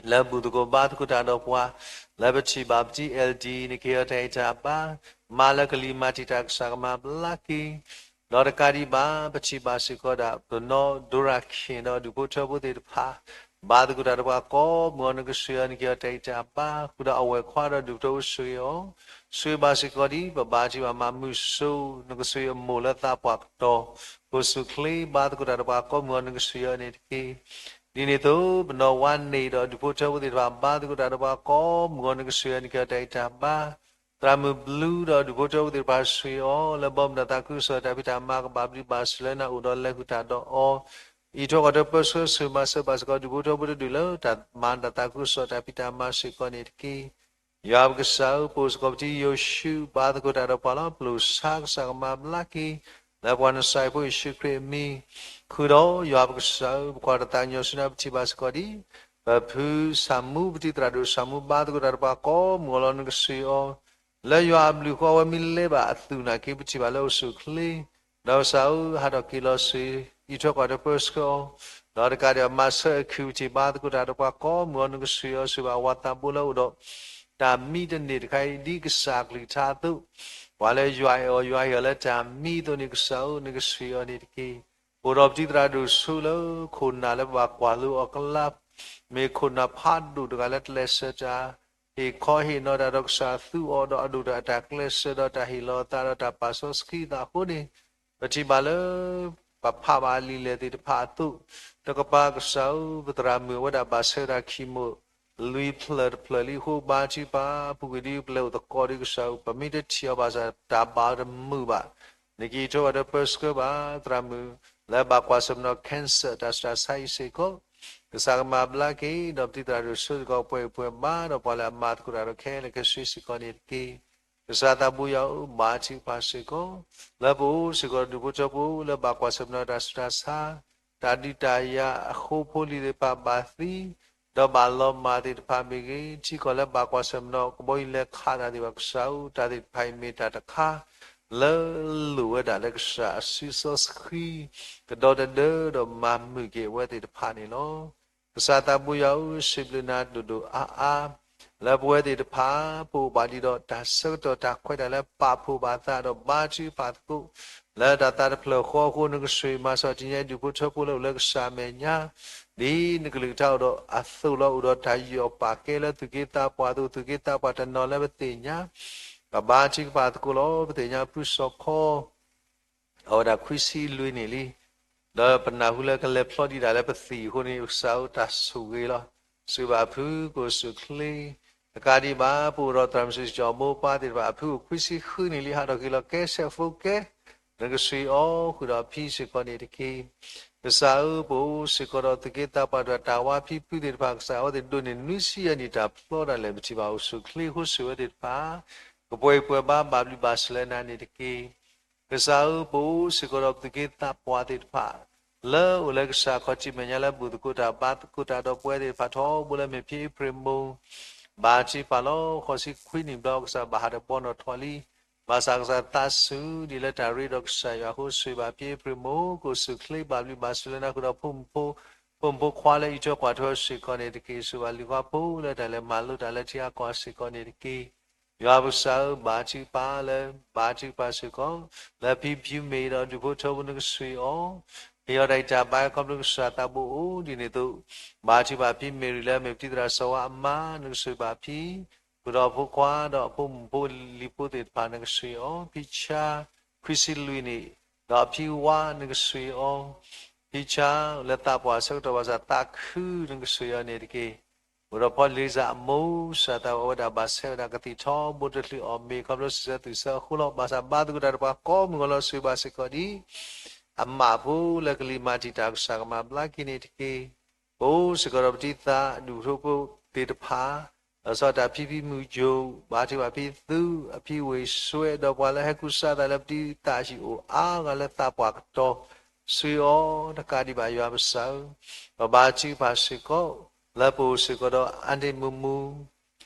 လၢဘူၣ်သကိးဘါသကိးတၢ်ဒီးပှၤ လၢပထံၣ်ဘၣ်ပတံၤ အဲလ်ဒံ နကဟ့ၣ်အီၤတၢ်ဂံၢ်တၢ်ဘါ မၤလၢကလံၤမၤတံာ်တာ် ကစၢ်ကမၤဘျါက့ၤ ဒီးတကးဒံးဘၣ် ပထံၣ်ဘၣ်စ့ၢ်ကီးဒၣ် ပနီၢ်ဒိရၤခ့ၣ်ဒီးဒူၣ်ဖိထၢဖိသ့ၣ်တဖၣ် ဘါသကိးတၢ်ဒီးပှၤကိးမုၢ်ဂီၤ နကဆှ့ၣ်အီၤ နကဟ့ၣ်အီၤတၢ်ဂံၢ်တၢ်ဘါ ဃုာ်ဒီးအဝဲၢ်ခွါဒီးဒူၣ်ဖိထၢဖိဆှ့ၣ်အီၤ ဆှ့ၣ်ဘၣ်စ့ၢ်ကီးဒ် ပဘါထုကဖၣ်မၤမုာ်စိၤ နကဆှ့ၣ်အမိၢ်လၢသးပှၢ်ကတီၢ် ကအိၣ်ဆူၣ်အိၣ်ချ့ ဘါသကိးတၢ်ဒီးပှၤကိးမုၢ်ဂီၤ နကဆှ့ၣ်အီၤန့ၣ်တက့ၢ်. ဒ်န့ၣ်အသိး ပနီၢ်ဝါန့ၣ်ဒီး ဒူၣ်ဖိထၢဖိသ့ၣ်တဖၣ် ဘါသကိးတၢ်ဒီးပှၤကိးမုၢ်ဂီၤ နကဆှ့ၣ်အီၤ နကဟ့ၣ်အီၤတၢ်ဂံၢ်တၢ်ဘါ သရၣ်မုၣ်ဘျုးဒီးဒူၣ်ဖိထၢဖိသ့ၣ်တဖၣ်ဆှ့ၣ်အီၤ လၢဘီမုၢ်တၢ်သးခုကစီၣ်တၢ်ဖံးတၢ်မၤ ကဘၣ်ဘျုးဘၣ်ဆိၣ်လၢနၤ အိၣ်ဒီးလဲၤဃုာ်တၢ်ဒီးအီၤ အံးထွဲကွၢ်ထွဲပၢဆှၢ ဆှ့ၣ်မၤစၢၤဘၣ်စ့ၢ်ကီး ဒူၣ်ဖိထၢဖိတဒူၣ်လၢတၢ်မၤတၢ်သးခုကစီၣ်တၢ်ဖံးတၢ်မၤစ့ၢ်ကီးန့ၣ်တက့ၢ်. ယွၤပကစၢ်ဧၢ, ပအိၣ်စ့ၢ်ကီးပတံၤယိၤၡူး ဘါသကိးတၢ်ဒီးပှၤလီၤ. ပျိၢ်ဆါကစၢ်ကမၤဘျါက့ၤ လၢပှၤနစၤရ့းဖိယ့ၣ်ၡူးခရံာ်အမံၤ ဃုာ်ဒီးယွၤပကစၢ်ဧၢ, ပကွၢ်တၢ်သးကညီၤဆူနၤ ပထံၣ်ဘၣ်စ့ၢ်ကီးဒ် ပဖုစၣ်မူ ပတံၤသရၣ်ဒိၣ်စၣ်မူ ဘါသကိးတၢ်ဒီးပှၤကိးမုၢ်ဂီၤလီၤ နကဆှ့ၣ်အီၤ လၢယွၤအဘျုးအဃိ အဝဲမ့ၢ်လဲၤဘၣ်အသူၣ်နာ်က့ ပထံၣ်ဘၣ်လၢအိၣ်ဆူၣ်အိၣ်ချ့ ဒီးကစၢ်ဧၢ ဟးထီၣ်က့ၤလီၤဆူ အံးထွဲကွၢ်ထွဲပၢဆှၢအီၤ ဒီးတကးဒံးဘၣ် မၤဆၢအခံ ပထံၣ်ဘၣ်သကိးတၢ်ဒီးပှၤကိးမုၢ်ဂီၤ နကဆှ့ၣ်အီၤ ဆှ့ၣ်ဘၣ်ဝၤသးဘိလၢအိၣ်ဒီး တၢ်မံတန့ၢ်တခါအံၤ ဒ်ကစၢ်အကလုၢ်ကထါအသိး ပှၤလၢယွၤအဲၣ်အီၤ ယွၤဟ့ၣ်အီၤလၢတၢ်မံအသိးန့ၣ် ကစၢ်ဧၢ နကဆှ့ၣ်အီၤန့ၣ်တက့ၢ်. ပအိၣ်ဒီးပတံၤသရၣ်ဒိၣ်ဆူလၢ ခိၣ်နၢ်လၢပဘၣ်ကွၢ်လိအီၤအကျါ မ့ၢ်ခိၣ်နၢ်ဖးဒိၣ်တဂၤလၢကျဲးစၢးတၢ် ဟ့ၣ်ခီဟ့ၣ်နီၤတၢ်ဒီးကစၢ်သူအီၤဒီးအဒိၣ်တၢ်အတၢ်ကျဲးစၢးဒီးတၢ်ဟ့ၣ်လီၤအသးဒီးတၢ်ပာ်စီဆှံအသးအဃိန့ၣ် ပထံၣ်ဘၣ်လၢ ပဖးဘၣ်အလံာ်လဲၢ်သ့ၣ်တဖၣ်အသိး, တကပၤကစၢ်ဧၢ ပသရၣ်မုၣ်အဝဲဒၣ်ဘၣ်ဆၢဝဲဒၣ်ခံမိၢ် လွံၢ်ဖျၢၣ်တဖျၢၣ်လံအဃိ ဘါထုကဖၣ် ပူၤကွံာ်ဒ်ပလဲၤအိၣ်သကိးဒီးကစၢ်ဧၢ ပမ့ၢ်တထံၣ်အီၤဘၣ်ဆၣ် တၢ်ဘၣ်အီၤတမုာ်ဘၣ်. နက့ၤထီၣ်ဘၣ်ဒီးပၢဆှၢဘၣ်သရၣ်မုၣ် လၢဘၣ်ကွၢ်ဆၢၣ်မဲာ်နီၣ် cancer တၢ်ဆူးတၢ်ဆါအံၤစ့ၢ်ကီး, ကစၢ်ကမၤဘျါက့ၤ ဒီးပတံၤသရၣ်ဒိၣ်စိစ့ၢ်ကီး ပှၤအဲၣ်ပှၤဘါ ဒီးပှၤလၢအမၤသကိးတၢ်ဒီးခဲလၢာ်ခဲဆ့စ့ၢ်ကီးန့ၣ်တက့ၢ်. ကစၢ်သးဘိယွၤဧၢ ဘါထုကဖၣ်စ့ၢ်ကီး လၢပအိၣ်စ့ၢ်ကီးဒူၣ်ဖိထၢဖိ လၢဘၣ်ကွၢ်ဆၢၣ်မဲာ်နီၣ်တၢ်ဆူးတၢ်ဆါ, တၢ်ဒုးတၢ်ယၤအဃိဖိလံၤသ့ၣ်တဖၣ်ဘၣ်သံ ဒီးဘၣ်လီၤမၢ်သ့ၣ်တဖၣ်မ့ၢ်ဂ့ၤ, ထံကီၢ်လၢဘၣ်ကွၢ်ဆၢၣ်မဲာ်နီၣ် ကဘီယူၤလဲၤခးတၢ်သ့ၣ်တဖၣ်ကစၢ်ဧၢ တၢ်သ့ၣ်တဖၣ်အံၤမ့ၢ်တၢ်တခါ လၢလိၣ်ဝဲဒၣ်လၢကစၢ်အစုစီဆှံ ကဒီသဒၢဒီးမၤမုာ်က့ၤအဝဲသ့ၣ်တဖၣ်န့ၣ်လီၤ. ကစၢ်သးဘိယွၤဧၢ စံးဘျုးနၤဒိၣ်ဒိၣ်အါအါ လၢပဝဲသ့ၣ်တဖၣ် ပအိၣ်ဘၣ်ဒံးဒီးတၢ်ဆၢကတီၢ်တၢ်ခွဲးတၢ်လၢပာ်ဖှိၣ်ဘၣ်သးဒီးဘါထုကဖၣ်သကိး လၢတၢ်သးတဖျၢၣ်ဃီအဃိ နကဆိၣ်ဂ့ၤမၤစၢၤတနံၤအံၤ ဒူၣ်ဖိထၢဖိလၢအိၣ်လၢကစၢ်အမဲာ်ညါ ဒ်နကလုၢ်ကထါအိၣ်ဒီးအသိးလီၤ အိၣ်ဒီးတၢ်ယူးယီၣ်ပာ်ကဲလၢသူၣ်က့သးပှၢ်အသိး သူၣ်က့သးပှၢ်တနီၤလၢပသ့ၣ်ညါ ပဘါထုကဖၣ်သကိးလီၤ. ပသ့ၣ်ညါဖုစီၤခီ အဝဲဒၣ်ခွံဆံလွံၢ်နံၣ်လံ, ဒီးပနၢ်ဟူလၢကလဲၤဖျီဒံးဒၣ်လၢပသံၣ်အဃိန့ၣ် ကစၢ်ဧၢ တၢ်ဆိၣ်ဂ့ၤလီၤ. ဆိၣ်ဂ့ၤဘၣ်အဖု ကအိၣ်ဆူၣ်အိၣ်ချ့, တကးဒံးဘၣ် ပအိၣ်ဒီးသရၣ်မုၣ်စုစ့ၣ်ကၠီၤမိၢ်ပၢ်သ့ၣ်တဖၣ် အဖုအိၣ်ခွံဆံဃုနံၣ်လံ ဟးထီၣ်က့ၤလီၤ ကဲဆဲးဖိကဲ, နကဆိၣ်ဂ့ၤအီၤ ဃုာ်ဒီးအဖံစ့ၢ်ကီးန့ၣ်တက့ၢ်. ကစၢ်ဧၢ ပအိၣ်စ့ၢ်ကီးဒီးသူၣ်က့သးပှၢ်တဖၣ် တၢ်ဝါဖံဖုသ့ၣ်တဖၣ် ကစၢ်အဝဲသ့ၣ်ဒိးန့ၢ်နွံဆံယဲၢ်နံၣ်တၢ်ဖျီဒၣ်လဲာ် ပထံၣ်ဘၣ်အိၣ်ဆူၣ်အိၣ်ချ့အဃိ ဆိၣ်ဂ့ၤဝဲသ့ၣ်တဖၣ် ကပှဲၤအံၤပှဲၤဘါ ဘၣ်ဘျုးဘၣ်ဆိၣ်လၢနၤန့ၣ်တက့ၢ်. ကစၢ်ဧၢ ပအိၣ်စ့ၢ်ကီးဒီးပသူၣ်က့သးပှၢ်သ့ၣ်တဖၣ် လၢအိၣ်လၢကစၢ်ခီၣ်ထံးမဲာ်ညါလၢဘူၣ်သကိးတၢ်ဘါသကိးတၢ်ဒီးပဝဲသ့ၣ်တဖၣ် ထီဘိလၢမ့ၢ်ဖံအ့ဖြ့ၣ်မိၢ် ဘါထုကဖၣ်လီၤ. ဃိးဆံခွံနံၣ်ဘျီ ကစၢ်ဘၣ်ဟးဒီးဘီနီၣ်ထီၣ်လံ, ဘၣ်ဆၣ်ကစၢ်သးစူၤဒ်လၢတၢ်ရ့ဒီးကစၢ်ယွၤအဃိ ဆိၣ်ဂ့ၤဘၣ်ဖံအ့ဖြ့ၣ်မိၢ် ကအိၣ်ဆူၣ်အိၣ်ချ့ ဘၣ်ဘျုးဘၣ်ဆိၣ်လၢနၤ ဃုာ်ဒီးဖိမုၣ်ဖိ ဖိမုၣ်ဖိခွါလၢအံးထွဲကွၢ်ထွဲစ့ၢ်ကီးန့ၣ်တက့ၢ်. ဆိၣ်ဂ့ၤဘၣ်လံၤခွါဖိလၢတၢ်လဲၤမၤလိတၢ်လၢထံအကီၢ်စ့ၢ်ကီးန့ၣ်တက့ၢ်. ယွၤပကစၢ်ဧၢ ဘါထုကဖၣ်လၢ ဘါထုကဖၣ်စ့ၢ်ကီး လၢဖံဖံမ့ၢ်ဒီးဒူၣ်ဖိထၢဖိ နကဆိၣ်ဂ့ၤအီၤ, ဟ့ၣ်အီၤတၢ်ဂံၢ်တၢ်ဘါ ခီဖျိကစၢ်သးဘိအိၣ်ဒ်န့ၣ်အသိး, ဘါထုကဖၣ်ဖံမ့ၢ်ရံၤလၢမ့ၢ်ပတံၤသရၣ်စီၤဝါအမါ နကဆိၣ်ဂ့ၤဘၣ်ဖံ ဃုာ်ဒီးဖိခွါဒီးအဖိမုၣ်ဖိလံၤဖိသ့ၣ်တဖၣ် နကဆိၣ်ဂ့ၤအီၤ, ဖံဆါ ခွံဆံလွံၢ်နံၣ် ဒီးအဖံဝါ နကဆိၣ်ဂ့ၤအီၤ, ဖံဆါ လၢသးပှၢ်ဆၢကတီၢ်ဘၣ်ဆၣ်သးခု နကဆိၣ်ဂ့ၤအီၤန့ၣ်တက့ၢ်. အိၣ်ဒီးဖီလံၤစၢ်အမိၢ် စၢ်သးဝဲဒၣ်ဘၣ်ဆဲးဝဲဒၣ်ကသံၣ်ထီဘိ တချုးအီၣ်မ့ၤ ခီဖျိစံးဆၢသူၣ်ဆၢအဃိလီၤ. ဘၣ်ဆၣ်ဘါသကိးတၢ်တပှၤကိးမုၢ်ဂီၤလီၤ ဆိၣ်ဂ့ၤဘၣ်စ့ၢ်ကီးဒ် အမးဖိလၢကလံၤမၤတံာ်တာ် ကစၢ်ကမၤဘျါက့ၤန့ၣ်တက့ၢ်. ပအိၣ်စ့ၢ်ကီးဒီးပတံၤသရၣ်ဒူၣ်ဖိသ့ၣ်တဖၣ် လီၤဆီဒၣ်တၢ်ဖံဖံမုၢ်ယိၣ် ဘါထုကဖၣ်ဖံသူ အဖံဝ့ၢ်စွဲ ဒီးပှၤလၢဟဲကူစါသးလၢပတံၤသရၣ်ဟံၣ်အိၣ်အါဂၤလၢသးပှၢ်ကတီၢ် ဆိၣ်ဂ့ၤအီၤတကးဒံးဘၣ် ယွၤပကစၢ်ဧၢ, ပဘါထုကဖၣ်စ့ၢ်ကီး လၢပအိၣ်စ့ၢ်ကီးဒီးအါန့ၢ်မုာ်မုာ်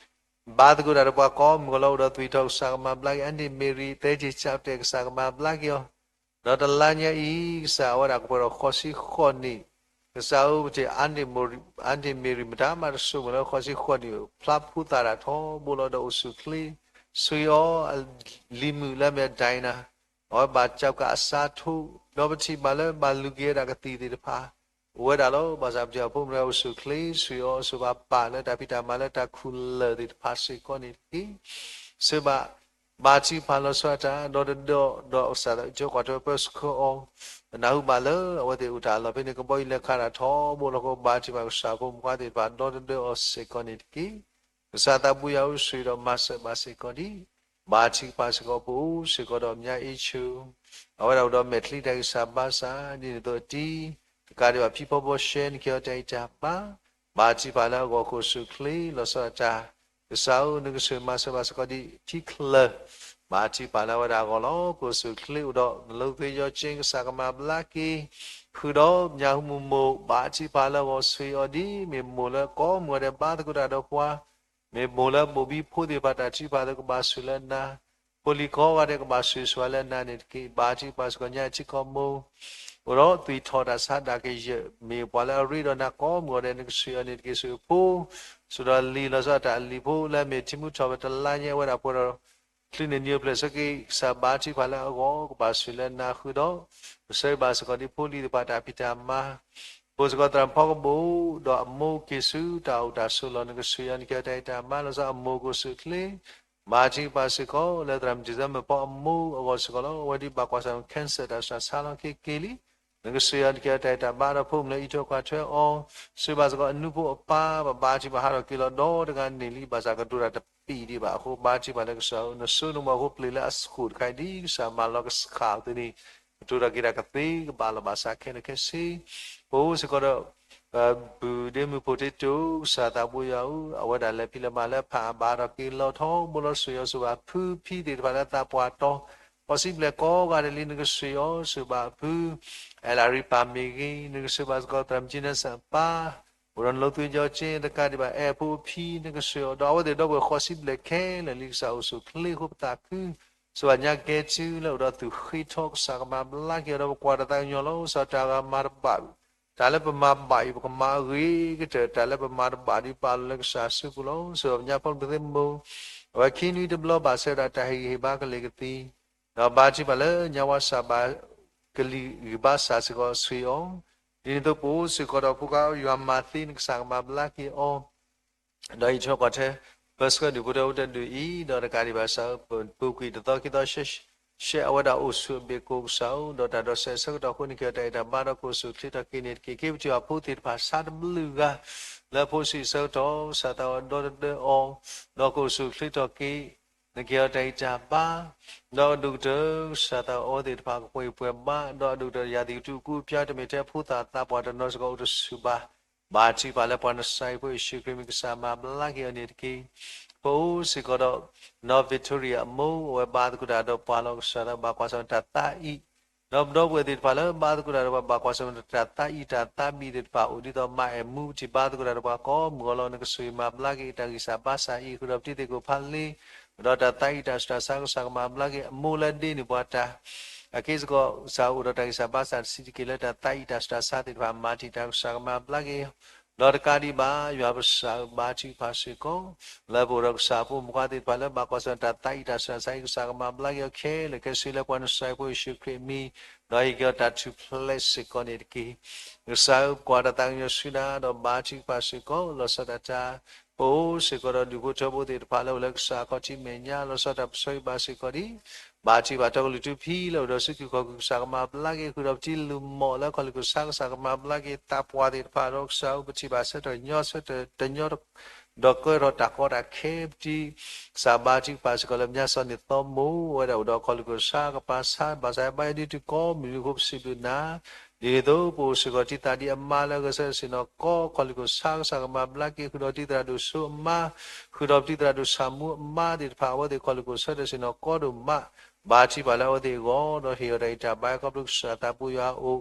ဘါသကိးတၢ်တပှၤကိးမုၢ်ဂီၤလီၤ အိၣ်ဒီးသွံၣ်ထီၣ် ကစၢ်ကမၤဘျါက့ၤ အါန့ၢ်မ့ၢ်ရံၤ သဲက့ၤဆၣ်ပတဲာ် ကစၢ်ကမၤဘျါက့ၤအီၤ ဒီးတလါညါအံၤ ကစၢ်အဝဲဒၣ်ကပှဲၤဒီးဃိးဆံဃိးနံၣ်, ကစၢ်ဧၢ ပထံၣ်အါန့ၢ်မ့ၢ်ရံၤ အါန့ၢ်မ့ၢ်ရံၤမတၤမးတစိၢ်မုၢ်လၢဃိးဆံဃိးနံၣ် ဖျါဖှူသးတၢ်ထီဘိလီၤဒီးအိၣ်ဆူၣ်ချ့ ဆိၣ်ဂ့ၤအီၤ လံၤမုၣ်လၢအမ့ၢ်ဒိးနၤ အဝဲဘၣ်ကၠီကးအစါထိ ဒီးပထံၣ်ဘၣ်လၢဘၣ်လူၤက့ၤဝဲဒၣ်ကသံၣ်သ့ၣ်တဖၣ် အိၣ်ဝဲဒၣ်လီၤ. ဘၣ်ဆၣ်ပထံၣ်အဖိမုၣ်တဂၤအိၣ်ဆူၣ်ချ့ ဆိၣ်ဂ့ၤအီၤ ဆိၣ်ဘၣ်ပာ်လၢတၢ်ဖံးတၢ်မၤလၢတၢ်ခူၣ်လၢာ်သ့ၣ်တဖၣ်စ့ၢ်ကီးန့ၣ်တက့ၢ်. ဆိၣ်ဘၣ် ဘါထုကဖၣ်လီၤဆီဒၣ်တၢ် ဒီတဒၢအီၤ ဒီးကစၢ်သးကၠိကွၢ်ထွဲပၢဆှၢအီၤ, ပနၢ်ဟူဘၣ်လၢအဝဲသ့ၣ်အိၣ်တၢ်လီၢ်ဖဲန့ၣ် ကဘီယူၤလဲၤခးတၢ်ထီဘိလီၤအဃိ ဘါထုကဖၣ်ကစၢ်ဖိမုၣ်ခွါသ့ၣ်တဖၣ် ဒီတဒၢအီၤစ့ၢ်ကီးန့ၣ်တက့ၢ်. ကစၢ်သးဘိယွၤဧၢ ဆိၣ်ဂ့ၤဒီးမၤစၢၤဘၣ်စ့ၢ်ကီးဒံး ဘါထုကဖၣ်စ့ၢ်ကီးပအိၣ်စ့ၢ်ကီးဒီးမၠါအ့ၣ်ဆူၣ် အဝဲဒၣ်အိၣ်ဒီးမဲာ်ချံတၢ်ဂံၢ်စၢ်ဘါစၢ် ဒ်န့ၣ်အသိးတံၢ် တကးဒံးဘၣ်ဖံဖီဘီရှဲ နကဟ့ၣ်အီၤတၢ်ဂံၢ်တၢ်ဘါ ဘါထုကဖၣ်လၢအဂီၢ် ကအိၣ်ဆူၣ်ချ့လီၤဆီဒၣ်တၢ် ကစၢ်ဧၢ နကဆိၣ်ဂ့ၤမၤစၢၤဘၣ်စ့ၢ်ကီးဒံးထံချၢ ဘါထုကဖၣ်လၢအဝဲဒၣ်အဂီၢ်လီၤ. ကအိၣ်ဆူၣ်ချ့အိၣ်ဒီး နလိသ့ယီၤက့ ကစၢ်ကမၤဘျါက့ၤ ဃုာ်ဒီးမၠါဟူမုၢ်မိၢ် ဘါထုကဖၣ်လၢအဂီၢ် ဆိၣ်ဂ့ၤအီၤဒ်မ့ၢ်မိၢ်လၢကိးမုၢ်ဂီၤဒဲး ဘါသကိးတၢ်ဒီးပှၤ မ့ၢ်မိၢ်လၢဘိၣ်ဘံဖိသ့ၣ်တဖၣ်တၢ်ထုကဖၣ်အသိး ကဘၣ်ဆိၣ်လၢနၤ, ဖိလံၤကိးဂၤဒဲး ကဘၣ်ဆိၣ်ဂ့ၤဆိၣ်ဝါလၢနၤန့ၣ်တက့ၢ်. ဘါထုကဖၣ်စ့ၢ်ကီး ညါထံကီၢ်မိၢ် အိၣ်ဒီးသွံၣ်ထီၣ်တၢ်ဆါဒၣ်ကယၢၢ် မ့ၢ်ပှၤလၢအရ့ဒီးနၤကိးမုၢ်ဂီၤဒဲး နကဆိၣ်ဂ့ၤအီၤန့ၣ်တက့ၢ်. ဆိၣ်ဂ့ၤဖိ ဆိၣ်ဒီးလံာ်လီၤဆီဒၣ်တၢ် အလံာ်ဖိလၢအမ့ၢ်ထံမူထီၣ်ဝဲတလါညါ အဝဲဒၣ်ပှဲၤဒီး ချုးန့ၢ်နံၤအိၣ်ဖျဲၣ်ဆၢက့ၤ ကစၢ်ဘါထုကဖၣ်လၢအဂီၢ် ကဘၣ်ဆိၣ်လၢနၤဃုာ်ဒီး ပဆၢဂ့ၤဘၣ်စ့ၢ်ကီးဒ်ဖိလံၤသ့ၣ်တဖၣ်တၢ်ဖံးတၢ်မၤ ပအိၣ်စ့ၢ်ကီးသရၣ်ဖီကဘိၣ် ဒီးအမိၢ်က့ၤဆူတၢ်အိၣ်တၢ်ဆိးလီၢ် နကဆိၣ်ဂ့ၤအီၤ နကဟ့ၣ်အီၤတၢ်ဂံၢ်တၢ်ဘါလီၤဆီ အမိၢ်ကအိၣ်ဆူၣ်ချ့ ဘါထုကဖၣ်စ့ၢ်ကီး လၢသရၣ်မုၣ်တံၤသၢမုၣ်ဖီအမိၢ်အဂီၢ်စ့ၢ်ကီးလီၤ. အဝဲဒ်ဘၣ်ကွၢ်ဆၢၣ်မဲာ် cancer တၢ်ဆူးတၢ်ဆါလီၤက့ၤက့ၤလံ. နကဆှၢအီၤ နကဟ့ၣ်အီၤတၢ်အဲၣ်တၢ်ဘါဒီး ဖိမုၣ်လၢအအံးထွဲကွၢ်ထွဲအီၤ, ဆှၢဘၣ်စ့ၢ်ကီးအနူဖိအပၢ်, ပဘါထုကဖၣ်ဟးထီၣ်က့ၤလီၤဒီတဂၤန့ၣ်လံ, ဘၣ်ဆၣ်ကဒိးတၢ်တပံာ်ဒံးဘၣ်အဃိ ဘါထုကဖၣ်လၢကစၢ်ဧၢ, နစိနမိၢ်အဃိ ပျ့ၤလၢအဃိာ်တခါအံၤ ဒ်ကစၢ်မၤလီၤကဆှၣ်အသိးန့ၣ် ကတိၤထီၣ်က့ၤတၢ်ကသ့ကဘၣ်လီၤ ဘၣ်ဆၣ်ခဲလၢာ်ခဲဆ့ ပအိၣ်စ့ၢ်ကီးဒီး ပုၢ်ဒ့မုၣ်ဖိတ့တိၢ် ကစၢ်သးဘိယွၤဧၢ, အဝဲဒၣ်လဲၤဖံးလဲၤမၤလၢဖးအဘၣ်ဒီးက့ၤလီၤထီဘိလီၤ ဆှၢအီၤဆှၢဘၣ်ဖုဖံသ့ၣ်တဖၣ်လၢသးပှၢ်တီၤ, ဃီစံးဘျဲၣ်ကိးဂၤဒဲးလံ နကဆှၢအီၤဆှၢဘၣ်ဖု အဲလးရံပၢ်မ့ၢ်ဂ့ၤ, နကဆှၢဘၣ်စ့ၢ်ကီး သရၣ်မုၣ်ကၠံနၢ်စၢ်အပၢ်, အိၣ်ဒီးနလိသုကၠီက့ တကးဒံးဘၣ် အဲၣ်ဖိအဖံ နကဆှၢအီၤ, ဒီးအဝဲသ့ၣ်ဒီပုၢ်ဝဲၢ်ဃီစံးဘျဲၣ်ခဲလၢာ်လံ ကစၢ်အိၣ်ဆူၣ်အိၣ်ချ့အဃိပသးခု ဆှၢဘၣ်ညါကဲစုလၢအိၣ်ဒီးသူၣ်ဃ့ထီ ကစၢ်ကမၤဘျါက့ၤအီၤဒီး ပကွၢ်တၢ်သးကညီၤလီၤ ကစၢ်တၢ်ဂၤမၤတဘၣ်, တၢ်လၢပမၤဘၣ်အံၤ ပကမၤအဂ့ၤကတၢၢ်, တၢ်လၢပမၤတဘၣ်ဒ်ပာ်လီၤလၢကစၢ်စုပူၤလီၤ. ဆှၢဘၣ်ပညါဖီမုၣ်သ့ၣ်မိၢ်, အဝဲခံနွံတဘျီဘၣ်ဆၢဒၣ်တၢ်ဟ့ၣ်ဂံၢ်ဟ့ၣ်ဘါကလဲၤကသံ, ဒီးဘါထုကဖၣ်လၢညါဝါစၢ်ဘၣ် ကလံၤဂံၢ်ဘါစၢ်စ့ၢ်ကီးဆှၢအီၤ, ဒ်န့ၣ်အသိးပအိၣ်စ့ၢ်ကီးဒီးဖိခွါယွၤမၤသ့ နကစၢ်ကမၤဘျါက့ၤအီၤ ဒီးဟံးထွဲကွၢ်ထွဲ ပၢဆှၢဒုးဖိထၢဖိတဒုးအံၤ, ဒီးတကးဒံးဘၣ်စး ပူၤကွံာ်တသီခံသီ ရှဲအဝဲဒၣ်အိၣ်ဆူၣ်အဘ့ၣ်ကိးကစၢ်ဧၢ, ဒီးတၢ်ဒိးစဲးအဆၢကတီၢ်အဃိန့ၣ် ကဟ့ၣ်အီၤတၢ်အဲၣ်တၢ်ဘါဒီးကအိၣ်ဆူၣ်အိၣ်ချ့ထီၣ်က့ၤန့ၣ်တက့ၢ်. က့ၤပထံၣ်ဘၣ်ဖိသ့ၣ်တဖၣ်ဆါတဘျုးဂၤ လၢအဖိဆံးအဆၢကတီၢ် ကစၢ်သးဝဲဒီတဒၢအီၤ, ဒီးကအိၣ်ဆူၣ်အိၣ်ချ့ထီၣ်က့ၤ နကဟ့ၣ်အီၤတၢ်ဂံၢ်တၢ်ဘါ, ဒီးအဒိၣ်ကတၢၢ် ကစၢ်သးဝဲအဝဲသ့ၣ်တဖၣ်ကပှဲၤပှဲၤဘါ, ဒီးအဒိၣ်ကတၢၢ်ယၤသံးကတုၤအကူအပျါတမ့ၢ်ထဲဖိသၣ်သးပှၢ်တနီၤစ့ၢ်ကီးအိၣ်တဆူၣ်ဘၣ်. ဘါထုကဖၣ်လၢပှၤနစၤအံၤဖိယ့ၣ်ၡူးခရံာ်မံၤ ကစၢ်မၤဘျါက့ၤအီၤန့ၣ်တက့ၢ်. ပအိၣ်စ့ၢ်ကီးဒီး နီၢ် Victoria အမိၢ် အဝဲဘါသကိးတၢ်ဒီးပှၤလီၤ. ကစၢ်သးဘၣ်ကွၢ်ဆၢၣ်မဲာ်တၢ်သးအံၣ်, ဒီးပဒီပုၢ်ဝဲၢ်သ့ၣ်တဖၣ်လၢဘါသကိးတၢ်ဒီးပှၤ ဘၣ်ကွၢ်ဆၢၣ်မဲာ်တၢ်သးအံၣ်တၢ်သးဘံၣ်သ့ၣ်တဖၣ် အိၣ်ဒ်သိးမါအဲၣ်မူ ပထံၣ်ဘါသကိးတၢ်ဒီးပှၤကိးမုၢ်ဂီၤလီၤ. နကစၢ်ယွၤမၤဘျါက့ၤတၢ်ဂံၢ်စၢ်ဘါစၢ်အံၤ ဃုာ်ဒီးပတံၤသကိးဖးလ့ ဒီးတၢ်သးအံၣ်တၢ်ဆူးတၢ်ဆါ ကစၢ်ကမၤဘျါက့ၤ အမိၢ်လၢဒ့န့ၢ်ပှၤတၢ် အက့ၢ်စ့ၢ်ကီး ကစၢ်အိၣ်ဒီးတၢ်ဂံၢ်စၢ်ဘါစၢ်တဆံးတက့ၢ်လၢတၢ်သးအံၣ်တၢ်ဆူးတၢ်ဆါသ့ၣ်တဖၣ် မၤတံာ်တာ် ကစၢ်ကမၤဘျါက့ၤ ဒီးတကးဒံးဘၣ် ယွၤပစၢ်ဧၢ ဘါထုကဖၣ်စ့ၢ်ကီး လၢပအိၣ်ဒီးကစၢ်အဖိမုၣ်ဖိခွါသ့ၣ်တဖၣ်လၢဘၣ်ကွၢ်ဆၢၣ်မဲာ်တၢ်သးအံၣ်တၢ်ဆူးတၢ်ဆါ ကစၢ်ကမၤဘျါက့ၤအီၤခဲလၢာ်ခဲဆ့လၢပှၤနစၤအံၤဖိယ့ၣ်ၡူးခရံာ်မံၤ ဒီးဟ့ၣ်က့ၤအီၤတၢ်ထူၣ်ဖျဲးစ့ၢ်ကီးန့ၣ်တက့ၢ်. ကစၢ်ဧၢ ပကွၢ်တၢ်သးကညီၤဆူနၤ ဒီးဘါထုကဖၣ်စ့ၢ်ကီး လီၤဆီဒၣ်တၢ် ပအိၣ်စ့ၢ်ကီးဒီးဒူၣ်ဖိထၢဖိသ့ၣ်တဖၣ်လၢအိၣ်လၢကစၢ်အခီၣ်ထံးမဲာ်ညါ လီၤဆီဒၣ်တၢ်ပဆၢဂ့ၤဘၣ်စ့ၢ်ကီးဒံး ဘါထုကဖၣ်ထီကလုၢ်ထူဖံးလၢအိၣ်ဒီးစုခူၣ်ခီၣ်က့ၤ ကစၢ်ကမၤဘျါက့ၤ ဃုာ်ဒီးပတံၤလုၢ်မီၣ်လၢခီၣ်လုၢ်ခိၣ်ဆါ ကစၢ်ကမၤဘျါက့ၤ သးပှၢ်သ့ၣ်တဖၣ်ဒီးကစၢ်ဧၢ ပထံၣ်ဘၣ်ဆၢထၢၣ်ညီဆၢထၢၣ်တညီ ဒီးကဲထီၣ်တၢ်ကီတၢ်ခဲပတံၤ ကစၢ်ဘါထုကဖၣ်စ့ၢ်ကီးလၢပညါစီၤန့ၣ်သီမိၢ် အဝဲဒၣ်အိၣ်ဒီးခီၣ်လုၢ်ခိၣ်ဆါကပၤဆါ ဘၣ်ဆၣ်ဘါယွၤဒုးတုၤကိးမုၢ်နံၤအဃိ ပစံးဘျုးနၤ ဒ်န့ၣ်အသိး ပအိၣ်စ့ၢ်ကီးတံၢ်သးဒ်အမါလၢအဂဲၤဆၢထၢၣ်ဆ့ၣ်နီၤကီ ခီၣ်လုၢ်ခိၣ်ဆါ ကစၢ်ကမၤဘျါက့ၤ ဃုာ်ဒီးတံၢ်သရၣ်ဒိၣ်စိအမါ ဃုာ်ဒီးပတံၢ်သရၣ်ဒိၣ်ဆၣ်မူအမါသ့ၣ်တဖၣ် အဝဲသ့ၣ်ခီၣ်လုၢ်ခိၣ်ဆၢထၢၣ်ဆ့ၣ်နီၤကီဒိၣ်မး ဘါထုကဖၣ်လၢအဝဲသ့ၣ်အဂီၢ် ဒီးဟ့ၣ်အီၤတၢ်ဂံၢ်တၢ်ဘါခီဖျိကစၢ်သးပူၤယွၤအအိၣ်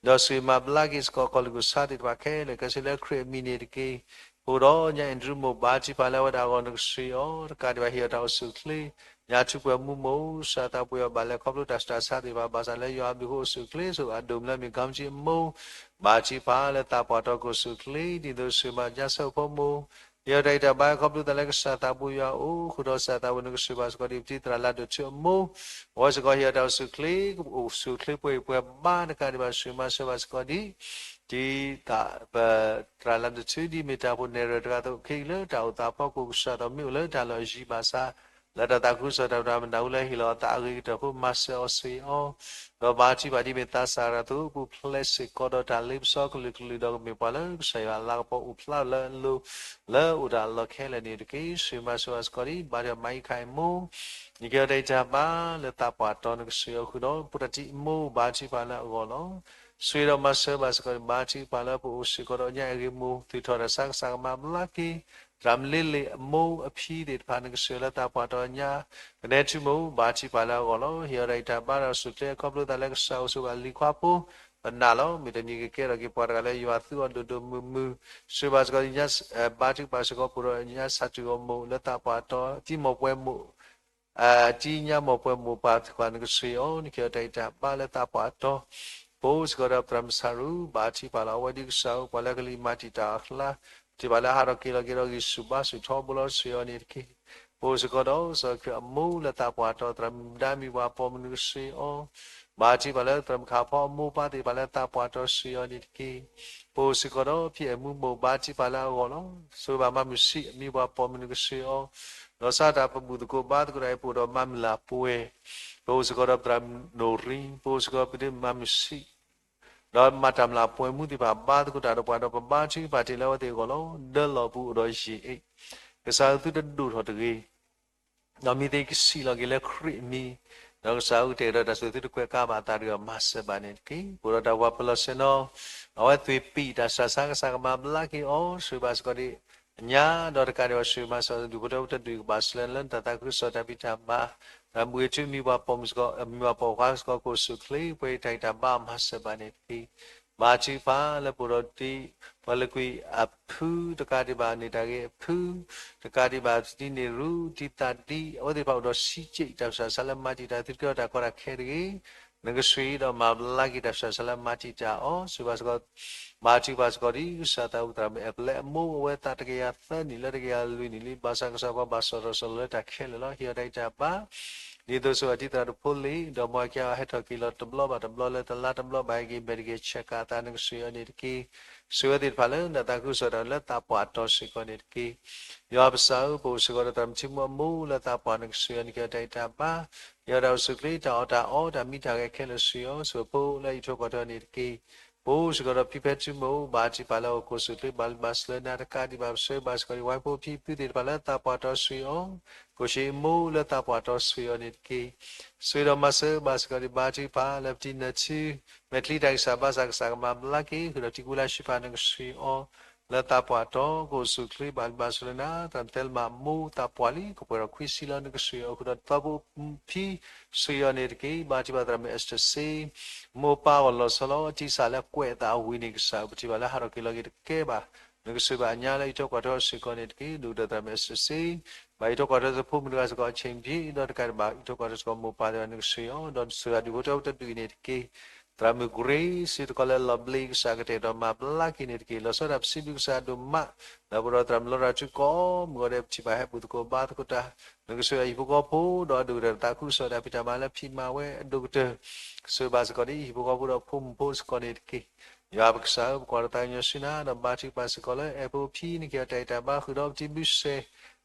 ဒီးစူၢ်မၤဘျါက့ၤစ့ၢ်ကီးခီၣ်လုၢ်ခိၣ်ဆါသ့ၣ်တဖၣ်ခဲလၢာ်ခဲဆ့လၢခရံာ်အမံၤန့ၣ်တက့ၢ်. ပအိၣ်ဒီးညါအဲၣ်ဒရူးမိၢ် ဘါထုကဖၣ်လၢအဝဲဒၣ်အဂီၢ် နကဆှၢအီၤ တကးဒံးဘၣ်ဟ့ၣ်အီၤတၢ်အိၣ်ဆူၣ်အိၣ်ချ့ ညါထူးပှဲၤမူမိၢ် ကစၢ်သးပူၤယွၤဘၣ်လဲၤခီဖျိတၢ်ဆူးတၢ်ဆါသ့ၣ်တဖၣ် ဘၣ်ဆၣ်လၢယွၤအဘျုးအဃိအိၣ်ဆူၣ်အိၣ်ချ့ ဆိၣ်ဂ့ၤအဒိၣ်မုၢ်လၢမ့ၢ်ကီမကၠံအမိၢ် ဘါထုကဖၣ်လၢသးပှၢ်တီၤကအိၣ်ဆူၣ်အိၣ်ချ့ ဒ်သိးစူၢ်မၤညါဆၢဖိမိၢ် ဟ့ၣ်အီၤတၢ်ဂံၢ်တၢ်ဘါခီဖျိသးလၢကစၢ်သးပူၤယွၤအအိၣ် ဃုာ်ဒီးကစၢ်သးဝဲန့ၣ် ကစၢ်ဘၣ်စ့ၢ်ကီးဒ်ပတံၢ်သရၣ်လၢဒိၣ်ထူအမိၢ် အဝဲစ့ၢ်ကီးဟ့ၣ်အီၤတၢ်အိၣ်ဆူၣ်အိၣ်ချ့ ကအိၣ်ဆူၣ်အိၣ်ချ့ပှဲၤပှဲၤဘါတကးဒံးဘၣ် စူၢ်မၤဆၢဘၣ်စ့ၢ်ကီးဒ် တံၢ်သရၣ်လၢဒိၣ်ထူ ဒ်မ့ၢ်တၢ်အိၣ်ဖှိၣ်နဲၣ်ရွဲၣ်တဂၤအသိး ခဲအံၤလၢတၢ်အိၣ်သးဖီခိၣ် ကစၢ်သးမ့ၢ်အိၣ်လၢတၢ်လီၢ်ယံၤဘၣ်ဆၣ် လၢတၢ်သးခုကစီၣ်တၢ်မၤနၢၤဝဲလၢဟ့ၣ်လီၤအသးအဂ့ၤကတၢၢ်အဃိ မၤစၢၤအီၤဆူၣ်အီၤ ဒီးဘါထုကဖၣ်ဒ်မ့ၢ်သးစၢ်တဂၤအသိး ပူၤဖျဲးစ့ၢ်ကီးဒီးတၢ်လ့ပစီကလုာ်ကလုာ် ဒီးကမ့ၢ်ပှၤလၢကစၢ်ယွၤအလၤကပီၤအိၣ်ဖျါလၢအလိၤ လၢအိၣ်တၢ်လီၢ်ခဲလၢာ်န့ၣ်တက့ၢ်. စူၢ်မၤစၢၤဘၣ်စ့ၢ်ကီးဒ် ဘါထုကဖၣ်မၤအံၤခါအံၤမိၢ် နကဟ့ၣ်အီၤတၢ်ဂံၢ်တၢ်ဘါလၢသးပှၢ်တီၤ နကဆှၢအီၤဃုာ်ဒီး ဖိတၢ်တံၢ်အမိၢ် ဘါထုကဖၣ်လၢအဂီၢ်လီၤ. စူၢ်ဒီးမၤစၢၤဘၣ်စ့ၢ်ကီး ဘါထုကဖၣ်လၢပအိၣ်စ့ၢ်ကီးဒီးညါအဂ့ၢ်မိၢ် သုးထီၣ်တၢ်ဆါ ကစၢ်ကမၤဘျါက့ၤ သရၣ်မလ့လ့ၣ်အမိၢ်အဖံသ့ၣ်တဖၣ် နကဆှၢလၢသးပှၢ်တီၤညါ ကနဲထူမိၢ် ဘါထုကဖၣ်လၢအဂီၢ်လီၤ. ဟ့ၣ်အီၤတၢ်ဂံၢ်တၢ်ဘါဒီးအိၣ်ဆူၣ်အိၣ်ချ့ခီဖျိသးလၢကစၢ်အိၣ်ဆိးဘၣ်လံၤခွါဖိ ပနာ်လီၤ. မုၢ်တနံၤကကဲထီၣ်က့ၤပှၤတဂၤလၢယွၤသူအီၤဒိၣ်ဒိၣ်မုၢ်မုၢ် စူၢ်ဘၣ်စ့ၢ်ကီး ဘါထုကဖၣ်စ့ၢ်ကီး ပအိၣ်ဒီးညါဆၣ်တူၢ်အီၤမိၢ်လၢသးပှၢ်တီၤ တံၤမိၢ်ပှဲၤမိၢ် တံၤညါမိၢ်ပှဲၤမိၢ်ပၢ်သ့ၣ်တဖၣ် နကဆှၢအီၤ နကဟ့ၣ်အီၤတၢ်ဂံၢ်တၢ်ဘါလၢသးပှၢ်တီၤ ပအိၣ်စ့ၢ်ကီးဒီးသရၣ်မုၣ်ဆၣ်ရူ ဘါထုကဖၣ်လၢအဝဲဒ်ကစၢ်ဧၢ ပှၤလၢကလံၤမၤတံာ်တာ်အကျါ ပထံၣ်ဘၣ်လၢဟးထီၣ်က့ၤလီၤက့ၤဒီးဂံၢ်ဆူၣ်ဘါဆူၣ်ထီဘိလီၤ ဆှၢအီၤန့ၣ်တက့ၢ်. ပအိၣ်စ့ၢ်ကီးဒီးစီၤခရံာ်အမိၢ်လၢသးပှၢ်တီၤ သရၣ်မုၣ်ဒါမံၤပှၤပိာ်မုၣ် နကဆှၢအီၤ ဘါထုကဖၣ်လၢသရၣ်မုၣ်ခါဖီအမိၢ်ပၢ်သ့ၣ်တဖၣ်လၢသးပှၢ်တီၤ ဆှၢအီၤန့ၣ်တက့ၢ်. ပအိၣ်စ့ၢ်ကီးဒီးဖံအဲၣ်မူမိၢ် ဘါထုကဖၣ်လၢအဂီၢ်လီၤ. ဆိးဘၣ်မါမုၢ်ဆံး အမံၤပှၤပိာ်မုၣ် နကဆှၢအီၤ လီၤဆီဒၣ်တၢ်ပဘူၣ်သကိးဘါသကိးတၢ်အံၤ ပအိၣ်ဒီးမါမုၢ်လၢ်ပှဲၤ ပအိၣ်စ့ၢ်ကီးဒီးသရၣ်နိၣ်ရံ ပအိၣ်စ့ၢ်ကီးပဒ့မါမုၢ်ဆံး ဒီးမၤတၢ်မျၢ်အပှဲၤမူသ့ၣ်တဖၣ် ဘါသကိးတၢ်ဒီးပှၤဒီး ပဘါထုကဖၣ်တ့ၢ်လၢအဝဲသ့ၣ်အဂီၢ်လီၤ. ဒၢလီၢ်ပူၤအိၣ်ဒီးယ့ၣ်အ့ၣ်, ကစၢ်ဧၢ သုတဒိၣ်ထီၣ်တဂ့ၤ ဒီးမ့ၢ်သ့ကစံၣ်လီၤက့ၤလၢခရံာ်အမံၤ, ဒီးကစၢ်ဧၢ ကတဲာ်ကတီၤတၢ်ဆိၣ်ဂ့ၤ သုတကွဲးကါဘၣ်အသးတဂ့ၤ မၤစၢၤဘၣ်န့ၣ်တက့ၢ်. ပအိၣ်ဒီးတၢ်ဝးပလီၢ်ဆ့ၣ်နီၤ, အဝဲသွံၣ်ပံာ်တၢ်ဆှၢဆါ ကစၢ်ကမၤဘျါက့ၤအီၤ ဆိၣ်ဂ့ၤဘၣ်စ့ၢ်ကီးဒံး အညါဒီးတကးဒံးဘၣ် ဆိၣ်ဂ့ၤမၤစၢၤ ဒူၣ်ဖိထၢဖိတဒူၣ်ကဘၣ်စၢၤလၢနတၢ်သးခုကစီၣ်တၢ်ဖံးတၢ်မၤ, တၢ်မုၢ်ဂ့ၤထူ မံၤပှၤပိာ်မုၣ်စ့ၢ်ကီး မံၤပှၤပိာ်ခွါစ့ၢ်ကီး ကအိၣ်ဆူၣ်အိၣ်ချ့ ပှဲၤတၢ်ဂံၢ်တၢ်ဘါမၤစၢၤဘၣ်န့ၣ်တက့ၢ်. ဘါထုကဖၣ်လၢပအိၣ်ဒီးတံၤ ပှၤလၢကွံာ်အဖု တကးဒံးဘၣ် န့ၢ်တၢ်ဂ့ၤအဖု တကးဒံးဘၣ် တံၤန့ၢ်ရူ တံၤသးဒံ အဝဲသ့ၣ်တဖၣ်အိၣ်ဒီးစံးကၠံာ်တၢ်ဆှၢဆါလၢမၤတံာ်တာ် သုတကဲထီၣ်တၢ်ကီတၢ်ခဲတဂ့ၤ နကဆိၣ်ဂ့ၤဒီးမၤဘျါက့ၤတၢ်ဆှၢဆါလၢမၤတံာ်တာ်အီၤ ဆိၣ်ဂ့ၤဘၣ်စ့ၢ်ကီး ဘါထုကဖၣ်စ့ၢ်ကီးဒံး ကစၢ်သးဝံၣ်သရၣ်မုၣ် အဲၣ်ပလဲအမိၢ် အဝဲသးတကယၤသၢနံၣ်လၢတကယၤလွံၢ်နံၣ်လံ ဘၣ်ဆၣ်ကစၢ်ပှၤဘၣ်စီၣ်တၢ်စီၣ်လီၤလၢတၢ်ခဲလၢာ်လီၤ. ဟ့ၣ်အီၤတၢ်ဂံၢ်တၢ်ဘါ ဒ်သိးဆိၣ်ဂ့ၤတံၤသရၣ်တဖိလံ, ဒီးမ်အခံဂၤဟဲထီၣ်က့ၤလီၤတဘျီဘၣ်တဘျီ လၢတလါတဘျီဘၣ် ဟဲက့ၤမဲာ်တဂ့ၤဆဲးကးအသး နကဆိၣ်ဂ့ၤအီၤန့ၣ်တက့ၢ်. ဆိၣ်ဂ့ၤအဝဲသ့ၣ်တဖၣ်လၢနတၢ်သးခုကစီၣ်တၢ်လၢသးပှၢ်တီၤစ့ၢ်ကီးန့ၣ်တက့ၢ်. ယွၤပကစၢ်ဧၢ ပအိၣ်စ့ၢ်ကီးဒီးသရၣ်မုၣ်ထံမူအမိၢ်လၢသးပှၢ် နကဆိၣ်ဂ့ၤအီၤ နကဟ့ၣ်အီၤတၢ်ဂံၢ်တၢ်ဘါ ဟ့ၣ်အီၤတၢ်အိၣ်ဆူၣ်အိၣ်ချ့ တၢ်အီၣ်တၢ်အီ တၢ်မံတၢ်ဂဲၤခဲလၢာ် ဆိၣ်ဂ့ၤအီၤ ဆိၣ်ဂ့ၤဖိလၢအအံးထွဲကွၢ်ထွဲအီၤန့ၣ်တက့ၢ်. ပအိၣ်စ့ၢ်ကီးဒီးဖံဖဲထံမိၢ် ဘါထုကဖၣ်လၢအအိၣ်ကအိၣ်ဆူၣ်အိၣ်ချ့ ဘၣ်လံဘၣ်စၢၤလၢနၤ တကးဒံးဘၣ် ပဆိၣ်ဂ့ၤဘၣ်စ့ၢ်ကီးဒံး ဝါဖိဖံဖုသ့ၣ်တဖၣ်လၢသးပှၢ်တီၤဆိၣ်ဂ့ၤအီၤ, ကိၣ်ၡ့အမိၢ်လၢသးပှၢ်တီၤဆိၣ်ဂ့ၤအီၤန့ၣ်တက့ၢ်. ဆိၣ်ဂ့ၤဒီးမၤစၢၤဘၣ်စ့ၢ်ကီးဒံး ဘါထုကဖၣ်လၢပတံၤနၢၤထူ မဲာ်ချံတၢ်ဂံၢ်စၢ်ဘါစၢ် ကစၢ်ကမၤဘျါက့ၤ ဃုာ်ဒီးတံၤကူလါရှုဖး နကဆိၣ်ဂ့ၤအီၤ လၢသးပှၢ်တီၤ ကအိၣ်ဆူၣ်အိၣ်ချ့ ဘၣ်လံဘၣ်စၢၤလၢနၤ သရၣ်မုၣ်သဲလမၤအမိၢ်သးပှၢ်လံ ကပှဲၤဒီးခွံဆံလီၤ နကဆိၣ်ဂ့ၤအီၤ ဃုာ်ဒီးသီဖိဖံ ဆိၣ်ဂ့ၤအီၤန့ၣ်တက့ၢ်. ဘါထုကဖၣ်သရၣ်မုၣ် Esther စ့ မိၢ်ပၢ်အဂီၢ်လီၤဆီလီၤ တံၢ်စၢ်လၢကွဲးအသးအဝံၤန့ၣ် ကစၢ်ဧၢ ပထံၣ်ဘၣ်လၢဟးထီၣ်က့ၤလီၤက့ၤတကဲဘၣ် နကဆိၣ်ဂ့ၤဘၣ်အညါလၢအံးထွဲကွၢ်ထွဲအီၤစ့ၢ်ကီးန့ၣ်တက့ၢ်. ဒိၣ်ကတၢၢ်သရၣ်မုၣ် Esther စ့ ဘၣ်အံးထွဲကွၢ်ထွဲသဖိမုၣ်တဂၤစ့ၢ်ကီး အဆ့ၣ်ဖံး ဒီးတကးဒံးဘၣ် အံးထွဲကွၢ်ထွဲစ့ၢ်ကီးမိၢ်ပၢ်သ့ၣ်တဖၣ် နကဆိၣ်ဂ့ၤအီၤ ဒီးနဆိၣ်ဂ့ၤဒူၣ်ဖိထၢဖိတဒူၣ်အံၤန့ၣ်တက့ၢ်. သရၣ်မုၣ် Grace စ့တကီးလၢလီၤဘျ့ ကစၢ်ကတဲာ်ကတီၤမၤဘျါက့ၤန့ၣ်တက့ၢ်. လီၤဆီဒၣ်တၢ်ပစံးဘျုးကစၢ်ဒိၣ်မး လၢပအိၣ်ဒီးသရၣ်မုၣ်လီၤရၤထူ ကိးမုၢ်ဂီၤဒဲး ပထံၣ်ဘၣ်ဟဲဘူၣ်သကိးဘါသကိးတၢ် နကဆိၣ်ဂ့ၤအဟံၣ်ဖိဃီဖိ ဒီးအဒိၣ်ကတၢၢ်သးခုကစီၣ်တၢ်ဖံးတၢ်မၤလၢဖံးမၤဝဲအဒိၣ်ကတၢၢ် ဆိၣ်ဂ့ၤဘၣ်စ့ၢ်ကီးဒံး ဟံၣ်ဖိဃီဖိဒီးဖိမုၣ်ဖိစ့ၢ်ကီးန့ၣ်တက့ၢ်. ယွၤပကစၢ်ဧၢ ပကွၢ်တၢ်သးကညီၤဆူနၤ ဒီးဘါထုကဖၣ်စ့ၢ်ကီးလၢ အဲၣ်ဖိဖံ နကဟ့ၣ်အီၤတၢ်ဂံၢ်တၢ်ဘါ ဃုာ်ဒီးပတံၤဘျုးစဲး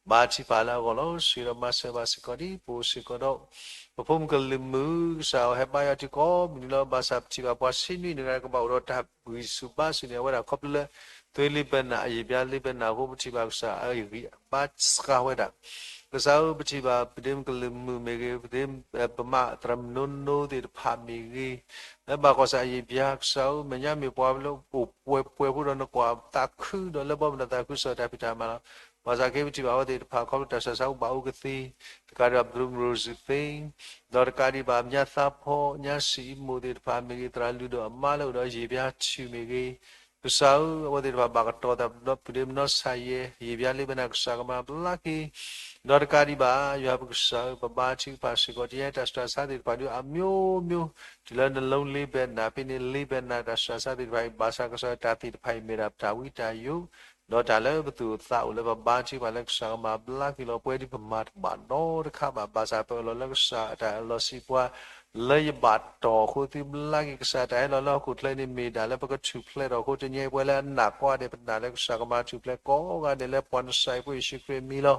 ဘါထုကဖၣ်လၢအဂီၢ်လီၤ. ဆိၣ်ဂ့ၤဒီးမၤစၢၤဘၣ်စ့ၢ်ကီးဒံး ပအိၣ်စ့ၢ်ကီးဒီး ပဖိမုၣ်ကလုာ်မုၣ် ကစၢ်အဟဲဘါယွၤတုၤကိးမုၢ်နံၤလီၤ. ဘၣ်ဆၣ်ပထံၣ်ဘၣ်ပှၤဆံနွံနဂၤကဘၣ်အိၣ်ဒီးတၢ်ဂံၢ်ဆူၣ်ဘါဆူၣ်န့ၣ် အဝဲဒၣ်ခီဖျိလၢ သွ့လံဘဲနၤ အယံာ်ဘျါလံဘဲနၤအဃိ ပထံၣ်ဘၣ်ကစၢ်အဂံၢ်ဘါစှၤဝဲဒၣ် ကစၢ်ဧၢ ပထံၣ်ဘၣ်ပဒ့မုၣ်ကလုာ်မုၣ်မ့ၢ်ဂ့ၤ ပဒ့ ပမးသရၣ်မုၣ်နိနိသ့ၣ်တဖၣ်မ့ၢ်ဂ့ၤ လၢဘၣ်ကွၢ်ဆၣ်အယံာ်ဘျါ ကစၢ်ဧၢ မဲာ်ညါမ့ၢ်ပှၤလၢအိၣ်ပှဲၤပှဲၤဖိဒီးနကွၢ်သးခု ဒီးလၢဘီမုၢ်ဒီးသးခုကစီၣ်တၢ်ဖံးတၢ်မၤလီၤ. ဘၣ်ဆၣ်က့ ပထံၣ်ဘၣ်အဝဲသ့ၣ်တဖၣ် ခီဖျိတၢ်ဆှၢဆါအိၣ်ဘၣ်အိၣ်ကသ့ တကးဒံးဘၣ် ဘျုးမရိစူသ့ ဒီးတကးဒံးဘၣ် ညါသးဖီ ညါစံးအံမူးသ့ၣ်တဖၣ်မ့ၢ်ဂ့ၤ သရၣ်လုၢ်ဒိၣ်အမါလၢအိၣ်ဒီးယံာ်ဘျါထူၣ်မ့ၢ်ဂ့ၤ ကစၢ်ဧၢ အဝဲသ့ၣ်တဖၣ်ဘၣ်ကတီၤသးဒီးပဒ့မနီၢ်ဆါယဲ ယံာ်ဘျါလံဘဲနၤ ကစၢ်ကမၤဘျါက့ၤ ဒီးတကးဒံးဘၣ် ယွၤပကစၢ်ဧၢ ပဘါထုကဖၣ်စ့ၢ်ကီး တယဲတၢ်ဆှၢဆါသ့ၣ်တဖၣ်ဒုးအမျိုးမျိုး တုၤလၢနလိလ့ဘဲနၤ ဖဲန့ၣ်လ့ဘဲနၤ တၢ်ဆှၢဆါသ့ၣ်တဖၣ်အံၤ ဘၣ်ဆၣ်ကစၢ်တၢ်သ့ၣ်တဖၣ်အံၤ မ့ၢ်ဒၣ်ပတၢ်ဝံတၢ်ယိး ဒီးတၢ်လၢပသူၣ်အိၣ်သးအိၣ်လၢပဘါထုကဖၣ်လၢကစၢ်ကမၤဘျါက့ၤလီၤ ပဝဲဒ်ပမၤတဘၣ်နီတခါဘၣ် ဘၣ်ဆၣ်ပအၢၣ်လီၤလၢကစၢ်အတၢ်အၢၣ်လီၤစံးပှၤ လၢယဘၣ်တီၢ်အဃိသုဘျါက့ၤ ကစၢ်တၢ်ဟဲလီၤလၢဟီၣ်ခိၣ်ချၢန့ၣ် မ့ၢ်ဒၣ်လၢပကထူၣ်ဖျဲးထီၣ်အဃိ တနံၤအံၤပဝဲလၢအနာ်ကိးဂၤဒဲး ပနာ်လၢကစၢ်ကမၤထူၣ်ဖျဲးကိးဂၤဒဲးလၢပှၤနစၢ်အံၤဖိယ့ၣ်ၡူးခရံာ်အမံၤလီၤ.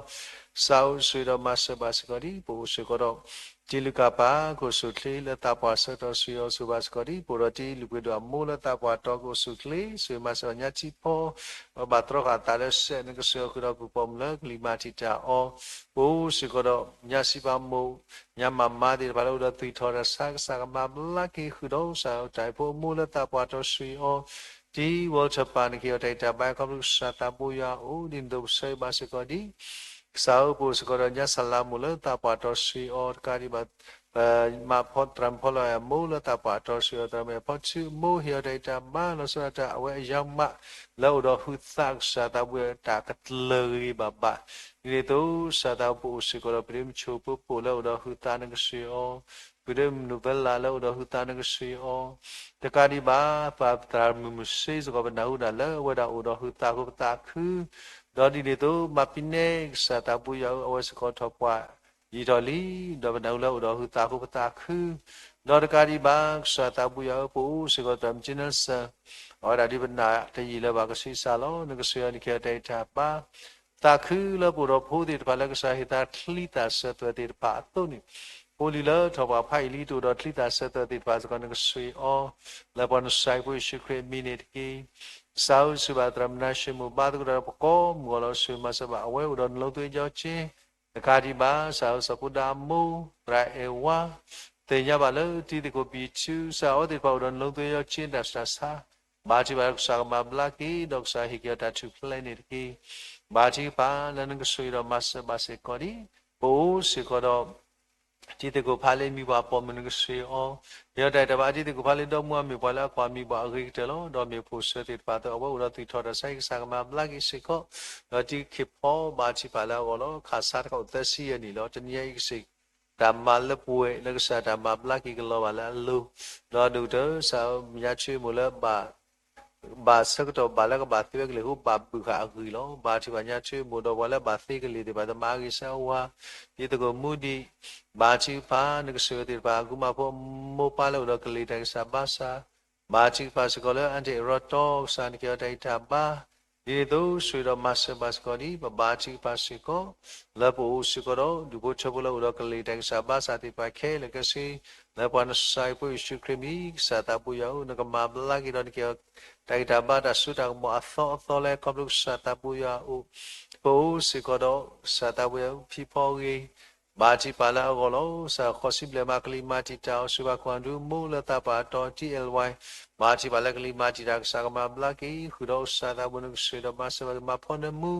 ကစၢ်ဧၢ ဆိၣ်ဂ့ၤဒီးမၤစၢၤဘၣ်စ့ၢ်ကီးဒံး ပအိၣ်စ့ၢ်ကီးဒီး တံၤလုၢ်ကၣ်ပၤ ကအိၣ်ဆူၣ်ချ့လၢသးပှၢ်ဆၢကတီၢ် ဆိၣ်ဂ့ၤအီၤဆိၣ်ဂ့ၤဘၣ်စ့ၢ်ကီးဒံး ပအိၣ်ဒီးတံၤလုၢ်ပှ့ၤဒိၣ်အမိၢ်လၢသးပှၢ်တီၤ ကအိၣ်ဆူၣ်ချ့ ဆိၣ်ဂ့ၤမၤစၢၤညါထံဖီ ပှၤဘၣ်တြီဃာ်အသးလၢစဲး နကစၢ်ဃုာ်ဒီးပုၢ်ပိာ်မုၣ်လၢကလံၤမၤတံာ်တာ်အီၤ ပအိၣ်စ့ၢ်ကီးဒီး ညါစံးပာ်မိၣ် ညါမၤမါသ့ၣ်တဖၣ်လၢအိၣ်ဒီးသွံၣ်ထီၣ်တၢ်ဆါ ကစၢ်ကမၤဘျါက့ၤဃုာ်ဒီး ကစၢ်တၢ်ဟ့ၣ်ဖိအမိၢ်လၢသးပှၢ်တီၤဆိၣ်ဂ့ၤအီၤ တံၤဝီထၢၣ်ပၤ နကဟ့ၣ်အီၤတၢ်ဂံၢ်တၢ်ဘါ ခီဖျိကစၢ်သးဘိယွၤအအိၣ် ဒ်န့ၣ်အသိးပဆိၣ်ဂ့ၤဘၣ်စ့ၢ်ကီးဒံး ကစၢ်ဧၢ ပအိၣ်စ့ၢ်ကီးဒီးညါစၢ်လၤမိၢ်လၢသးပှၢ်တီၤဆိၣ်ဂ့ၤအီၤ တကးဒံးဘၣ် မၤဖီ သရၣ်မုၣ်ဖီလီၤအဲၣ်အမိၢ်လၢသးပှၢ်တီၤဆိၣ်ဂ့ၤအီၤ သရၣ်မုၣ်အဲၣ်ဖီထူအမိၢ် ဟ့ၣ်အီၤတၢ်ဂံၢ်တၢ်ဘါ လီၤဆီဒၣ်တၢ်အဝဲအယါမး လၢအိၣ်ဒီးဟုသး ကစၢ်သးဘိယွၤတၢ်ကတြၢၤဂ့ၤဂ့ၤဘၣ်ဘၣ် ဒ်န့ၣ်အသိး ကစၢ်သးဘိပအိၣ်စ့ၢ်ကီးဒီး ပဒ့မုၣ်ဆိၣ်ဖိပိၢ်လၢအိၣ်ဒီးဟုသး နကဆိၣ်ဂ့ၤအီၤ ပဒ့မုၣ် Novella လၢအိၣ်ဒီးဟုသး နကဆိၣ်ဂ့ၤအီၤ တကးဒံးဘၣ် ပသရၣ်မုၣ်မုၢ်စ့စ့ၢ်ကီး ပနၢ်ဟူဒၣ်လၢအဝဲဒၣ်အိၣ်ဒီးဟုသးအဃိ ပသးခု ဒီးဒ်န့ၣ်အသိး မၤပံနဲ ကစၢ်သးဘိယွၤဧၢ အဝဲစ့ၢ်ကီးထီၣ်ပှၢ်ယံာ်ထီၣ်လံ ဒီးပနၢ်ဟူလၢအိၣ်ဒီးဟုသးအဃိ ပသးခု ဒီးတကးဒံးဘၣ် ကစၢ်သးဘိယွၤဧၢ ပအိၣ်စ့ၢ်ကီးသရၣ်မုၣ် Jensen အဝဲဒၣ်ဒ်ပနာ်တယံာ်လၢၤဘၣ်ကဆံးစၢ်လီၤ နကဆိၣ်ဂ့ၤအီၤ နကဟ့ၣ်အီၤတၢ်ဂံၢ်တၢ်ဘါ သးခုလၢပအိၣ်ဒီးဖိသ့ၣ်တဖၣ်လၢကစၢ်ဟ့ၣ်သးချံသၣ်စၢၤသွဲၣ်သ့ၣ်တဖၣ်အသိးန့ၣ် ဖိလံၤလၢထီၣ်ပှၤဖးအံၤလံ တအိၣ်ဒီးချံသၣ်ဆၢသၢၣ်သ့ၣ်တဖၣ်စ့ၢ်ကီး နကဆှ့အီၤ လၢပှၤနစၢ်ဖိယ့ၣ်ၡူးခရံာ်အမံၤန့ၣ်တက့ၢ်. ကစၢ်ဧၢ စံးဘၣ်သရၣ်မနၤၡ့ မိၢ်ဘါသကိးတၢ်ဒီးပကိးမုၢ်ဂီၢ်လီၤ. ဆှ့မၤစၢၤဘၣ်အဝဲအိၣ်ဒီးနလိသ့ညီက့ နကးဒံးဘၣ် ကစၢ်ဧၢ စီၤဖိဒါအမိၢ် သရၣ်အဲၣ်ဝါ သ့ၣ်ညါဘၣ်လၢတံၤသကိးပံၤထူ ကစၢ်ဧၢ အဝဲသ့ၣ်တဖၣ်အိၣ်ဒီးနလိသ့ညီက့ တၢ်ဆှၢဆါ ဘၣ်ထံၣ်ဘၣ်လၢကစၢ်ကမၤဘျါက့ၤ ဒီးကစၢ်ဟ့ၣ်က့ၤအီၤတၢ်ထူၣ်ဖျဲးန့ၣ်တက့ၢ်. ဘၣ်ထံၣ်ကပၤလၢနကဆှ့ဒီးမၤစၢၤဘၣ်စ့ၢ်ကီးဒံး ပအိၣ်စ့ၢ်ကီးဒီး တံၤသကိးဖးလ့အမံၤပှၢ်အပိာ်မုၣ်နကဆှ့အီၤ, ဟ့ၣ်အီၤတၢ်အဲၣ်တၢ်ဘၣ် တံၤသကိးဖးလ့ဒီမါအမံၤပှၢ်လၢအကွၢ်မံၤပှၢ်အဂ့ၤကတၢၢ်လီၤ. ဒီးမ့ၢ်ဖိၣ်ဆၢသ့ၣ်တဖၣ်သ့ၣ် အဝဲအိၣ်ဒီးသူၣ်ထီၣ်တၢ်ဆါ ကစၢ်ကမၤဘျါက့ၤစ့ၢ်ကီး, ဒီးတံၤသကိးဖးဘၣ်ထံၣ်ပာ်လၢအဂီၢ်လီၤ. ခးဆါတခီအိၣ်သၢဆံယဲၢ်နံၣ်လီၤ. တနံၤအံၤကစ့ၢ် တၢ်မၤလၢပှဲၤလၢကစၢ်တၢ်မၤဘျါက့ၤကလီၤဘၣ်လၢအလိၤ, ဒီးဒိၣ်ကတၢၢ် ကစၢ်ညါထွ့မိၢ်လၢ ဘၣ်ဆၢကတီၢ်ဘၣ်လၢကဘၣ်သ့ဝဲကလ့ၢ်အဃိ ဘၣ်ဘုၣ်ဃာ်အဂံၢ်လီၤ. ဘၣ်ထံၣ်ဘၣ်ညါထွ့မိၢ်ဒီးပှၤလၢဘၣ်သ့ကလ့ၢ်သ့ၣ်တဖၣ် သမါအဂံၢ်စၢဝါ, တံၤသကိးမူဒံး, ဘၣ်ထံၣ်ကပၤ နကဆှ့ဝဲသ့ၣ်တဖၣ် အကူမါဖိအမိၢ်ပၢ်လၢအိၣ်ဒီးကလ့ၢ်တၢ်ဂံၢ်စၢ်ဘါစၢ်, ဘၣ်ထံၣ်ကပၤစ့ၢ်ကီးလၢအါတ့ၢ်အရီတီ ကစၢ်နက့ၤအီၤတၢ်ဂံၢ်တၢ်ဘါ ဒ်န့ၣ်အသိး ဆှ့ဒီးမၤစၢၤဘၣ်စ့ၢ်ကီးဒံး ပဘၣ်ထံၣ်ကပၤစ့ၢ်ကီး လၢပအိၣ်စ့ၢ်ကီးဒီး ဒူၣ်ဖိထၢဖိလၢအိၣ်ဒီးကလ့ၢ်တၢ်ဂံၢ်စၢ်ဘါစၢ်သ့ၣ်တဖၣ်ခဲလၢာ်ခဲဆ့, လၢပှၤနစၢ်ဖိယ့ၣ်ၡူးခရံာ်မံၤ ကစၢ်သးဘိယွၤဧၢ နကမၤဘျါက့ၤဒီးနက့ၤအီၤ တၢ်ဂံၢ်တၢ်ဘါတၢ်စိတၢ်ကမီၤအသီအသီလၢခီဖျိကစၢ်သးဘိယွၤအအိၣ်, ပအိၣ်စ့ၢ်ကီးဒီး ကစၢ်သးဘိယွၤဖံးဖီဂ့ၤ ဘၣ်ထံၣ်ပာ်လၢအဂီၢ်လီၤ. ကစၢ်ဃီးစံဘျဲၣ်မၤကလံၤမၤတံာ်တာ်အီၤ ဆှ့ဘၣ်ကွၢ်ဒုမူလၢသးပှၢ်တီ ထံၣ်အဲၣ်ဝဲ, ဘၣ်ထံၣ်ပာ်လၢကလံၤမၤတံာ်တာ် ကစၢ်ကမၤဘျါက့ၤ ဃုာ်ဒီးကစၢ်သးဘိ နကဆှ့ဒီးမၤစၢၤဘၣ်က့ၤမၤဖီနၢမူ,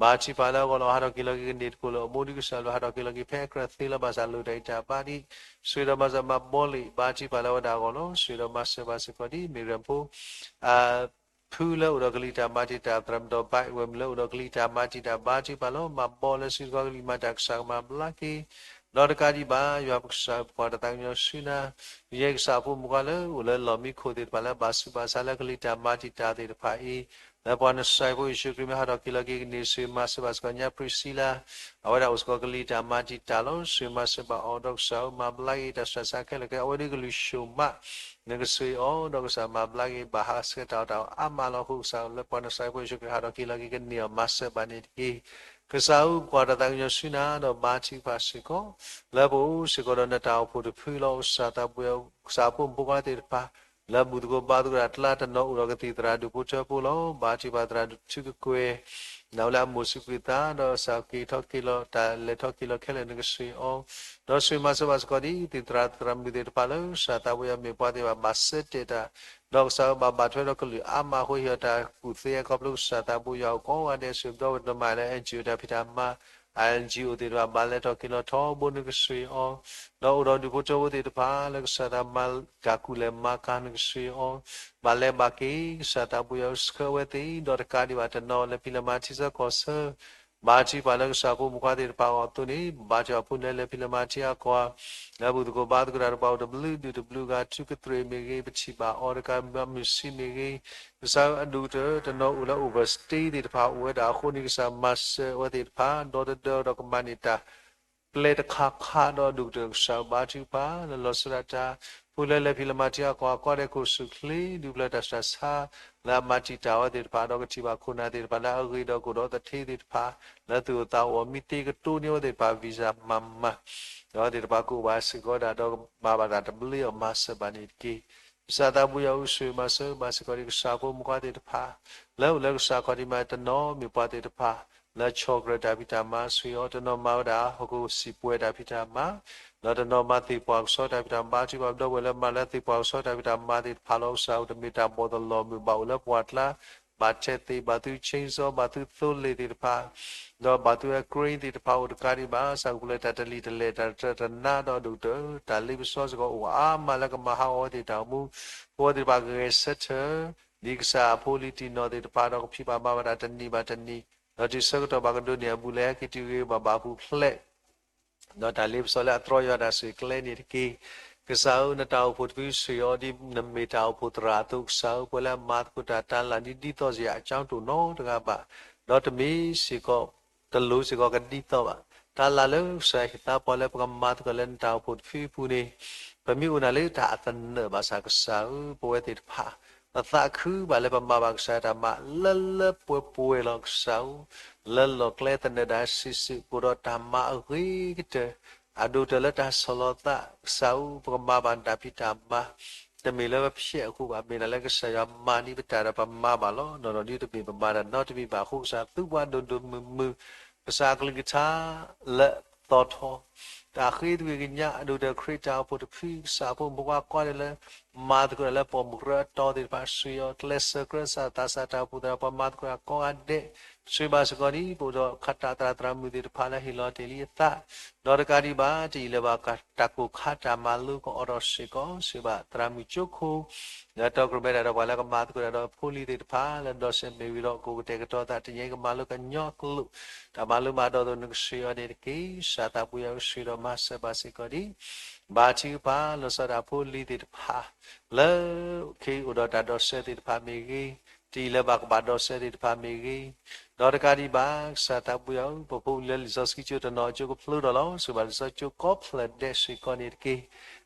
ဘၣ်ထံၣ်ပာ်လၢအဂီၢ်လီၤ. ဟးထီၣ်က့ၤလီၤက့ၤကန့ၢ်တကိၢ်လၢအမိၢ်ဒ်ကစၢ်လၢဟးထီၣ်က့ၤလီၤက့ၤဖဲအကြၢးသ့လီၤ ဘၣ်ဆၣ်လိၣ်တၢ်ဂံၢ်တၢ်ဘါဒံး ဆှ့ဒီးမၤစၢၤမၤဘီလံာ် ဘၣ်ထံၣ်ပာ်လၢအဝဲဒၣ်အဂီၢ်လီၤ. ဆှ့ဒီးမၤစၢၤဘၣ်စ့ၢ်ကီးဒ် မ့ၢ်ရၢၢ်ဖိ ဖုလၢအိၣ်ဒီးကလံၤတၢ်မၤတံာ်တာ် သရၣ်မုၣ်ဒီးဘၣ် ဝဲၢ်မုၣ်လၢအိၣ်ဒီးကလံၤတၢ်မၤတံာ်တာ် ဘၣ်ထံၣ်ပာ်လီၤ. မၤဘီလၢစုတခီကလံၤမၤတံာ်တာ် ကစၢ်ကမၤဘျါက့ၤ ဒီးတကးဒံးဘၣ် ယွၤပကစၢ်ပှၤတၢ်သးကညီၤဆူနၤ ယဲကစၢ်အဖိမုၣ်ခွါလၢအိၣ်လၢလီၢ်မံခိၣ်သ့ၣ်တဖၣ်လၢဘၣ်ဆူးဘၣ်ဆါလၢကလံၤတၢ်မၤတံာ်တာ်သ့ၣ်တဖၣ်အံၤ လၢပှၤနစၢ်ဖိယ့ၣ်ၡူးခရံာ်မ့ၢ်ဟးထီၣ်က့ၤလီၤက့ၤ ကန့ၢ်ဆှ့မၤစၢၤဘၣ်စ့ၢ်ကီးညါ ပြံးစံလါ အဝဲဒၣ်အိၣ်စ့ၢ်ကီးကလံၤတၢ်မၤတံာ်တာ်လီၤ. ဆှ့မၤစၢၤဘၣ်အီၤ ဒီးကစၢ်ဧၢ မၤဘျါက့ၤတၢ်ဆှးဆါခဲလၢာ်ခဲဆ့ အဝဲဒၣ်ကလုၢ်ဆှိၣ်မး နကဆှ့အီၤ ဒီးကစၢ်မၤဘျါက့ၤ ဘၣ်ဟးဆှဲးတၢ်အီၣ်တၢ်အီအါမးလီၤ. အဃိကစၢ်ဧၢ လၢပှၤနစၢ်ဖိယ့ၣ်ၡူးခရံာ်ဟးထီၣ်က့ၤလီၤက့ၤ ကန့ၢ်အီၤမၤစၢၤဘၣ်န့ၣ်တက့ၢ်. ကစၢ်ဧၢ ပှၤတၢ်သးကညီၤဆူနၤ ဒီးဘါထုကဖၣ်စ့ၢ်ကီး လၢပအိၣ်စ့ၢ်ကီးဒီးနတၢ်အိၣ်ဖှိၣ်တဖုလီၤ. ကစၢ်သးပှၢ် ကစၢ်ဖိမုၣ်ဖိခွါသ့ၣ်တဖၣ် လၢဘူၣ်သကိးဘါသကိးတၢ်အကျါ တနီၤအိၣ်ဒီးကသံၣ်သရၣ်ဒူၣ်ဖိထၢဖိလီၤ. ဘါထုကဖၣ်သရၣ်ဒူၣ်ထုကကွဲၢ် နဝဲလၢအမိၢ်စူးကွံာ်သး ဒီးကစၢ်က့ၤထီၣ်က့ၤလီၤ တၢ်လဲၤထီၣ်က့ၤလီၤခဲလၢာ် နကဆှ့အီၤ ဒီးဆှ့မၤစၢၤဘၣ်စ့ၢ်ကီးဒ် ကသံၣ်သရၣ်သရၣ်မုၣ်သ့ၣ်တဖၣ်လၢ ကစၢ်သးပှၢ်ယွၤမ့ၢ်ပှၤသ့ၣ်တဖၣ်ဘၣ်ဆၢတဲာ်တၢ် ဒီးကစၢ်ဧၢ ဘၣ်ဘၣ်ထွဲဒီးကလုာ်အါမးအဃိ ဟ့ၣ်အီၤတၢ်ကူၣ်သ့အကီၢ်ဖျိ ကစၢ်သးပှၢ်ယွၤအိၣ်ကိးဂၤဒဲး ဆှ့ဒီးပတမၤလၢ NGO တၢ်ဖံးတၢ်မၤ NGO သ့ၣ်တဖၣ် ဘၣ်လဲၤထီၣ်က့ၤလီၤထီဘိ နကဆှ့အီၤ ဒီးအိၣ်ဒီးဒူၣ်ဖိထၢဖိသ့ၣ်တဖၣ် လၢကစၢ်သးမၤတၢ်ကူၣ်လဲၤမၤကၤ နကဆှ့အီၤ ဘၣ်လဲၤဘၣ်က့ၤ ကစၢ်သးပှၢ်ယွၤဆှၢအဝဲသ့ၣ် ဒီးတကးဒံးဘၣ် တနီၤလဲၤဖံးလဲၤမၤထံဆၢကီၢ်ဆၢ ဘါထုကဖၣ်လၢကစၢ်ဖိမုၣ်ခွါသ့ၣ်တဖၣ်အဂီၢ်အသိးန့ၣ် ဘါထုကဖၣ်ဖိန့ၣ် လဲၤဖံးလဲၤမၤထံအကွၢ် လၢဘူၣ်သကိးဘါသကိးတၢ်တဖၣ်အိၣ်တဘျုးဒုၣ်တဘျုးဂၤ ထူကသရ့ၣ်မ့ၢ်ဂ့ၤ ပထံၣ်ဘၣ်အီၤတကး မုၢ်ဆ့ၣ်မ့ၢ်ဂ့ၤ ကစၢ်အဒိၣ်ကတၢၢ် တနီၤအိၣ်လၢ overstay သ့ၣ်တဖၣ်အိၣ်ဝဲဒၣ်အဃိန့ၣ် ကစၢ်မၤစၢၤအဝဲသ့ၣ်တဖၣ် ဒီတဒၢဒီးကမၤန့ၢ်တၢ် ပျဲတခါခါဒီးဒိၣ်ကတၢၢ်ကစၢ်ဘါထုကဖၣ် လၢလီၤစၢၤဒၣ်တၢ် ဖိလၢလဲၤဖံးလဲၤမၤထံအကွၢ် ကီၢ်ဒဲးခိၣ်ဆူၣ်ချ့ ဒုးဖျၢၣ်တၢ်ဆှးဆါ လၢအမၤတံာ်တာ်ဝဲသ့ၣ်တဖၣ် ဒီးကထံၣ်ဘၣ်ခိၣ်နၢ်သ့ၣ်တဖၣ် လၢအဂ့ၤဒီးကအိၣ်ဒီးသထ့သ့ၣ်တဖၣ် လၢသူၣ်အိၣ်သးအိၣ်အီၤ မံသ့ကတိန့ၢ်ဝဲသ့ၣ်တဖၣ် visa မၤမၤ ဒီးသ့ၣ်တဖၣ်ကအိၣ်ဘၣ်စ့ၢ်ကီးဒၣ် ဒီးမၤဘၣ်တၢ်တဘျ့အီၤမၤစၢၤဘၣ်န့ၣ်တက့ၢ်. ကစၢ်သးပှၢ်ယွၤဧၢ ဆှ့မၤစၢၤဘၣ်စ့ၢ်ကီးဒ်ကစၢ်ဖိမုၣ်ခွါသ့ၣ်တဖၣ် လၢအိၣ်လၢကစၢ်ခီၣ်ထံးမး တနီၤမ့ၢ်ပှၤသ့ၣ်တဖၣ် လၢဆီၣ်ကြၢးတၢ်ဖံးတၢ်မၤ ဆှ့အီၤ တနီၤမၤဝဲဒၣ် ဟီၣ်ခိၣ်စံာ်ပှဲၤတၢ်ဖံးတၢ်မၤ ဒီးတနီၤမၤသ့ၣ်ပှၢ်ကဆှီတၢ်ဖံးတၢ်မၤ ဘါထုကဖၣ်ပဒီပုၢ်ဝဲၢ်လၢမၤလၢသ့ၣ်ပှၢ်ကဆှီတၢ်ဖံးတၢ်မၤသ့ၣ်တဖၣ်လီၤ. ကစၢ်ဧၢ တမ့ၢ်တၢ်ဘီၣ်သလီၤမုၢ်ဘၣ်အိၣ်လၢပှၤကျါ ဘၣ်ထဲသ့ၣ် ဘၣ်သု chainsaw ဘၣ်သုသိလ့ၣ်သ့ၣ်တဖၣ် ဒီးဘၣ်သုဝဲ crane သ့ၣ်တဖၣ်အိၣ်တကးဒံးဘၣ် ကစၢ်ကပူၤလၢတၢ်တလံၤတလဲၢ် တၢ်တနါဒီးဒိၣ်ကတၢၢ် တၢ်လ့ပစီစ့ၢ်ကီးအိၣ်အါမးလၢကမၤဟးဂီၤဝဲသ့ၣ်တၢ်အိၣ်မူ ပဝဲသ့ၣ်တဖၣ်ကဂဲၤဆၢထၢၣ် ဒ်ကစၢ်အဖိလံၤတံၢ်နီၢ်သ့ၣ်တဖၣ် ဒီးကဖံးဘၣ်မၤဘၣ်တၢ်တနံၤဘၣ်တနံၤ ဒီးတုၤဆၢကတီၢ်ဘၣ်ကဒိးန့ၢ်အဘူးလဲဟဲက့ၤတုၤဂ့ၤဘၣ်ဘၣ်ပူၤဖျဲး ဒီးတၢ်လ့ပစီလၢအတြီယွၤတၢ်ဆှ့ကျဲန့ၣ်တက့ၢ်. ကစၢ်ဧၢ နတၢ်အိၣ်ဖှိၣ်တဖုဆှ့အီၤ ဒ်နမ့ၢ်တၢ်အိၣ်ဖှိၣ်သရၣ်အသိး ကစၢ်ဧၢ ပှၤလၢအမၤသကိးတၢ်တၢ်လၢ်ဒ်ဒ်သိးစ့ၢ်ကီး အကၠီတိၣ်နီတဂၤဘၣ် ဒီးတမ့ၢ်စ့ၢ်ကီး တလိၣ်စ့ၢ်ကီးကဒ်သိးဘၣ် တၢ်လၢ်လၢကစၢ်ဟ့ၣ်သါပှၤလၢပကမၤသကိးလၢနတၢ်အိၣ်ဖှိၣ်တဖုအပူၤန့ၣ် ပမ့ၢ်အိၣ်နၤလၢတၢ်အသနၢၣ်ဘၣ်ဆၣ် ကစၢ်ဧၢ ပဝဲသ့ၣ်တဖၣ် ပသးခုဘၣ်လၢပမၤဘၣ်ကစၢ်တၢ်မၤလၢလၢပှဲၤပှဲၤလီၤ ကစၢ်ဧၢ လၢလီၢ်ကျဲသနၢၣ်ဒၣ်စုာ်စုာ် ကအိၣ်ဒီးတၢ်မၤအဂ့ၤကတၢၢ် အဒိၣ်ကတၢၢ်လၢတၢ်ဆီၣ်လီၤသး ကစၢ်ဧၢ ပကမၤဘၣ်နတၢ်ဖံးတၢ်မၤ, တမ့ၢ်လၢပဖျဲးအဃိဘၣ်, မ့ၢ်ဒၣ်လၢကစၢ်ယွၤမၤန့ၢ်ပတၢ်ဒီးပမၤဘၣ်လီၤ. နီၢ်နီၢ်ဒ်တမ့ၢ်ပမၤတၢ်နီတမံၤဘၣ်အဃိ ကစၢ်သူပှၤဒိၣ်ဒိၣ်မုၢ်မုၢ်, ကစၢ်အကလုၢ်ကထါလၢသီထီ, တၢ်ဃ့သွံၣ်ကညး အဒိၣ်ကတၢၢ်ခရံာ်တၢ်အိၣ်ဖှိၣ်တဖု ကစၢ်ဖိမုၣ်ဖိခွါကိးဂၤဒဲးလၢ မၤသကိးတၢ်လၢပိာ်မုၣ်ကရၢအတီၤသ့ၣ်တဖၣ် ဆှၢအီၤ ကျဲးစၢးကြၢးစၢ်သးစၢ်တၢ်အိၣ်ဖှိၣ်သ့ၣ်တဖၣ် ပှၤမၤသကိးတၢ်ကိးဂၤဒဲး ဆှၢဘၣ်စ့ၢ်ကီးန့ၣ် ပအိၣ်ဒီးခးတၢ်သရၣ်သရၣ်မုၣ်သ့ၣ်တဖၣ်လၢဟ့ၣ်လီၤတ့ၢ်လံအသး, ဒီးတကးဒံးဘၣ် တယံာ်လၢၤဘၣ် တၢ်ကိၢ်ခါတၢ်မၤလိကအိးထီၣ်စ့ၢ်ကီး ဆှၢဘၣ်သရၣ်မုၣ်ကၠိခိၣ် လၢတီကြၢးမဲဒၣ်ဒီးပှၤလၢကမၤသကိးတၢ်ဒီးဖိလံၤသ့ၣ်တဖၣ် လၢဒီးစဲးမ့ၢ်ဝံၤဒီး ကအိၣ်ကတဲာ်ကတီၤသး တနံၤအံၤကမၤလိကညီကျိာ် တၢ်မၤလိမၤဒိးသိး နကဆှၢအီၤန့ၣ်တက့ၢ်. ကစၢ်သးဘိယွၤဧၢ ဆှၢဒီးမၤစၢၤဘၣ်စ့ၢ်ကီးဒံး ဘါထုကဖၣ် လီၤဆီဒၣ်တၢ်ဖိလံၤသ့ၣ်တဖၣ် လၢ ခ့အိၣ်ဒီးတၢ်ဒီးစဲးသ့ၣ်တဖၣ်မ့ၢ်ဂ့ၤ, တယံာ်လၢၤဘၣ်ကဘၣ်ဒီးစဲးသ့ၣ်တဖၣ်မ့ၢ်ဂ့ၤ, ဒီးတကးဒံးဘၣ် ကစၢ်သးဘိယွၤဧၢ ပဖိပလံၤလၢလံာ်စီဆှံကၠိတနီၤကၠိကဖျိဒီးလီၤ. ဆှၢဘၣ်လံာ်စီဆှံကၠိကိးဖျၢၣ်ဒဲးစ့ၢ်ကီးန့ၣ်တက့ၢ်.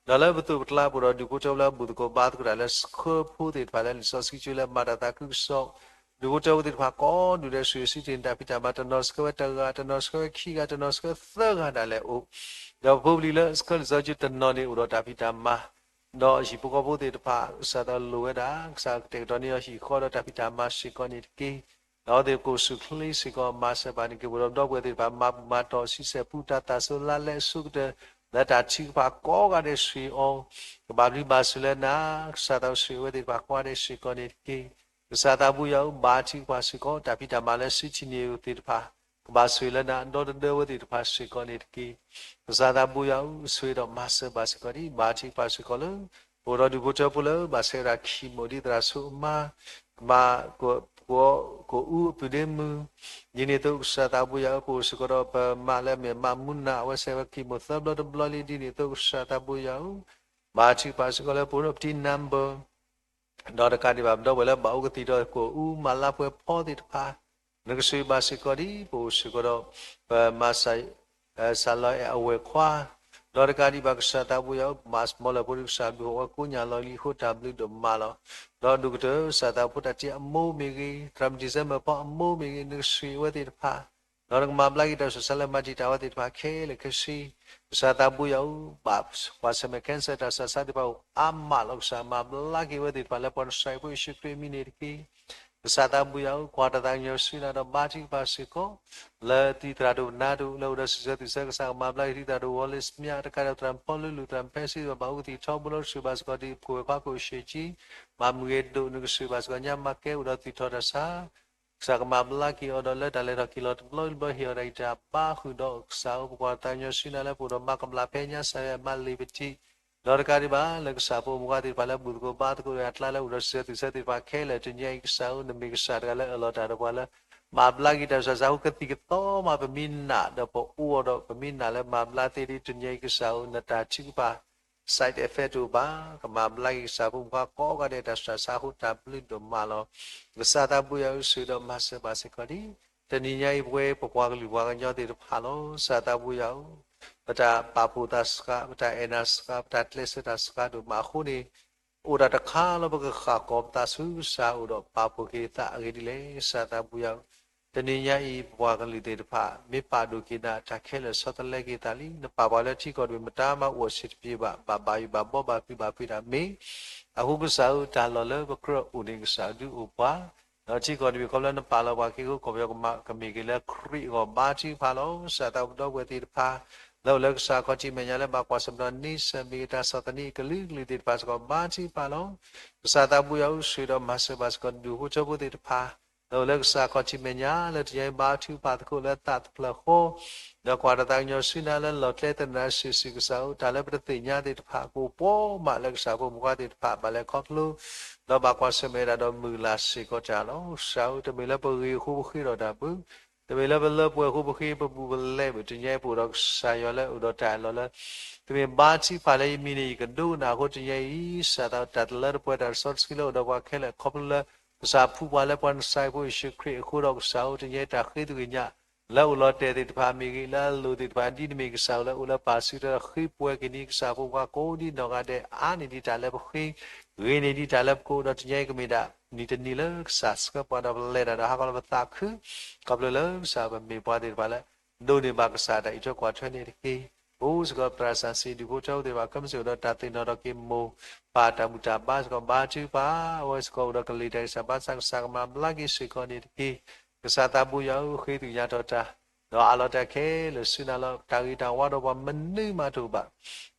ဒီးလၢပသိးပကျါပူၤဒီး ဒူၣ်ဖိထၢဖိလၢအဘူၣ်သကိးဘါသကိးတၢ်လၢဆှၢဖိသ့ၣ်တဖၣ်လၢလံာ်စီဆှံကၠိလၢမၤတၢ်သးခုကစီၣ် ဒူၣ်ဖိထၢဖိသ့ၣ်တဖၣ် ကိးဒူၣ်ဒဲး ဆှၢဆှၢတ့ၢ်န့ၢ်တၢ်ဖံးတၢ်မၤ တနီၤဆှၢဝဲတဂၤ, တနီၤဆှၢဝဲခံဂၤ, တနီၤဆှၢသၢဂၤဒၣ်လဲာ်အိၣ်, ဒီးပဖိပလံၤလၢဆှၢလံာ်စီဆှံကၠိတနီၤန့ၣ် အိၣ်ဒီးတၢ်ဖံးတၢ်မၤ, ဒီးဟံၣ်ဖိဃီဖိသ့ၣ်တဖၣ် ကစၢ်သးလိၣ်ဝဲဒၣ် ကစၢ်ကတဲာ်ကတီၤန့ၢ်အီၤဟံၣ်ဃီဒီးတၢ်ဖံးတၢ်မၤစ့ၢ်ကီးန့ၣ်တက့ၢ်. ဒီးအဝဲသ့ၣ်ကအိၣ်ဆူၣ်ချ့စ့ၢ်ကီး မၤစၢၤဘၣ်န့ၣ်တက့ၢ်. ပဒီပုၢ်ဝဲၢ်သ့ၣ်တဖၣ် မၤဘူၣ်မၤတီၢ်ဆံဆဲၣ်ပူ တၢ်သၣ်စိၤလါလဲအဆိကတၢၢ် လၢတၢ်ထုကဖၣ်ကိးဂၤဒဲးဆှၢအီၤ, ကဘၣ်ဘျုးဘၣ်ဆိၣ်လၢနၤ, ကစၢ်သးဆှၢအဝဲသ့ၣ်တဖၣ်ကိးဂၤဒဲးစ့ၢ်ကီးန့ၣ်တက့ၢ်. ကစၢ်သးဘိယွၤဧၢ ဘါထုကဖၣ်စ့ၢ်ကီး တၢ်ဖံးတၢ်မၤလၢဆံဆံန့ၣ်သ့ၣ်တဖၣ် ကဘၣ်ဆိၣ်ဂ့ၤလၢနၤ ဒီတဒၢဝဲသ့ၣ်တဖၣ်စ့ၢ်ကီးန့ၣ်တက့ၢ်. ကစၢ်သးဘိယွၤဧၢ ဆှၢဒီးမၤစၢၤဘၣ်စ့ၢ်ကီးဒံး ဘါထုကဖၣ်စ့ၢ်ကီးလၢ ပအိၣ်ဒီးဒူၣ်ဖိထၢဖိလၢ ဘၣ်ဆဲးဝဲဒၣ်ခံမိၢ်ဒ်သရၣ်ဆိအမါ, ကမၤ ကအိၣ်အပုၢ်ဒ့မုၣ်, ဒ်န့ၣ်အသိး ကစၢ်သးဘိယွၤဧၢ ပအိၣ်စ့ၢ်ကီးဒီးပမါလၢအမ့ၢ်မါမူနၤ အဝဲဆဲးဝဲခံမိၢ်သၢဘျီတဘျီလံ ဒ်န့ၣ်အသိး ကစၢ်သးဘိယွၤဧၢ ဘါထုကဖၣ်စ့ၢ်ကီးလၢပအိၣ်ဒီးပတံၤနၢ်ဘၢ ဒီးတကးဒံးဘၣ် ပဒီပုၢ်ဝဲၢ်လၢဘၣ်အိၣ်ကသံၣ်ဒီးကအိၣ်အူမၤလါပှဲၤဖီသ့ၣ်တဖၣ်, နကဆိၣ်ဂ့ၤဘၣ်စ့ၢ်ကီးဒံး ပအိၣ်စ့ၢ်ကီးဒီး ပမၤစၢၤ စၢ်လီၤအဲၣ်အဝဲၢ်ခွါ, ဒီးတကးဒံးဘၣ် ကစၢ်သးဘိယွၤဧၢ မၤစၢၤလၢဖိဒံကစၢ်ဘျုးဟီၣ်ဝဲကိးညါလီၤလံအဃိ တၢ်ဘျုးဒိၣ်မးလီၤ. ဒီးဒူၣ်ကတၢၢ် ကစၢ်သးဖိတၢ်တ့အမိၢ်မ့ၢ်ဂ့ၤ, သရၣ်မုၣ်ဒံၣ်စဲဘၢၣ်ဖီအမိၢ်မ့ၢ်ဂ့ၤ, နကဆိၣ်ဂ့ၤအဝဲသ့ၣ်တဖၣ် ဒီးနကမၤဘျါက့ၤတၢ်ဆူးတၢ်ဆါလၢမၤတံာ်တာ်ဝဲသ့ၣ်တဖၣ်ခဲလၢာ်ခဲဆ့, ကစၢ်သးဘိယွၤဧၢ, ဘၣ်ကွၢ်ဆၢၣ်မဲာ် cancer တၢ်ဆူးတၢ်ဆါသ့ၣ်တဖၣ်အိၣ်အါမးလီၤ. ကစၢ်မၤဘျါက့ၤဝဲသ့ၣ်တဖၣ်လၢပှၤနစၤအံၤဖိယ့ၣ်ၡူးခရံာ်အမံၤန့ၣ်တက့ၢ်. ကစၢ်သးဘိယွၤဧၢ, ကွၢ်တၢ်သးကညီၤဆူနၤဒီးဘါထုကဖၣ်စ့ၢ်ကီး လၢတံၤသရၣ်ဒိၣ်ပနါဒိၣ် လၢအိၣ်ဒီးစံးဆၢသုးဆၢ ကစၢ်ကမၤဘျါက့ၤသုသရၣ်ဒိၣ် Wallace မၠး တကးဒီးသရၣ်ဖီလူလူ သရၣ်ဖဲစံ ဘၣ်အိၣ်ကသံၣ်ထီဘိလီၤ ကဆိၣ်ဂ့ၤဘၣ်စ့ၢ်ကီးဒံး ပခိၣ်ဂဲၤခွါခိၣ်ဆံးကၠံ မၤမုၢ်ဂ့ၤဒိၣ် နကဆိၣ်ဂ့ၤဘၣ်စ့ၢ်ကီးညါ မၤကဲအိၣ်ဒီးသူၣ်ထီၣ်တၢ်ဆါ ကစၢ်ကမၤဘျါက့ၤအီၤဒီးလၢတၢ်လဲၤထီၣ်က့ၤလီၤတဘျီတဘျီ ဟ့ၣ်အီၤတၢ်ဂံၢ်တၢ်ဘါဃုာ်ဒီးကစၢ်ဧၢ ပကွၢ်တၢ်သးကညီၤဆူနၤလၢပအိၣ်ဒီးမၤကမျၢၢ်ဖဲညါ စးဝဲအမါလ့ၤပထံး ဒီးတကးဒံးဘၣ် လၢကစၢ်ဖိမုၣ်ခွါသ့ၣ်တဖၣ်လၢဘူၣ်သကိးဘါသကိး အကျါလၢအိၣ်ဒီးစံးဆၢသုးဆၢသ့ၣ်တဖၣ်ခဲလၢာ် တနံၤအံၤကစၢ်ဧၢ နမ့ၢ်ကစၢ်တဂၤလၢအၢၣ်လီၤတၢ်ဒီးပှၤလၢ မၤဘျါက့ၤတၢ်ဆူးတၢ်ဆါအဃိ ကသံၣ်ကသီမး ပမ့ၢ်နာ်ဒီးပအိၣ်အီၤဒီး ပမ့ၢ်နာ်လၢမၤဘျါသ့ဒ် တနံၤအံၤကစၢ်ဧၢ နတၢ်ထုကဖၣ် side effect တအိၣ်ဘၣ် ကမၤဘျါက့ၤကစၢ်ဖိမုၣ်ခွါကိးဂၤဒဲးတၢ်ဆူးတၢ်ဆါအဃိ တၢ်ဘျုးဒိၣ်မးလီၤ. ကစၢ်သးဘိယွၤဧၢ ဆိၣ်ဂ့ၤဒီးမၤစၢၤဘၣ်စ့ၢ်ကီးဒံး တနံၤညါအံၤပဝဲပပှၤကလုာ်ပှၤကညီသ့ၣ်တဖၣ်လီၤ. ကစၢ်သးဘိယွၤဧၢ ပတၢ်ပာ်ဖှိၣ်သးစှၤ ပတၢ်အဲၣ်နၤစှၤ ပတၢ်ကျဲးစၢးတၢ်စှၤဒိၣ်မးအဃိန့ၣ် အိၣ်ဒၣ်တခါလၢပကဃၣ်ကီၤပသးဆူကစၢ်အိၣ်ဒီးပာ်ဖှိၣ်က့ၤသးအဂ့ၢ်ဒ်လဲၣ်. ကစၢ်သးဘိယွၤဧၢ, တနံၤညါအံၤ ပပှၤကလုာ်သ့ၣ်တဖၣ် မ့ၢ်ပာ်ဒိၣ်က့ၤနၤ တၢ်ခဲလၢာ်ဆီတလဲက့ၤသးလံ. နပာ်ပှၤလၢထံကီၢ်တဘ့ၣ် မတၤမးအိၣ်အဆံးတပျ့ၤဘၣ်, ဘၣ်ဘၣ်ယိၣ်ဘၣ်ဘီဘၣ်ဖုးဘၣ်ဖှ့းတၢ်မ့ၢ် အဃိကစၢ်ဧၢ တၢ်လီၢ်လၢပကြၢးအိၣ်န့ၣ် ကစၢ်ဒုးအိၣ်ပှၤ ဒီးထံကီၢ်တဘ့ၣ်ခီဖျိလၢနပာ်လီၤပှၤက့ၤအဃိ ကီၢ်ပယီၤကမ့ၢ်က့ၤလၢခရံာ်အဂီၢ် ဘါထုကဖၣ်လီၤ. ကစၢ်သးပဒီပုၢ်ဝဲၢ်သ့ၣ်တဖၣ် လၢအိၣ်လၢကစၢ်ခီၣ်ထံးမဲာ်ညါလၢဘၣ်ကွၢ်ဆၢၣ်မဲာ်ဒီးန့ဆၢၣ်မ့ၢ်ဂ့ၤ တၢ်ဆီၣ်သနံးအကလုာ်ကလုာ်သ့ၣ်တဖၣ်စ့ၢ်ကီး ဘါထုကဖၣ်လီၤ. ကစၢ်သးဘိယွၤဧၢ ဆိၣ်ဂ့ၤဒီးမၤစၢၤဘၣ်စ့ၢ်ကီး ဒူၣ်ဖိထၢဖိသ့ၣ်တဖၣ် လၢအိၣ်လၢကစၢ်ခီၣ်ထံးမဲာ်ညါ လၢတနံၤအံၤဘါထုကဖၣ်သကိးလၢသးတဖျၢၣ်ဃီ ဒီးကွၢ်တၢ်သးကညီၤဆူနၤလၢလီၢ်ကျဲသနၢၣ်စုာ်စုာ် ကစၢ်ဧၢ တၢ်လၢပတသ့ၣ်ညါသ့ၣ်တဖၣ် ကအိၣ်ပှဲၤမးလၢကစၢ်ဖိမုၣ်ခွါသ့ၣ်တဖၣ် ဘၣ်လဲၤခီဖျိ ဒီးဘၣ်ကွၢ်ဆၢၣ်မဲာ်ဒၣ်ဒီးမုၢ်လၢ်စ့ၢ်ကီးတၢ်လီၤ. ကစၢ်ဧၢ တမ့ၢ်လၢပဂ့ၤအဃိပဃ့ထီၣ်တၢ်ဘၣ်, တမ့ၢ်လၢပလၢပှဲၤအဃိပဃ့ပဘူးပလဲဘၣ်, တနံၤအံၤ ပအိၣ်ဒီးကစၢ်ယွၤလၢအိၣ်ဒီးတၢ်အၢၣ်လီၤလၢ တမ့ၢ်ဘါထုကဖၣ်လၢယမံၤန့ၣ် ယကဒိကနၣ်အဃိ တနံၤအံၤ ကစၢ်သး တၢ်တလၢတပှဲၤတၢ်တစီတဆှံလၢအိၣ်ဒီးပှၤခဲလၢာ် ခီဖျိလၢ ကစၢ်ဖှူပှၤလၢပှၤနစၤအံၤဖိယ့ၣ်ၡူးခရံာ်အဃိဒီး ကစၢ်ဧၢ တနံၤအံၤ တၢ်ဃ့သွံၣ်ကညး လၢအိၣ်လီၤတဲာ်သ့ၣ်တဖၣ်မ့ၢ်ဂ့ၤ, လၢအလိၣ်သ့ၣ်တဖၣ် ဒ်နမ့ၢ်ကစၢ်ဧိၤလၢအိၣ်လၢပာ်စုကတၢၢ်ဒီးဃ့ပှဲၤက့ၤန့ၢ် ကစၢ်ဖိခွါကိးဒ်နီၢ်ဂၤဒဲး အါန့ၢ်ဒံးတၢ်လၢပဃ့, ဂ့ၤန့ၢ်ဒံးတၢ်လၢပကိး, ဒီးတနံၤအံၤကမ့ၢ်ဒၣ် နံၤတနံၤလၢကစၢ်ဆှၢပှၤဒီးပလဲၤတၢ်ဒီးဟးဂီၤလၢပသးခု, ခီဖျိလၢကစၢ်ပမ့ၢ်ပှၤသ့ၣ်တဖၣ်လၢ ဒိးန့ၢ်ဘၣ်ကစၢ်တၢ်အံးထွဲကွၢ်ထွဲန့ၣ်တက့ၢ်. အိၣ်စ့ၢ်ကီးပသရၣ်စီဆှံ ဒူၣ်ဖိထၢဖိသ့ၣ်တဖၣ် ခဲမုၢ်ဆ့ၣ်အိၣ်ဒီးတၢ်သ့ၣ်နီၣ်ထီၣ်က့ၤမိၢ်ပၢ်တၢ်ဘူၣ်တၢ်ဘါစ့ၢ်ကီး ဘါထုကဖၣ် အဝဲစ့ၢ်ကီးအိၣ်ဒီးကလံၤတၢ်အံၣ်စရ့လးဘါစၢ် ကစၢ်ကမၤဘျါက့ၤစ့ၢ်ကီးန့ၣ်တက့ၢ်. ကစၢ်သးဘိယွၤဧၢ, ဃ့သုညါထီၣ်တၢ် ဒီးအးလီၤတၢ်ခဲလၢာ်ဆူနၤလီၤ. တၢ်ဂ့ၤတၢ်ဝါဒီးပှၤမနုၤမးတအိၣ်ဘၣ်.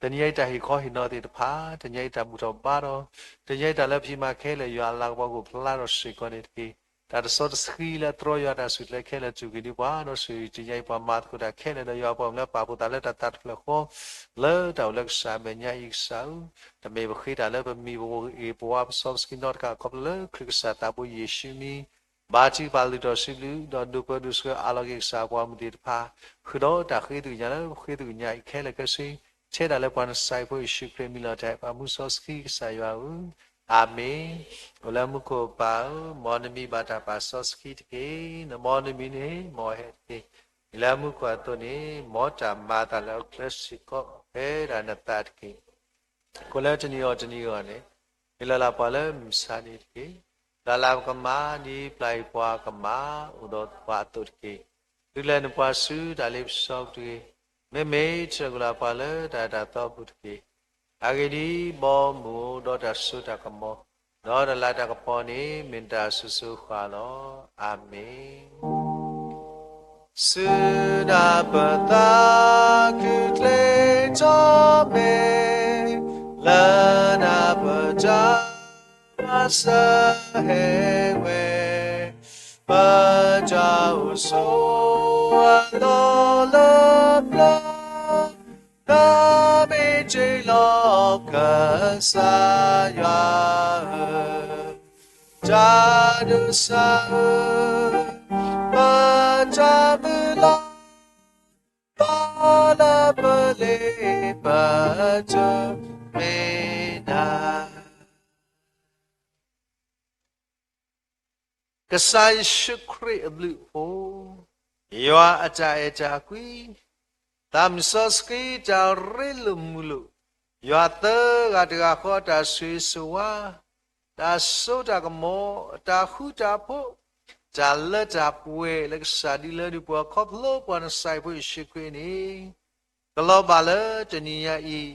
တနံၤညါအံၤတၢ်ဟ့ၣ်ခီဟ့ၣ်နီၤသ့ၣ်တဖၣ်, တနံၤညါအံၤတၢ်ဘူၣ်ထီၣ်ဘါထီၣ်, တနံၤညါအံၤတၢ်လၢပဖံးမၤခဲလၢာ် ယွၤအလၤကပီၤကအိၣ်ဖျါထီၣ်စ့ၢ်ကီးန့ၣ်တက့ၢ်. တၢ်တစီတဆှံလၢအတြီယွၤတၢ်ဆူၣ်ချ့ခဲလၢာ် တူၢ်က့ၤဒံးပှၤဒီးဆူၣ် တနံၤညါအံၤပှၤမၤသကိးတၢ်ခဲလၢာ် ဒီးယွၤပှၤကညီပာ်ဖှိၣ်သးလၢတၢ်သးတဖျၢၣ်ဃီ လၢတၢ်အိၣ်လၢကစၢ်အမဲာ်ညါအံၤကစၢ်ဧၢ, တမ့ၢ်ပဃ့တၢ်လၢပမံၤပဂ့ၤပဝါပစီပဆှံနီတခါ ခီဖျိလၢခရံာ်ကစၢ်သးဘိယ့ၣ်ၡူးမံၤ ဘါထုကဖၣ်လုၢ်ထီၣ်စုကလုာ် ဒီးဒိၣ်ပၢဒိၣ်ဆှၢအးလီၤက့ၤကစၢ်ပှၤမုၢ်သ့ၣ်တဖၣ်, ဃုာ်ဒီးတၢ်ဃ့သုကညးလၢပဃ့သုကညးအံၤခဲလၢာ်ခဲဆ့, ထဲဒၣ်လၢပှၤနစၤရ့းဖိယ့ၣ်ၡူးခရံာ်အမံၤလီၤတၢ် ပှၤမူစီဆှံကစၢ်ယွၤဧၢ, အၤမ့ၣ်. အိၣ်လၢမူခိၣ်ပၢ်ဧၢ, မ်နမံၤဘၣ်တၢ်ပာ်စီဆှံတက့ၢ်. နမ်နမံၤန့ၣ် မ်အဟဲတက့ၢ်. မ့ၢ်လၢမူခိၣ်အသိးန့ၣ် မ်တၢ်မၤအသးလၢအကျဲစ့ၢ်ကီး ဖဲဒၣ်နသးတက့ၢ်. အဃိလၢတနံၤအီၤတနံၤအဂီၢ်န့ၣ် မ့ၢ်လၢ်လၢ်ပှၤလၢမုၢ်ဆါနံၤတက့ၢ်. လၢ်လၢ်ပကမၤဒ်ပျၢ်ယပှၤကမၤအိၣ်ဒီးပှၤအသိးတက့ၢ်. ဒုးလဲၤနပှၤဆူတၢ်လ့ပစီပူၤတဂ့ၤ. မ့မ့ၢ်ထံၣ်ကလၤပှၤလၢတၢ်အဲၣ်တၢ်သီပူၤတက့ၢ်. အဂ့ၢ်ဒ်အံၤ, မ်မုၢ်အိၣ်ဒီးတၢ်စိတၢ်ကမီၤ, ဒီးတၢ်လၤတၢ်ကပီၤန့ၣ် မ့ၢ်နတၢ်အစိၤစိၤဃၣ်ဃၣ်လီၤ. အၤမ့ၣ်. ဆူနၤပသးခုချ့ထီၣ်မ့ၢ်, လၢနၤပတၢ် စၢဟဲဝဲ, ပတၢ်အိၣ်ဆိးအလီၢ်လၢပျၢၤ, နမ့ၢ်တ့လီၤကစၢ်ယွၤဧၢ, တၢ်ဒိးစၢ်ဧၢ, ပတၢ်မုၢ်လၢ် ဘၣ်လၢပလ့ပတၢ်မ့ၢ်နၤ. ကစၢ်ယ့ၣ်ၡူးခရံာ်အဘျုးအဖှိၣ်, ယွၤအတၢ်အဲၣ်တၢ်ကွံ, သးမုၢ်စီဆှံတၢ်ရ့လိာ်မုာ်လိာ်, ယွၤသၢဂၤတဂၤဃီအတၢ်ဆိၣ်ဂ့ၤဆိၣ်ဝါ, တၢ်စိတၢ်ကမီၤ, တၢ်ဃူတၢ်ဖိး, တၢ်လၢတၢ်ပှဲၤလၢကစၢ်ဒုးလၢဒုးပှၤခီဖျိပှၤနစၤရ့းဖိယ့ၣ်ၡူးခရံာ်န့ၣ် ကလီၤဘၣ်လၢတနံၤညါအံၤ,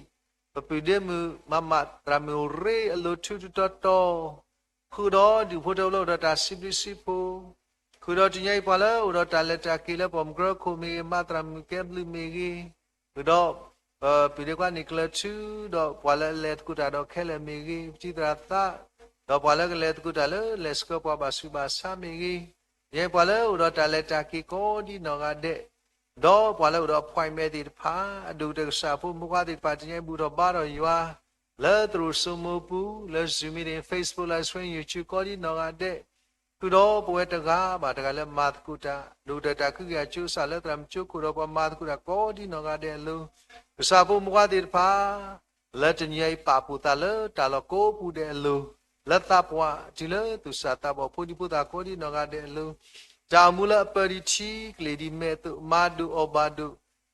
ပပုၢ်ဒ့မုၣ်မၤမးသရၣ်မုၣ်ရ့အလိၤထူတတီတီ, ဃုာ်ဒီးဒူၣ်ဖိထၢဖိလၢအိၣ်ဒီးတၢ်စံးဘျုးစံးဖှိၣ်, ဃုာ်ဒီးတနံၤညါအံၤပှၤလၢအိၣ်ဒီးတၢ်လဲၤတၢ်က့ၤလၢပှၤမုၢ်ကရၢခိၣ်မ့ၢ်ဂ့ၤ, မၤသရၣ်မုၣ်ကဲဘျုးမ့ၢ်ဂ့ၤ, ဃုာ်ဒီး ပပုၢ်ဒ့ခွါန့ၣ်ကျၢၤထူ, ဒီးပှၤလၢအလဲၤသကိးတၢ်ဒီးခဲလၢာ်မ့ၢ်ဂ့ၤ, ပတံၤသရၣ်သး, ဒီးပှၤလၢကလဲၤသကိးတၢ်လၢလဲၤဆှၢပှၤဘၣ်ဆူးဘၣ်ဆါမ့ၢ်ဂ့ၤ, ယဲပှၤလၢအိၣ်ဒီးတၢ်လဲၤတၢ်က့ၤကိးဒ်နီၢ်ဂၤဒဲး, ဒီးပှၤလၢအိၣ်ဒီး appointment သ့ၣ်တဖၣ်, အဒိၣ်ကတၢၢ်ကစၢ်ဖိမုၢ်ခွါသ့ၣ်တဖၣ် တနံၤအံၤဘူၣ်ထီၣ်ဘါထီၣ်ယွၤ, လၢသရိာ်စိမိပူၤ, လၢ Zoom meeting, Facebook Live Stream, YouTube ကိးဒ်နီၢ်ဂၤဒဲး, ဃုာ်ဒီးပဝဲတဂၤဘၣ်တဂၤ လၢမၤသကိးတၢ်, ဒိၣ်ကတၢၢ်တၢ်ကဟုကယာ်ကၠိစၢ်လၢသရၣ်မုၣ်ကၠိခိၣ်ဒီးပှၤမၤသကိးတၢ်ကိးဒ်နီၢ်ဂၤဒဲးအလိၤ, ကစၢ်ဖိမုၢ်ခွါသ့ၣ်တဖၣ် လၢတနံၤအံၤပာ်ဖှိၣ်သးလၢတၢ်လီၢ်ကိးပူၤဒဲးအလိၤ, လၢသးပှၢ်တုၤလၢသူၣ်စၢ်သးဘီၣ် ဖိဒံဖိသၣ်ကိးဒ်နီၢ်ဂၤဒဲးအလိၤ, တၢ်အိၣ်မူလၢအပၢၢ်ဒံးထံကလ့ၢ်ဒံးမဲာ်အသိး မၤဒိၣ်အီၣ်ဘၣ်ဒိၣ်,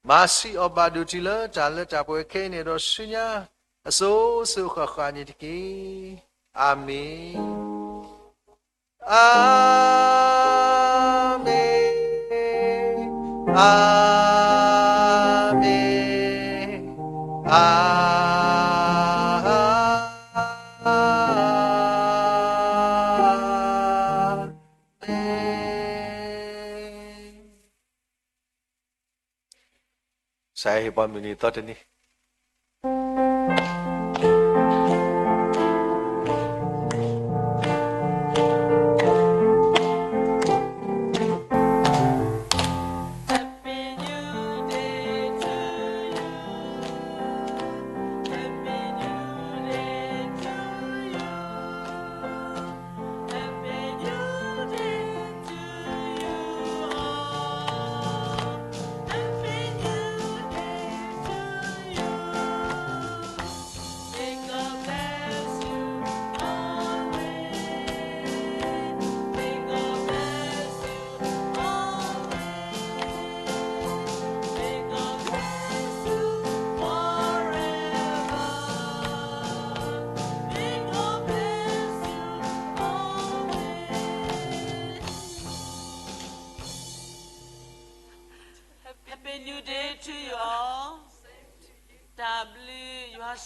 မၤဆံးအီၣ်ဘၣ်ဒိၣ်တုၤလၢတၢ်လၢတၢ်ပှဲၤခဲအံၤန့ၣ်ဒီးဆူညါ, အစိၤစိၤဃၣ်ဃၣ်န့ၣ်တက့ၢ်. အၤမ့ၣ်. အၤမ့ၣ်, အၤမ့ၣ်, အၤမ့ၣ်. ကစၢ်ယွၤဟ့ၣ်ပှၤမုၢ်နံၤသီတနံၤ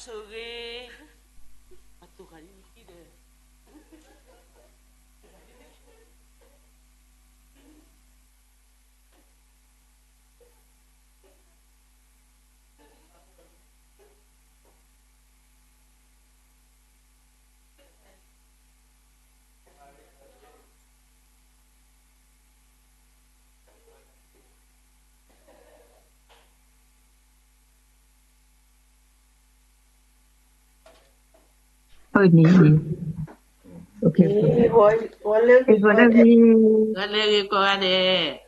ဆိၣ်ဂ့ၤ, အတိၢ်ခါဒ်နကံဒီး အန့ၣ်, ဝဲလၢဂ့ၤကိးဂၤဒဲး, ဝဲလၢဂ့ၤကိးဂၤဒဲး.